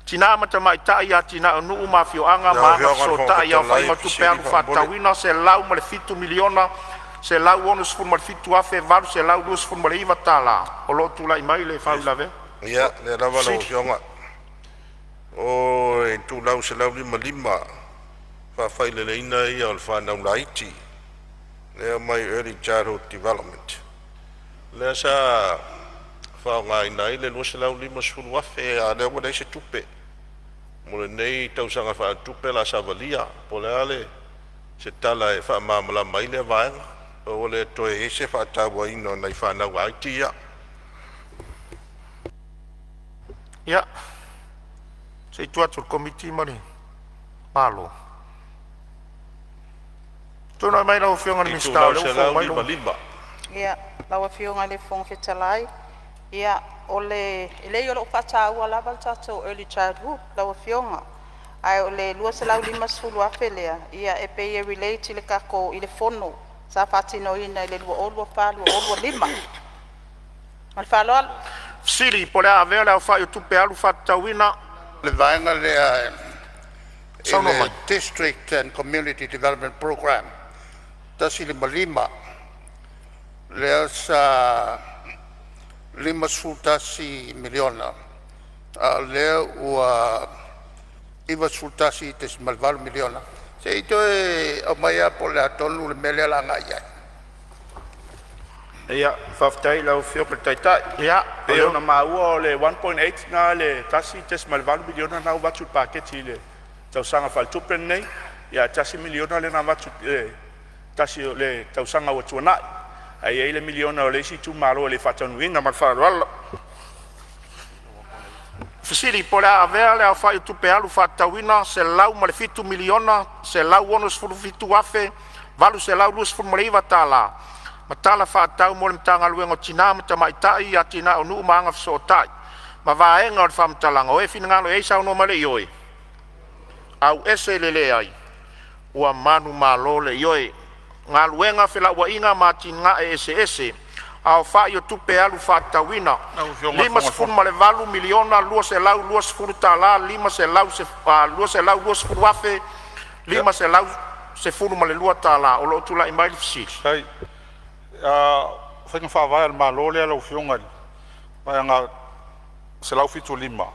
Tina ma Tamaitai, Atinae o Nuu ma Afioaga Lau ma Afioga i le Fofoga Agafesootai, Fetalai aofaiga o o le tupe fesili alu faamolemole. faatatauina $107,167,829. O lo o tulai mai le faauilavea. Ia, lea lava lau Sili. Afioga. O itulau e 155 faafaileleina ia o le fanau laiti lea e aumai Early Childhood Development, lea sa faaaogaina ai le $250,000 a o lea ua leai se tupe mo lenei tausaga faaletupe, o le a savalia. Po o le a se tala e faamalamalama ai lea vaega, ua le toe i ai se faatauaina o nai fanau laiti ia. Ia, se i tuu atu i le Komiti ma le Malo. Tulai mai lau Afioga i le Minisita o Itulau lea ua fou mai lou 155. Ia, lau Afioga i le Fofoga Fetalai, ia o le e leai o lo o faataua lava le tatou Early Childhood lau Afioga, ae o le $250,000 lea, ia e pei e relate i le tatou fono sa faatinoina i le 2024/2025. Ma le faaaloalo. Fesili po o le a avea le aofai o tupe alu faatatauina Le vaega lea i Saunoa le mai. District and Community Development Program 155, lea sa $51 miliona a o lea ua $91.8 miliona. Se i toe aumai lava po o le a tonu le mea lea o le a agai i ai. Ia, faafetai i lau Afioga i le Taitai. E pei ona maua o le 1.8 lena le $1.8 miliona lena ua avatu i le paketi i le tausaga faaletupe lenei, ae $1 miliona lea na avatu i le tasi o le tausaga ua tuanai. Ae i ai le miliona o le isi itumalo e le i faataunuuina. Ma le faaaloalo. Fesili po o le a avea le aofai o tupe alu faatatauina $107,167,829 ma tala faatatau mo le Matagaluega o Tina ma Tamaitai, Atinae o Nuu ma Agafesootai ma Vaega o le Faamatalaga o e finagalo ai saunoa ma le Ioe. Auese le leai. Ua manumalo le Ioe. Galuega, Felauaiga ma Atinae Eseese, aofai o tupe alu faatatauina Lau Afioga i le Fofoga $58,220.5 220,512 Fetalai. O lo o tulai mai le fesili. O faiga faavae a le Malo lea lau Afioga i le Vaega 175,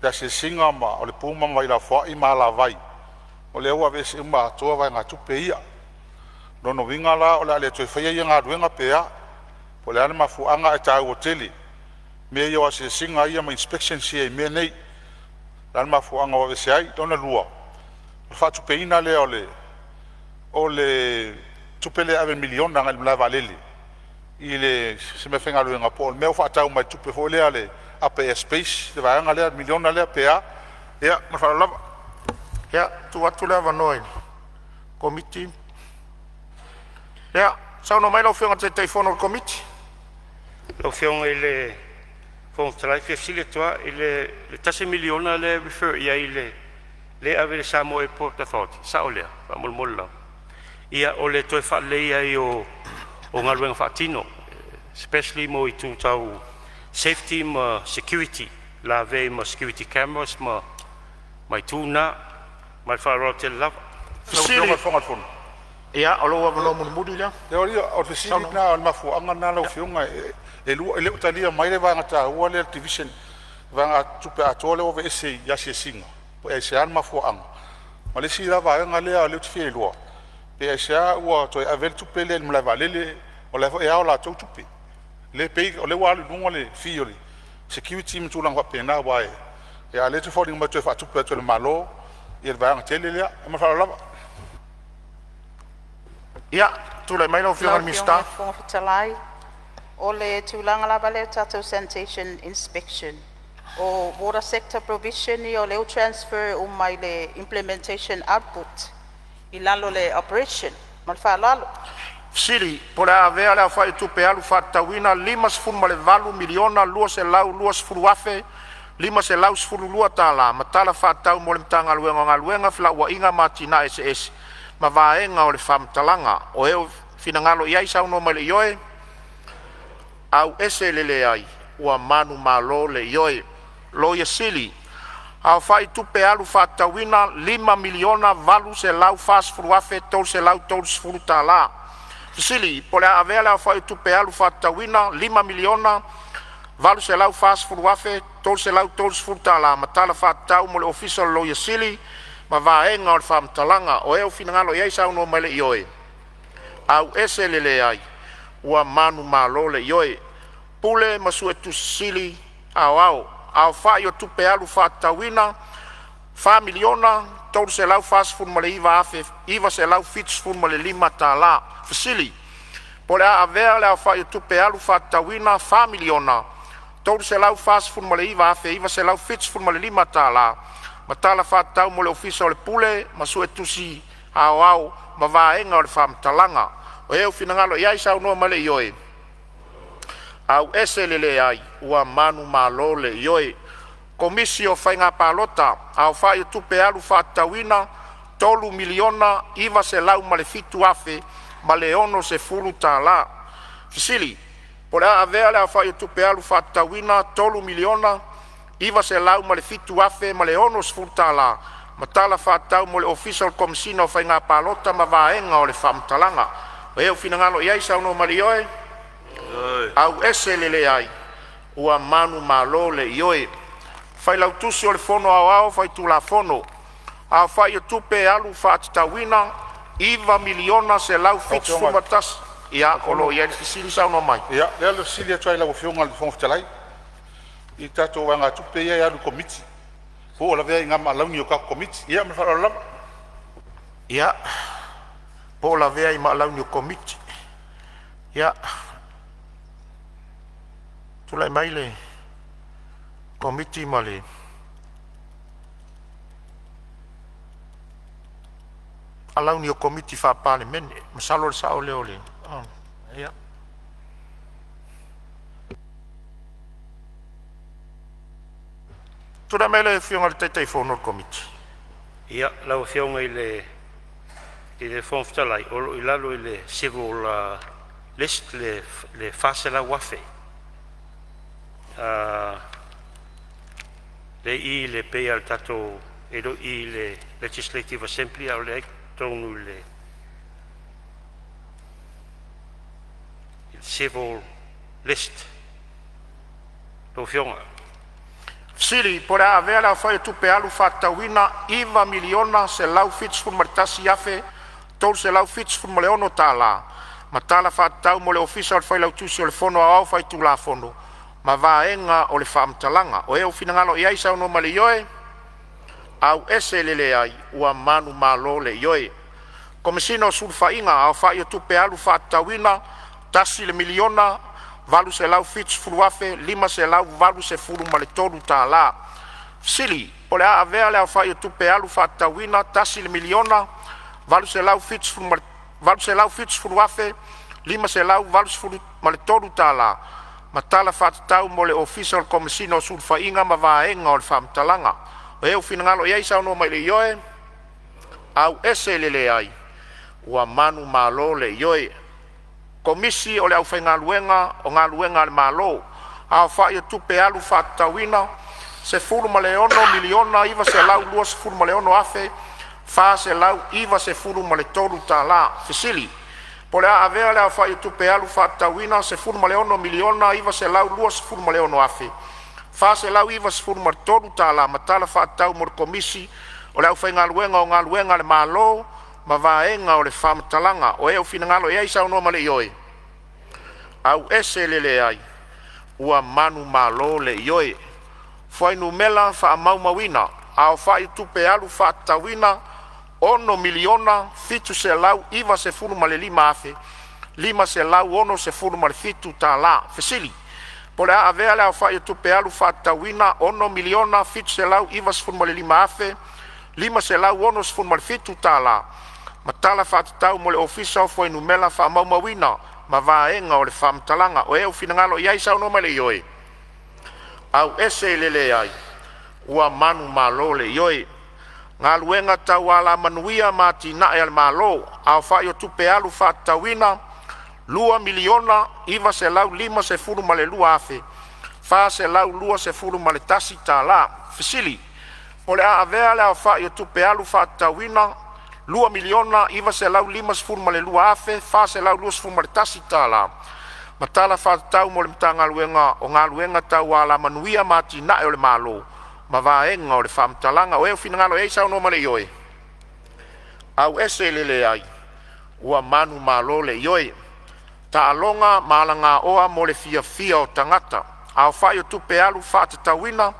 i asiasiga ma o le pu ma vailafoai ma alavai, o lea ua aveese uma atoa vaegatupe ia. O lona uiga la o le a le toe faia ia galuega pe a? Po o le a le mafuaaga ae taua tele mea ia o asiasiga ia ma inspections ia i mea nei. O le a le mafuaaga ua aveese ai? Lona lua, o le faatupeina lea o le tupe lea e ave e $1 miliona agai le malae vaalele i le se meafaigaluega po o le mea ua faatau mai le tupe foi lea a le Upper Air Space le vaega lea le $1 miliona lea pe a? Ia ma le faaaloalo lava. Ia, tuu atu le avanoa i le Komiti. Ia, saunoa mai lau Afioga i le Taitaifono o le Komiti. Lau Afioga i le Fofoga Fetalai e fia fesili atu lava i le $1 miliona lea e refer i ai i le lea e ave i le Samoa Airport Authority, e sao lea? Faamolemole lava. Ia o le toe faaleleia ai o galuega faatino, especially mo itu tau safety ma security, lavea ai ma security cameras ma itu na. Ma le faaaloalo tele lava. Lau Afioga i le Fofoga o le Fono. Ia, o lou avanoa mulimuli lea. O le fesili lena, o le mafuaaga lena lau Afioga e le o talia mai le vaega taua lea le division, le vaegatupe atoa lea ua aveese i asiasiga pe aisea le mafuaaga? Ma le isi la vaega lea ou te fia iloa, pe aisea ua toe ave ai le tupe lea i le malae vaalele, o la e foi e ao latou tupe, lea e pay, o lea ua alu i luga le fee o le security ma tulaga faapena, aua e… a o lea e foliga mai e toe faatupe atu e le Malo le vaega tele lea. Ma le faaaloalo lava. Ia, tulai mai lau Afioga Lau i le Afioga i Minisita. le Fofoga Fetalai, o le tulaga lava lea i le tatou sanitation inspection, o water sector provision ia o lea ua transfer uma i le implementation output i lalo o le operation. Ma le faaaloalo. Fesili po o le a avea le aofai o tupe alu faatatauina $58,220,512 ma tala faatatau mo le Matagaluega o Galuega, Felauaiga ma Atinae Eseese ma Vaega o le Faamatalaga. O e finagalo ai saunoa mai i le Ioe. Auese le leai. Ua manumalo le Ioe. Loia Sili, aofai tupe alu faatatauina $5,840,330. Fesili po o le a avea le aofai o tupe alu faatatauina $5,840,330 ma tala faatatau mo le Ofisa o le Loia Sili ma Vaega o le Faamatalaga. O e finagalo ai saunoa mai i le Ioe. Auese le leai. Ua manumalo le Ioe. Pule ma Suetusi Sili Aoao, aofai o tupe alu faatatauina $4,349,975. Fesili po o le a avea le aofai o tupe alu faatatauina $4,349,975 ma tala faatatau mo le Ofisa o le Pule ma Suetusi Aoao ma Vaega o le Faamatalaga. O e finagalo ai saunoa mai i le Ioe. Auese le leai. Ua manumalo le Ioe. Komisi o Faiga Palota, aofai o tupe alu faatatauina $3,907,060. Fesili O le a avea le aofai o tupe alu faatatauina $3,907,060 ma tala faatatau mo le Ofisa o le Komesina o Faiga Palota ma Vaega o le Faamatalaga. O le finagalo saunoa mai i le ioe, auese le leai ua manumalo le Ioe. Failautusi o le Fono Aoao Faitulafono, aofai o tupe alu faatatauina $9,171,000. Ia, o lo o i ai le fesili, saunoa mai. Ia, o lea e fesili atu lava i lau Afioga i le Fofoga Fetalai i tatou vaegatupe ia e alu i Komiti, po o lavea ai i ma alauni o tatou Komiti. Ia ma le faaaloalo lava. Ia, po o lavea ai ma alauni o Komiti. Ia, tulai mai le Komiti ma le alauni o Komiti Faa-Palemene. Masalo o le sao lea o le… Ia. Tulai mai le Afioga i le Taitaifono o le Komiti. Ia, lau Afioga i le Fofoga Fetalai, o lo o i lalo i le Civil List le $400,000 lea e i i le pei a o tatou, e le o i i le Legislative Assembly a o lea e i totonu i le Civil List lau Afioga. Fesili po o le a avea le aofai o tupe alu faatatauina $9,171,376 ma tala faatatau mo le Ofisa o le Failautusi o le Fono Aoao Faitulafono ma Vaega o le Faamatalaga. O e ua finagalo i ai saunoa mai i le ioe, auese le leai ua manumalo le ioe. Komesina o Sulufaiga, aofai o tupe alu faatatauina $1,870,583. Fesili po o le a avea le aofai o tupe alu faatatauina $1,870,583 ma tala faatatau mo le Ofisa o le Komesina o Sulufaiga ma Vaega o le Faamatalaga. O e ua finagalo i ai saunoa mai i le ioe, auese le leai ua manumalo le Ioe. Komisi o le Aufaigaluega o Galuega a le Malo, aofai o tupe alu faatatauina $16,926,493. Fesili po o le a avea le aofai o tupe alu faatatauina $16,926,493 ma tala faatatau mo le Komisi o le Aufaigaluega o Galuega a le Malo ma Vaega o le Faamatalaga. O e ua finagalo i ai saunoa ma le ioe, auese le leai ua manumalo le ioe. Fuainumera Faamaumauina, aofai o tupe alu faatatauina $6,795,567. Fesili po o le a avea le aofai o tupe alu faatatauina $6,795,567 ma tala faatatau mo le Ofisa o Fuainumera Faamaumauina ma Vaega o le Faamatalaga. O e ua finagalo i ai saunoa mai i le ioe, auese le leai ua manumalo le Ioe. Galuega Tau Alamanuia ma Atinae a le Malo, aofai o tupe alu faatatauina $2,952,421. Fesili Po o le a avea le aofai o tupe alu faatatauina $2,952,421 ma tala faatatau mo le Matagaluega o Galuega Tau Alamanuia ma Atinae o le Malo ma Vaega o le Faamatalaga. O e ua finagalo i ai saunoa ma le ioe, auese le leai ua manumalo le Ioe. Taaloga ma Alagaoa mo le Fiafia o Tagata, aofai o tupe alu faatatauina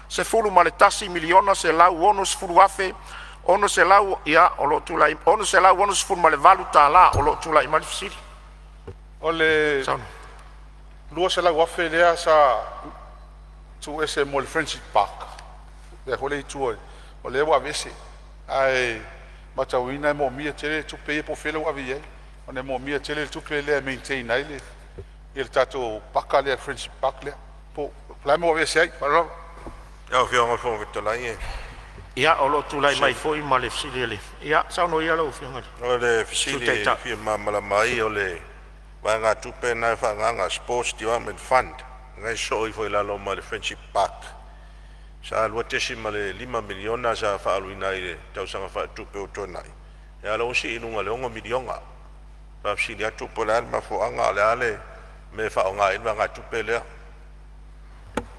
$11,160,600 ia o loo tulai $668 o lo o tulai mai le fesili. O le $200,000 lea sa tuu ese mo le Friendship Park lea foi e i tua o lea ua aveese, ae matauina e moomia tele tupe ia po o fea ua ave i ai ona e moomia tele le tupe lea e maintain ai le tatou paka lea Friendship Park lea. Po o le a le mea ua aveese ai ma le faaaloalo lava. Lau Afioga i le Fofoga Fetalai, Ia o lo o tulai mai foi ma le fesili a le… Ia saunoa ia lau Afioga i le O le Sui fesili e Taitai. fia malamalama ai o le Vaegatupe lena e faaagaaga Sports Development Fund lena e sosoo ifo i lalo ma le Friendship Park, sa $2.5 miliona sa faaaluina ai i le tausaga faaletupe ua tuanai, a o lea ua sii i luga i le $6 miliona. E faafesili atu po o le a le mafuaaga, a o le a le mea e faaaoga ai le vaegatupe lea?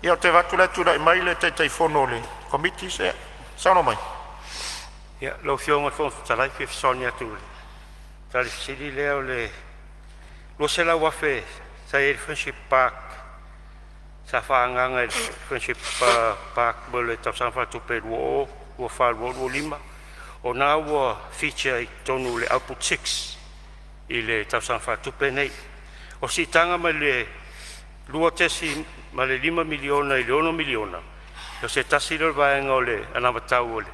Ia, ou te vaai atu o la e tulai mai le Taitaifono o le Komiti. Saunoa mai. Ia, lau Afioga i le Fofoga Fetalai, e fia fesoasoani atu i le tali fesili lea. O le $200,000 sa i ai i le Friendship Park sa faaagaaga i le Friendship Park mo le tausaga faaletupe 2024/2025, o lena ua feature i totonu o le Output 6 i le tausaga faaletupe lenei. O le siitaga mai le $2.5 miliona i le $6 miliona, o se tasi lea o vaega o le anavatau a le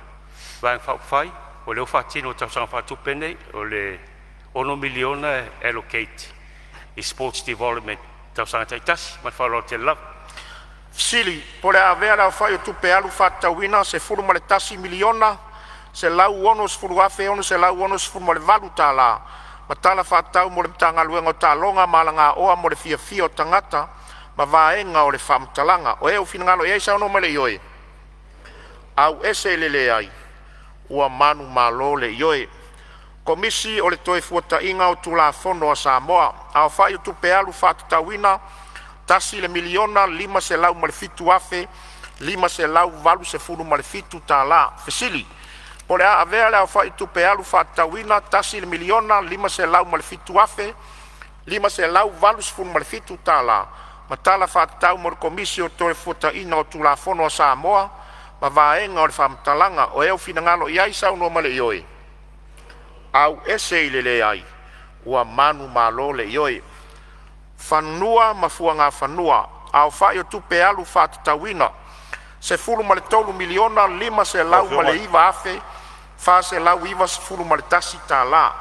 Vaega Faaupufai o lea ua faatino i le tausaga faaletupe lenei. O le $6 miliona e allocate i sports development i tausaga taitasi. Ma le faaaloalo tele lava. Fesili po o le a avea le aofai o tupe alu faatatauina $11,160,668 ma tala faatatau mo le Matagaluega o Taaloga ma Alagaoa mo le Fiafia o Tagata ma vaega o le faamatalaga. O e ua finagalo ai saunoa mai i le Ioe. Auese i le Leai. Ua manumalo le Ioe. Komisi o le Toefuataiga o Tulafono a Samoa. Aofai o Tupe Alu faatatauina $1,507,587. Fesili: Po o le a avea le aofai o tupe alu faatatauina $1,507,587 ma tala faatatau mo le Komisi o le Toefuataiga o Tulafono a Samoa ma vaega o le faamatalaga. O e ua finagalo i ai saunoa mai i le Ioe. Auese i le Leai. Ua manumalo le Ioe. Fanua ma Fuagafanua, aofai o tupe alu faatatauina $13,509,491.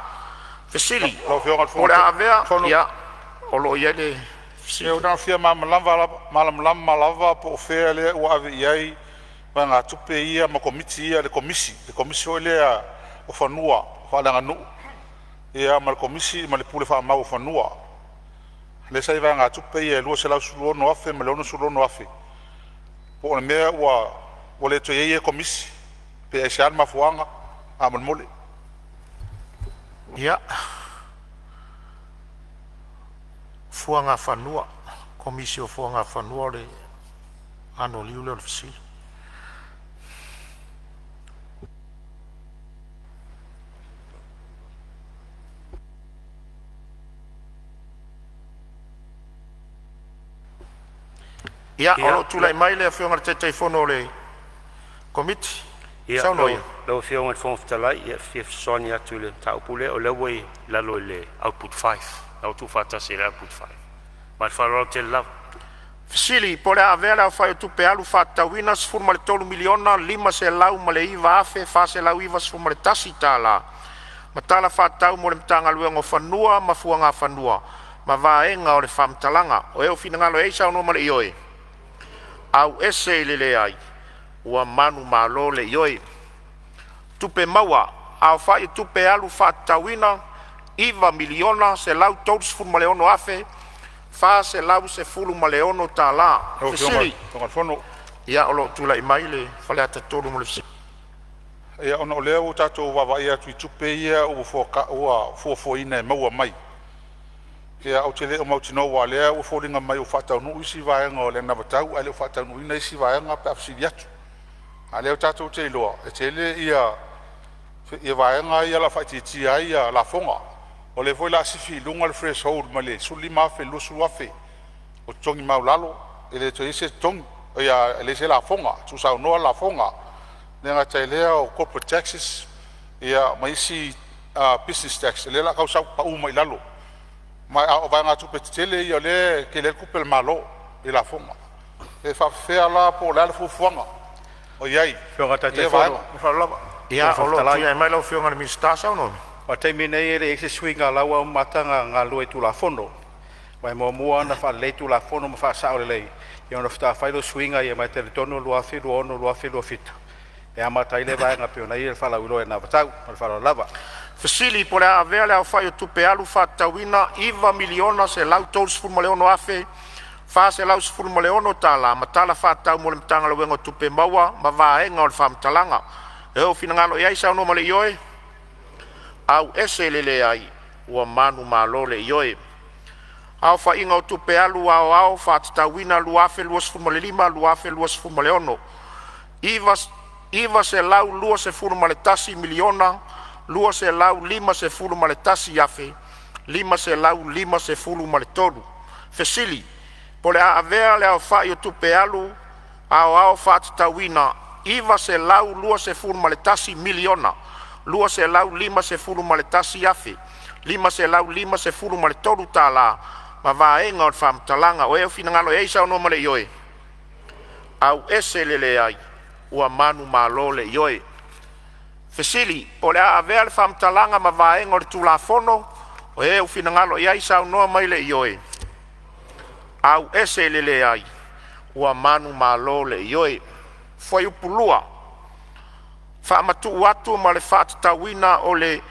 Fesili: Lau Afioga i le Po o le a avea Fofoga ia o lo o i ai le fesili. Fetalai, na ona fia malamalama lava po o fea lea ua ave i ai vaegatupe ia ma Komiti ia, le Komisi foi lea o Fanua Faaleaganuu ia ma le Komisi ma le Pule Faamau o Fanua. Lea sa i ai vaegatupe ia e $216,000 ma le $66,000. Po o le mea ua le toe i ai ia Komisi pe aisea le mafuaaga faamolemole? Ia, Fuagafanua, Komisi o Fuagafanua o le anoliu lea o le fesili. Ia, o lo o tulai mai le Afioga i le Taitaifono o le Komiti. Ia, Saunoa ia. lau Afioga i le Fofoga Fetalai, e fia fesoasoani atu i le mataupu lea, o lea ua i lalo i le Output 5, la ua tuufaatasi e le Output 5. Ma le faaaloalo tele lava. Fesili Po o le a avea le aofai o tupe alu faatatauina $13,509,491 ma tala faatatau mo le Matagaluega o Fanua ma Fuagafanua ma vaega o le faamatalaga. O e ua finagalo ai saunoa ma le Ioe. Auese i le Leai. Ua manumalo le Ioe. Tupe Maua: Aofai o tupe alu faatatauina $9,136,416. Lau Afioga i Fesili. le Fofoga Fetalai. Ia o lo o tulai mai le Faleata 3 mo le fesili. Ia ona o lea ua tatou vaavaai atu i tupe ia ua fuafuaina e maua mai, ia ou te le o mautinoa aua o lea ua foliga mai ua faataunuu isi vaega o le anavatau ae le o faataunuuina isi vaega pe a fesili atu. A o lea tatou te iloa e tele ia vaega ia o le a faaitiitia ai lafoga. O lea foi o le a sifi i luga le threshold mai le $15,000 i le $20,000 o totogi maualalo e le toe i ai se totogi, e leai se lafoga, tuusaunoa lafoga. E le gata i lea o corporate taxes ma isi business tax o lea o le a tau sau pau mai lalo. Ma o vaegatupe tetele ia o lea e tele ai tupe a le Malo i lafoga. Pe faapefea la po o le a le fuafuaga o i ai i lea vaega. Ma le faaaloalo lava. Ia, o lo o tulai mai lau Afioga i le Minisita. Saunoa mai. O le taimi nei e leai se suiga o la ua amata ona galulue i Tulafono. Aua e muamua ona faalelei Tulafono ma faasao lelei ia ona faatoa fai lea o suiga ia, ma e talitonu o le 2026/2027 e amata ai lea vaega e pei ona i ai le faalauiloa i le anavatau. Ma le faaaloalo lava. Fesili po o le a avea le aofai o tupe alu faatatauina $9,136,416 ma tala faatatau mo le Matagaluega o Tupe Maua ma vaega o le faamatalaga. O le a finagalo ai saunoa ma le ioe? Auese le leai. Ua manumalo le Ioe. Aofaiga o Tupe Alu Aoao Faatatauina 2025/2026: $921,251,553. Fesili: Po o le a avea le aofai o tupe alu aoao faatatauina $921,251,553 ma vaega o le faamatalaga. O finagalo ai saunoa ma le Ioe? Auese le leai. Ua manumalo le Ioe. Fesili: Po o le a avea le faamatalaga ma vaega o le Tulafono o e ua finagalo ai saunoa mai le Ioe? Auese le leai. Ua manumalo le Ioe. Fuaiupu 2: Faamatuu atu ma le faatatauina o le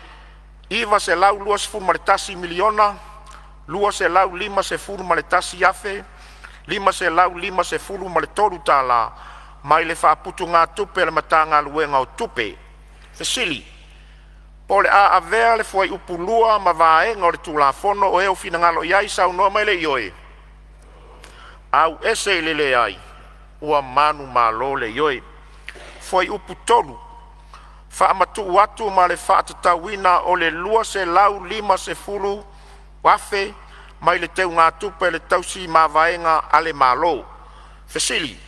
$921,251,553 mai le Faaputugatupe a le Matagaluega o Tupe. Fesili: Po o le a avea le Fuaiupu 2 ma vaega o le Tulafono. O e finagalo ai saunoa mai le Ioe? Auese le leai. Ua manumalo le Ioe. Fuaiupu 3: Faamatuu atu ma le faatatauina o le $250,000 mai le Teugatupe a le Tausi Mavaega a le Malo. Fesili: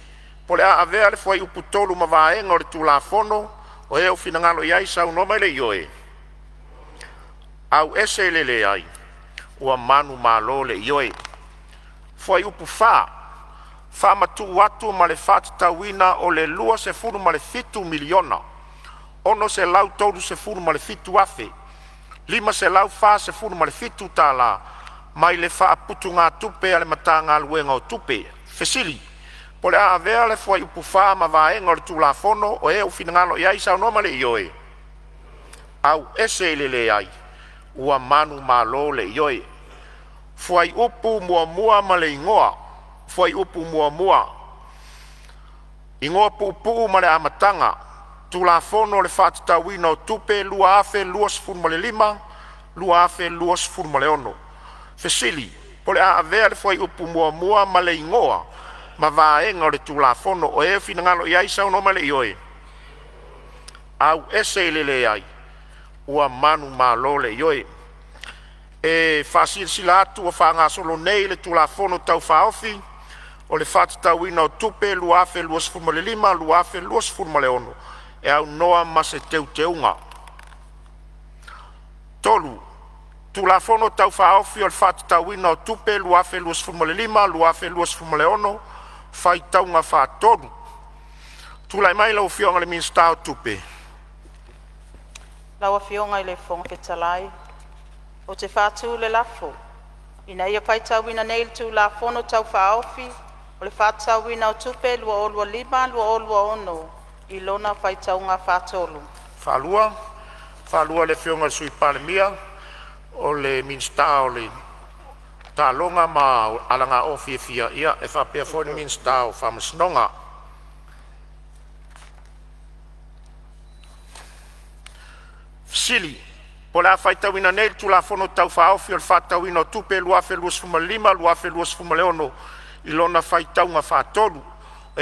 Po o le a avea le Fuaiupu 3 ma vaega o le Tulafono. O e finagalo ai saunoa mai le Ioe? Auese le leai. Ua manumalo le Ioe. Fuaiupu 4: Faamatuu atu ma le faatatauina o le $27,637,547 mai le Faaputugatupe a le Matagaluega o Tupe. Fesili: Po o le a avea le Fuaiupu 4 ma vaega o le Tulafono. O e finagalo ai saunoa ma le Ioe? Auese le leai. Ua manumalo le Ioe. Fuaiupu 1 ma le Igoa: Fuaiupu 1, Igoa Puupuu ma le Amataga, Tulafono o le Faatatauina o Tupe 2025/2026. Fesili: Po o le a avea le Fuaiupu 1 ma le Igoa ma vaega o le Tulafono. O e finagalo ai saunoa mai le Ioe. Auese le leai. Ua manumalo le Ioe. E faasilasila atu ua faagasolo nei le Tulafono Tau Faaofi o le Faatatauina o Tupe 2025/2026 e aunoa ma se teuteuga. 3. Tulafono Tau Faaofi o le Faatatauina o Tupe 2025/2026 Faitauga Faatolu. Tulai mai lau Afioga i le Minisita o Tupe. Lau Afioga i le Fofoga Fetalai ou te faatu le lafo, Ina ia faitauina nei le Tulafono Tau Faaofi o le Faatatauina o Tupe 2025/2026 i lona faitauga faatolu. Faafetai i le Afioga i le Sui Palemia o le Minisita o Taaloga ma Aganuu e faapea foi le Minisita o Faamasinoga. O le a faitauina nei le Tulafono Tau Faaofi o le Faatatauina o Tupe 2025/2026 i lona faitauga faatolu.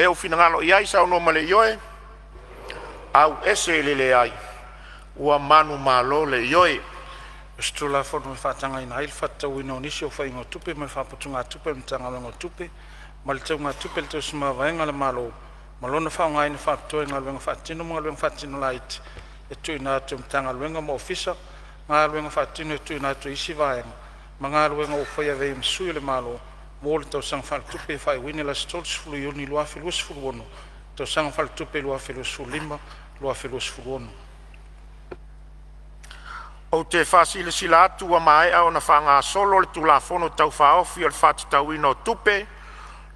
O finagalo saunoa mai le Ioe. Auese le leai. Ua manumalo le Ioe. O se Tulafono e faatagaina ai le faatatauina o nisi o faiga o tupe mai le Faaputugatupe a le Matagaluega o Tupe ma le Teugatupe a le Tausi Mavaega a le Malo ma lona faaaogaina faapitoa i galuega faatino ma galuega faatino laiti e tuuina atu e Matagaluega ma Ofisa, galuega faatino e tuuina atu e isi Vaega ma galuega ua faia e avea ai ma sui o le Malo mo le tausaga faaletupe e faaiuina i le aso 30 Iuni 2026, tausaga faaletupe 2025/2026. Ou te faasilasila atu ua maea ona faagasolo le Tulafono Tau Faaofi o le Faatatauina o Tupe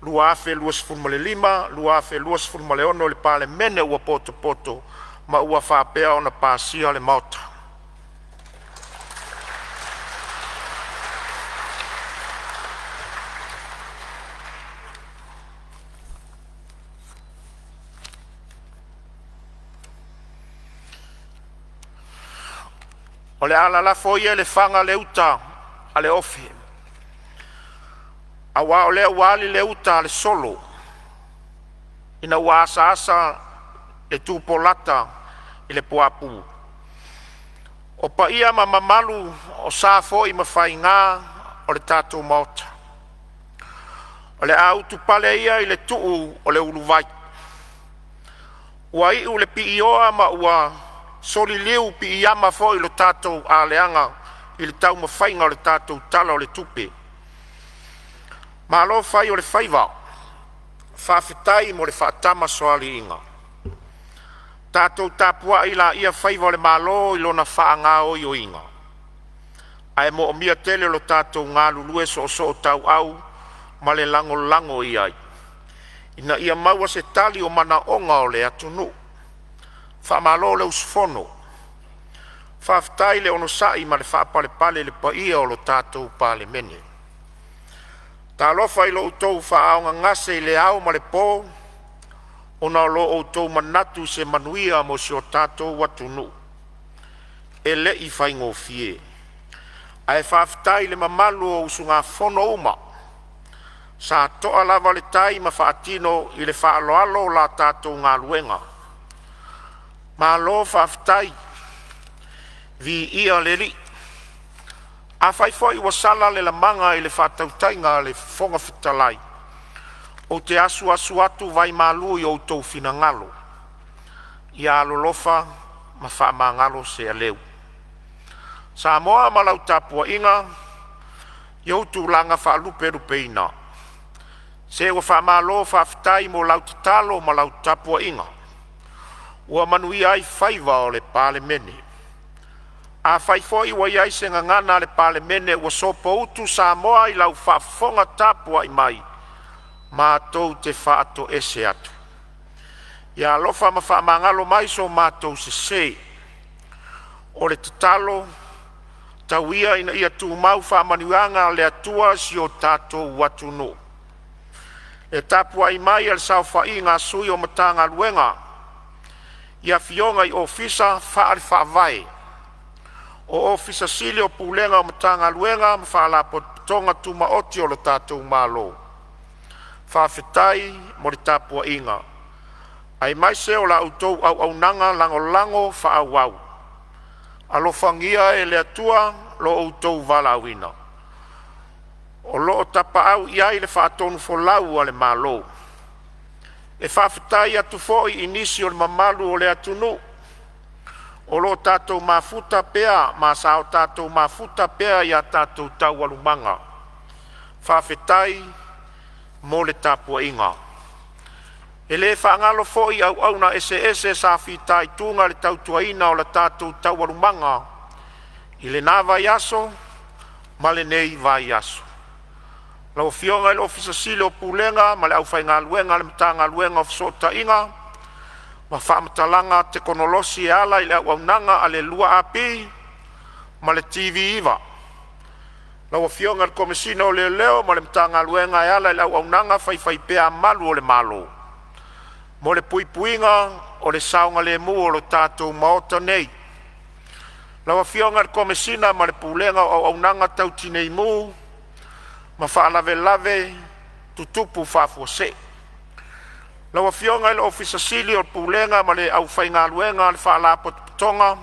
2025/2026 i le Palemene ua potopoto ma ua faapea ona pasia e le Maota. O le a lalafo ia i le faga le uta a le ofe, aua o lea ua ali le uta a le solo ina ua asaasa le tupolata i le puapu. O paia ma mamalu o sa foi ma faiga o le tatou Maota, o le a utupale ia i le tuu o le uluvai. Ua iu le piioa ma ua soliliu piiama foi lo tatou aleaga i le taumafaiga o le tatou Tala o le Tupe. Malo fai o le faiva, faafetai mo le faatamasoaliiga. Tatou tapuai laia faiva o le Malo i lona faagaoioiga, ae moomia tele lo tatou galulue soosootauau ma le lagolago i ai ina ia maua se tali o manaoga o le atunuu. Faamalo le usufono, faafetai le onosai ma le faapalepale i le paia o le tatou Palemene. Talofa i lo outou faaaaogagase i le ao ma le po ona o lo outou manatu i se manuia mo si o tatou atunuu, e le i faigofie. Ae faafetai i le mamalu o usugafono uma sa toa lava le tai ma faatino i le faaaloalo la tatou galuega. Malo faafetai, viia le Alii. Afai foi ua sala se lamaga i le faatautaiga a le Fofoga Fetalai, ou te asuasu atu vaimalu i o outou finagalo ia alolofa ma faamagalo se aleu. Samoa ma lau tapuaiga, i ou tulaga faalupelupeina, se ua faamalo faafetai mo lau tatalo ma lau tapuaiga ua manuia ai faiva o le Palemene. Afai foi ua i ai se gagana a le Palemene ua sopoutu Samoa i lau faafofoga tapuai mai, matou te faatoese atu, ia alofa ma faamagalo mai so matou sese. O le tatalo, tau ia ina ia tumau faamanuiaga a le Atua i si o tatou atunuu. Le tapuai mai a le saofaiga a sui o Matagaluega i afioga i Ofisa Faale-Faavae, o Ofisa Sili o Pulega o Matagaluega ma Faalapotopotoga Tumaoti a le tatou Malo, faafetai mo le tapuaiga aemaise o la outou auaunaga lagolago faaauau. Alofagia e le Atua lo outou valaauina o lo o tapaau i ai le faatonufolau a le Malo. E faafetai atu foi i nisi o le mamalu o le atunuu o lo o tatou mafuta pea ma sa o tatou mafuta pea i a tatou taualumaga. Faafetai mo le tapuaiga. E le faagalo foi auauna eseese sa fitaituga i le tautuaina o la tatou taualumaga i lena vaiaso ma lenei vaiaso. Lau Afioga i le Ofisa Sili o Pulega ma le aufaigaluega a le Matagaluega o Fesootaiga ma Faamatalaga Tekonolosi e ala i le auaunaga a le 2AP ma le TV9, lau Afioga i le Komesina o Leoleo ma le Matagaluega e ala i le auaunaga faifaipea a malu o le Malo mo le puipuiga o le saogalemu o le tatou Maota nei. Lau Afioga i le Komesina ma le Pulega o Auaunaga Tau Tinei Mu ma Faalavelave Tutupu Faafuasei. Lau Afioga i le Ofisa Sili o Pulega ma le aufaigaluega a le Faalapotopotoga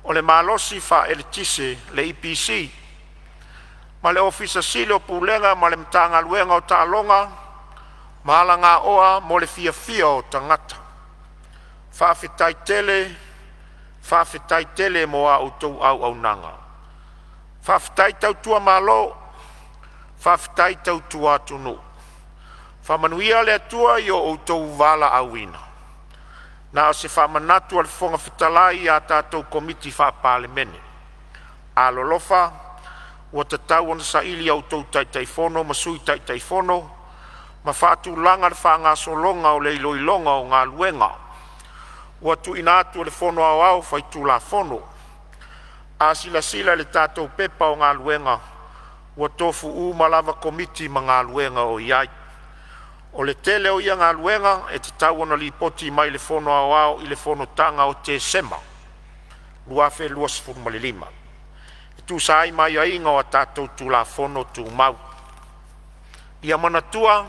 o le Malosi Faaeletise le EPC ma le Ofisa Sili o Pulega ma le Matagaluega o Taaloga ma Alagaoa mo le Fiafia o Tagata. Faafetai tele, faafetai tele mo a outou auaunaga. Faafetai tautua malo, faafetai tautua atunuu. Faamanuia le Atua i lo outou valaauina. Na o se faamanatu a le Fofoga Fetalai i a tatou Komiti Faa-Palemene. Alolofa ua tatau ona saili e a outou Taitaifono ma Sui Taitaifono ma faatulaga le faagasologa o le iloiloga o galuega ua tuuina atu e le Fono Aoao Faitulafono. A silasila i le tatou Pepa o Galuega, ua tofu uma lava Komiti ma galuega o i ai. O le tele o ia galuega e tatau ona lipoti mai i le Fono Aoao i le fonotaga o Tesema. 2025, e tusa ai ma aiaiga o tatou Tulafono Tumau. Ia manatua,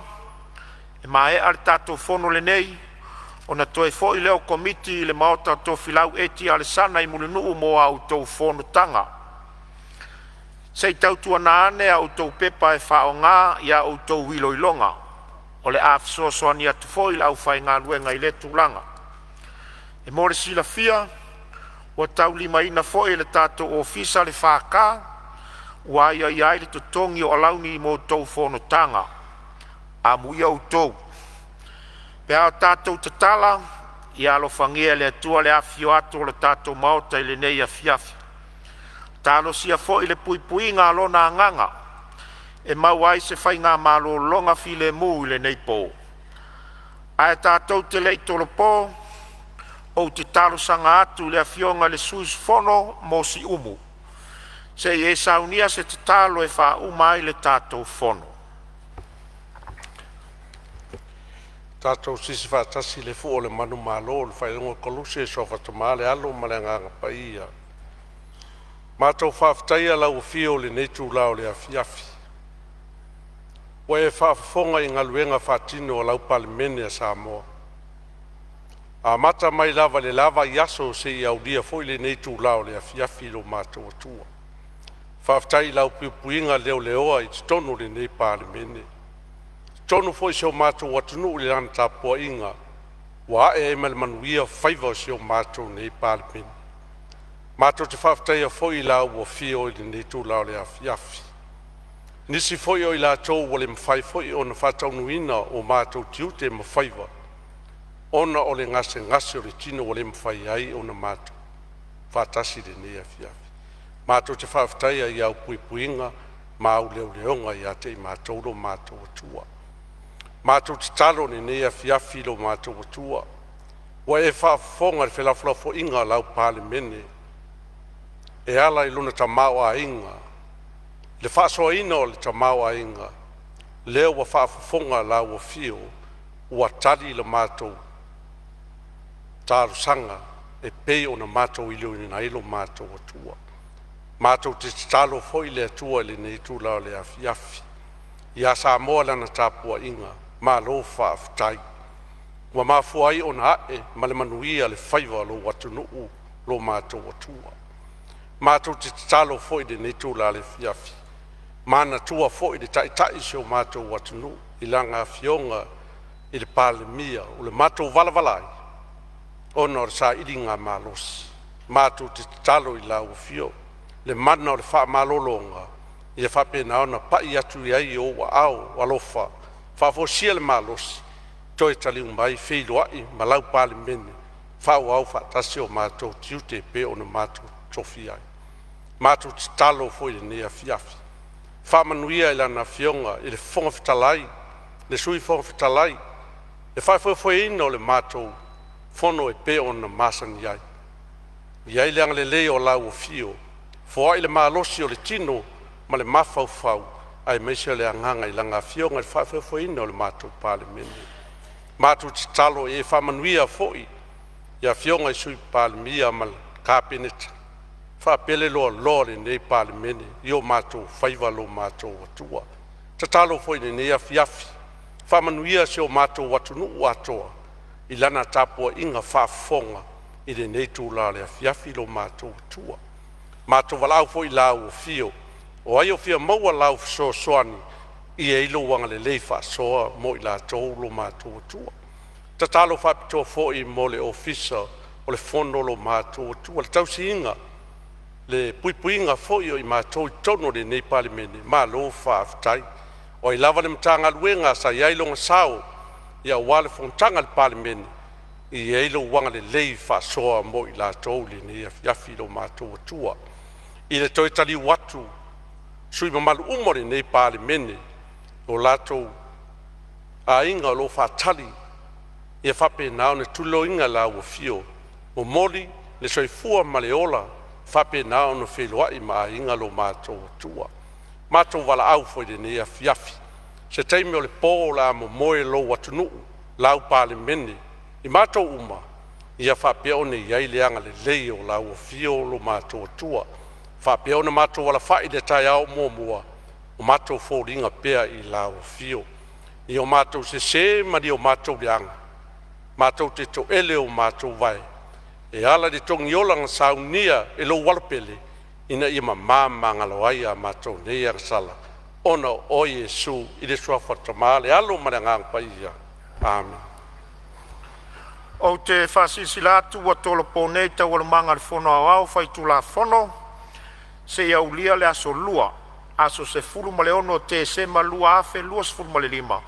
e maea le tatou fono lenei, ona toe foi lea o le Komiti i le maota o Tofilau Eti Alesana i Mulinuu mo a outou fonotaga. Se i tautuana ane a outou pepa e faaaoga ia outou iloiloga. O le a fesoasoani atu foi le aufaigaluega i lea tulaga. E mo le silafia, ua taulimaina foi e le tatou Ofisa le FK ua aiaia ai le totogi o alauni mo a outou fonotaga. Amuia outou. Pe a tatou tatala, ia alofagia e le Atua le afifio atu o le tatou Maota i lenei afiafi. Talosia foi le puipuiga a Lona Agaga e maua ai se faigamalologa filemu i lenei po. Ae tatou te le i tolopo, ou te talosaga atu i le Afioga i le sui usufono mo Siumu, se i e saunia se tatalo e faauma ai le tatou fono. Tatou sisi faatasi le fua o le manumalo i le faailoga o Koluse Suafa Tama le Alo ma le Agaga Paia. Matou te faafetaia lau afio i lenei itula o le afiafi ua e faafofoga i galuega faatino a lau Palemene a Samoa, amata mai lava i le la vaiaso seia aulia foi lenei itula o le afiafi i lo matou Atua. Faafetai i lau puipuiga leleoa i totonu o lenei Palemene, totonu foi o si o matou atunuu i lana tapuaiga ua ae ai ma le manuia faiva o si o matou nei Palemene. Matou te faafetaia foi lau afio i lenei itula o le afiafi, nisi foi o i latou ua le mafai foi ona faataunuuina o matou tiute ma faiva ona o le gasegase o le tino ua le mafai ai ona matou faatasi i lenei afiafi. Matou te faafetaia i au puipuiga ma au leoleoga ia te i matou lo matou Atua. Matou te tatalo i lenei afiafi i lo matou Atua, ua e faafofoga i le felafolafoaiga a lau Palemene e ala i lona tamaoaiga, le faasoaina o le tamaoaiga, lea ua faafofoga lau afio ua tali la matou talosaga e pei ona matou iloiloina ai lo matou Atua. Matou te tatalo foi le Atua i lenei itula o le afiafi ia Samoa i lana tapuaiga, malo faafetai. Ua mafua ai ona ae ma le manuia le faiva o lou atunuu lo matou Atua. Matou te tatalo foi i lenei itula afiafi, manatua foi le Taitai o si o matou atunuu i Lana Afioga i le Palemia o le matou valavala ai ona o le sailigamalosi. Matou te tatalo i lau Afio le mana o le faamalologa ia faapena ona pai atu i ai i ou aao alofa, faafoisia le malosi toe taliu mai feiloai ma lau Palemene, faaauau faatasi o matou tiute e pei ona matou totofi ai. Matou te tatalo foi i lenei afiafi, faamanuia i Lana Afioga i le Fofoga Fetalai, le Sui Fofoga Fetalai, le faafoefoeina o le matou fono e pei ona masani ai. I ai le agalelei o lau afio, foai le malosi o le tino ma le mafaufau aemaise o le agaga i Lana Afioga i le faafoefoeina o le matou Palemene. Matou te tatalo ia e faamanuia foi i afioga i Sui Palemia ma le Kapeneta, faapea le loaloa o lenei Palemene i o matou faiva lo matou Atua. Tatalo foi i lenei afiafi, faamanuia si o matou atunuu atoa i lana tapuaiga faafofoga i lenei itula o le afiafi lo matou Atua. Matou valaau foi i lau afio, o ai o fia maua lau fesoasoani, ia i ai lou agalelei faasoa mo i latou lo matou Atua. Tatalo faapitoa foi mo le Ofisa o le Fono lo matou Atua, le tausiga, le puipuiga foi o i matou i totonu o lenei Palemene, malo faafetai. O ai lava le Matagaluega sa i ai lona sao aua le fonotaga a le Palemene, ia i ai lou agalelei faasoa mo i latou i lenei afiafi lo matou Atua. I le toe taliu atu o sui usufono mamalu uma o lenei Palemene o latou aiga o lo o faatali, ia faapena ona tuliloaina lau afio, momoli le soifua ma le ola faapena ona feiloai ma aiga lo matou Atua. Matou valaau foi i lenei afiafi, se taimi o le po o le a momoe lou atunuu, lau Palemene i matou uma, Ia faapea ona i ai le agalelei o lau afio o lo matou Atua, faapea ona matou alafai i le taeao muamua, o matou foliga pea i lau afio. I o matou sese ma ni o matou leaga, matou te toele o matou vae e ala i le togiola na saunia e lou Alopele, ina ia mama ma magalo ai a matou nei agasala ona o oe Iesu, i le suafa o le Tama le Alo ma le Agaga Paia. Amene. Ou te faasilasila atu ua tolopo nei Taualumaga a le Fono Aoao Faitulafono seia aulia le aso Lua, aso 16 Tesema 2025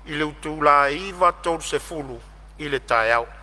i le itula e 9:30 i le taeao.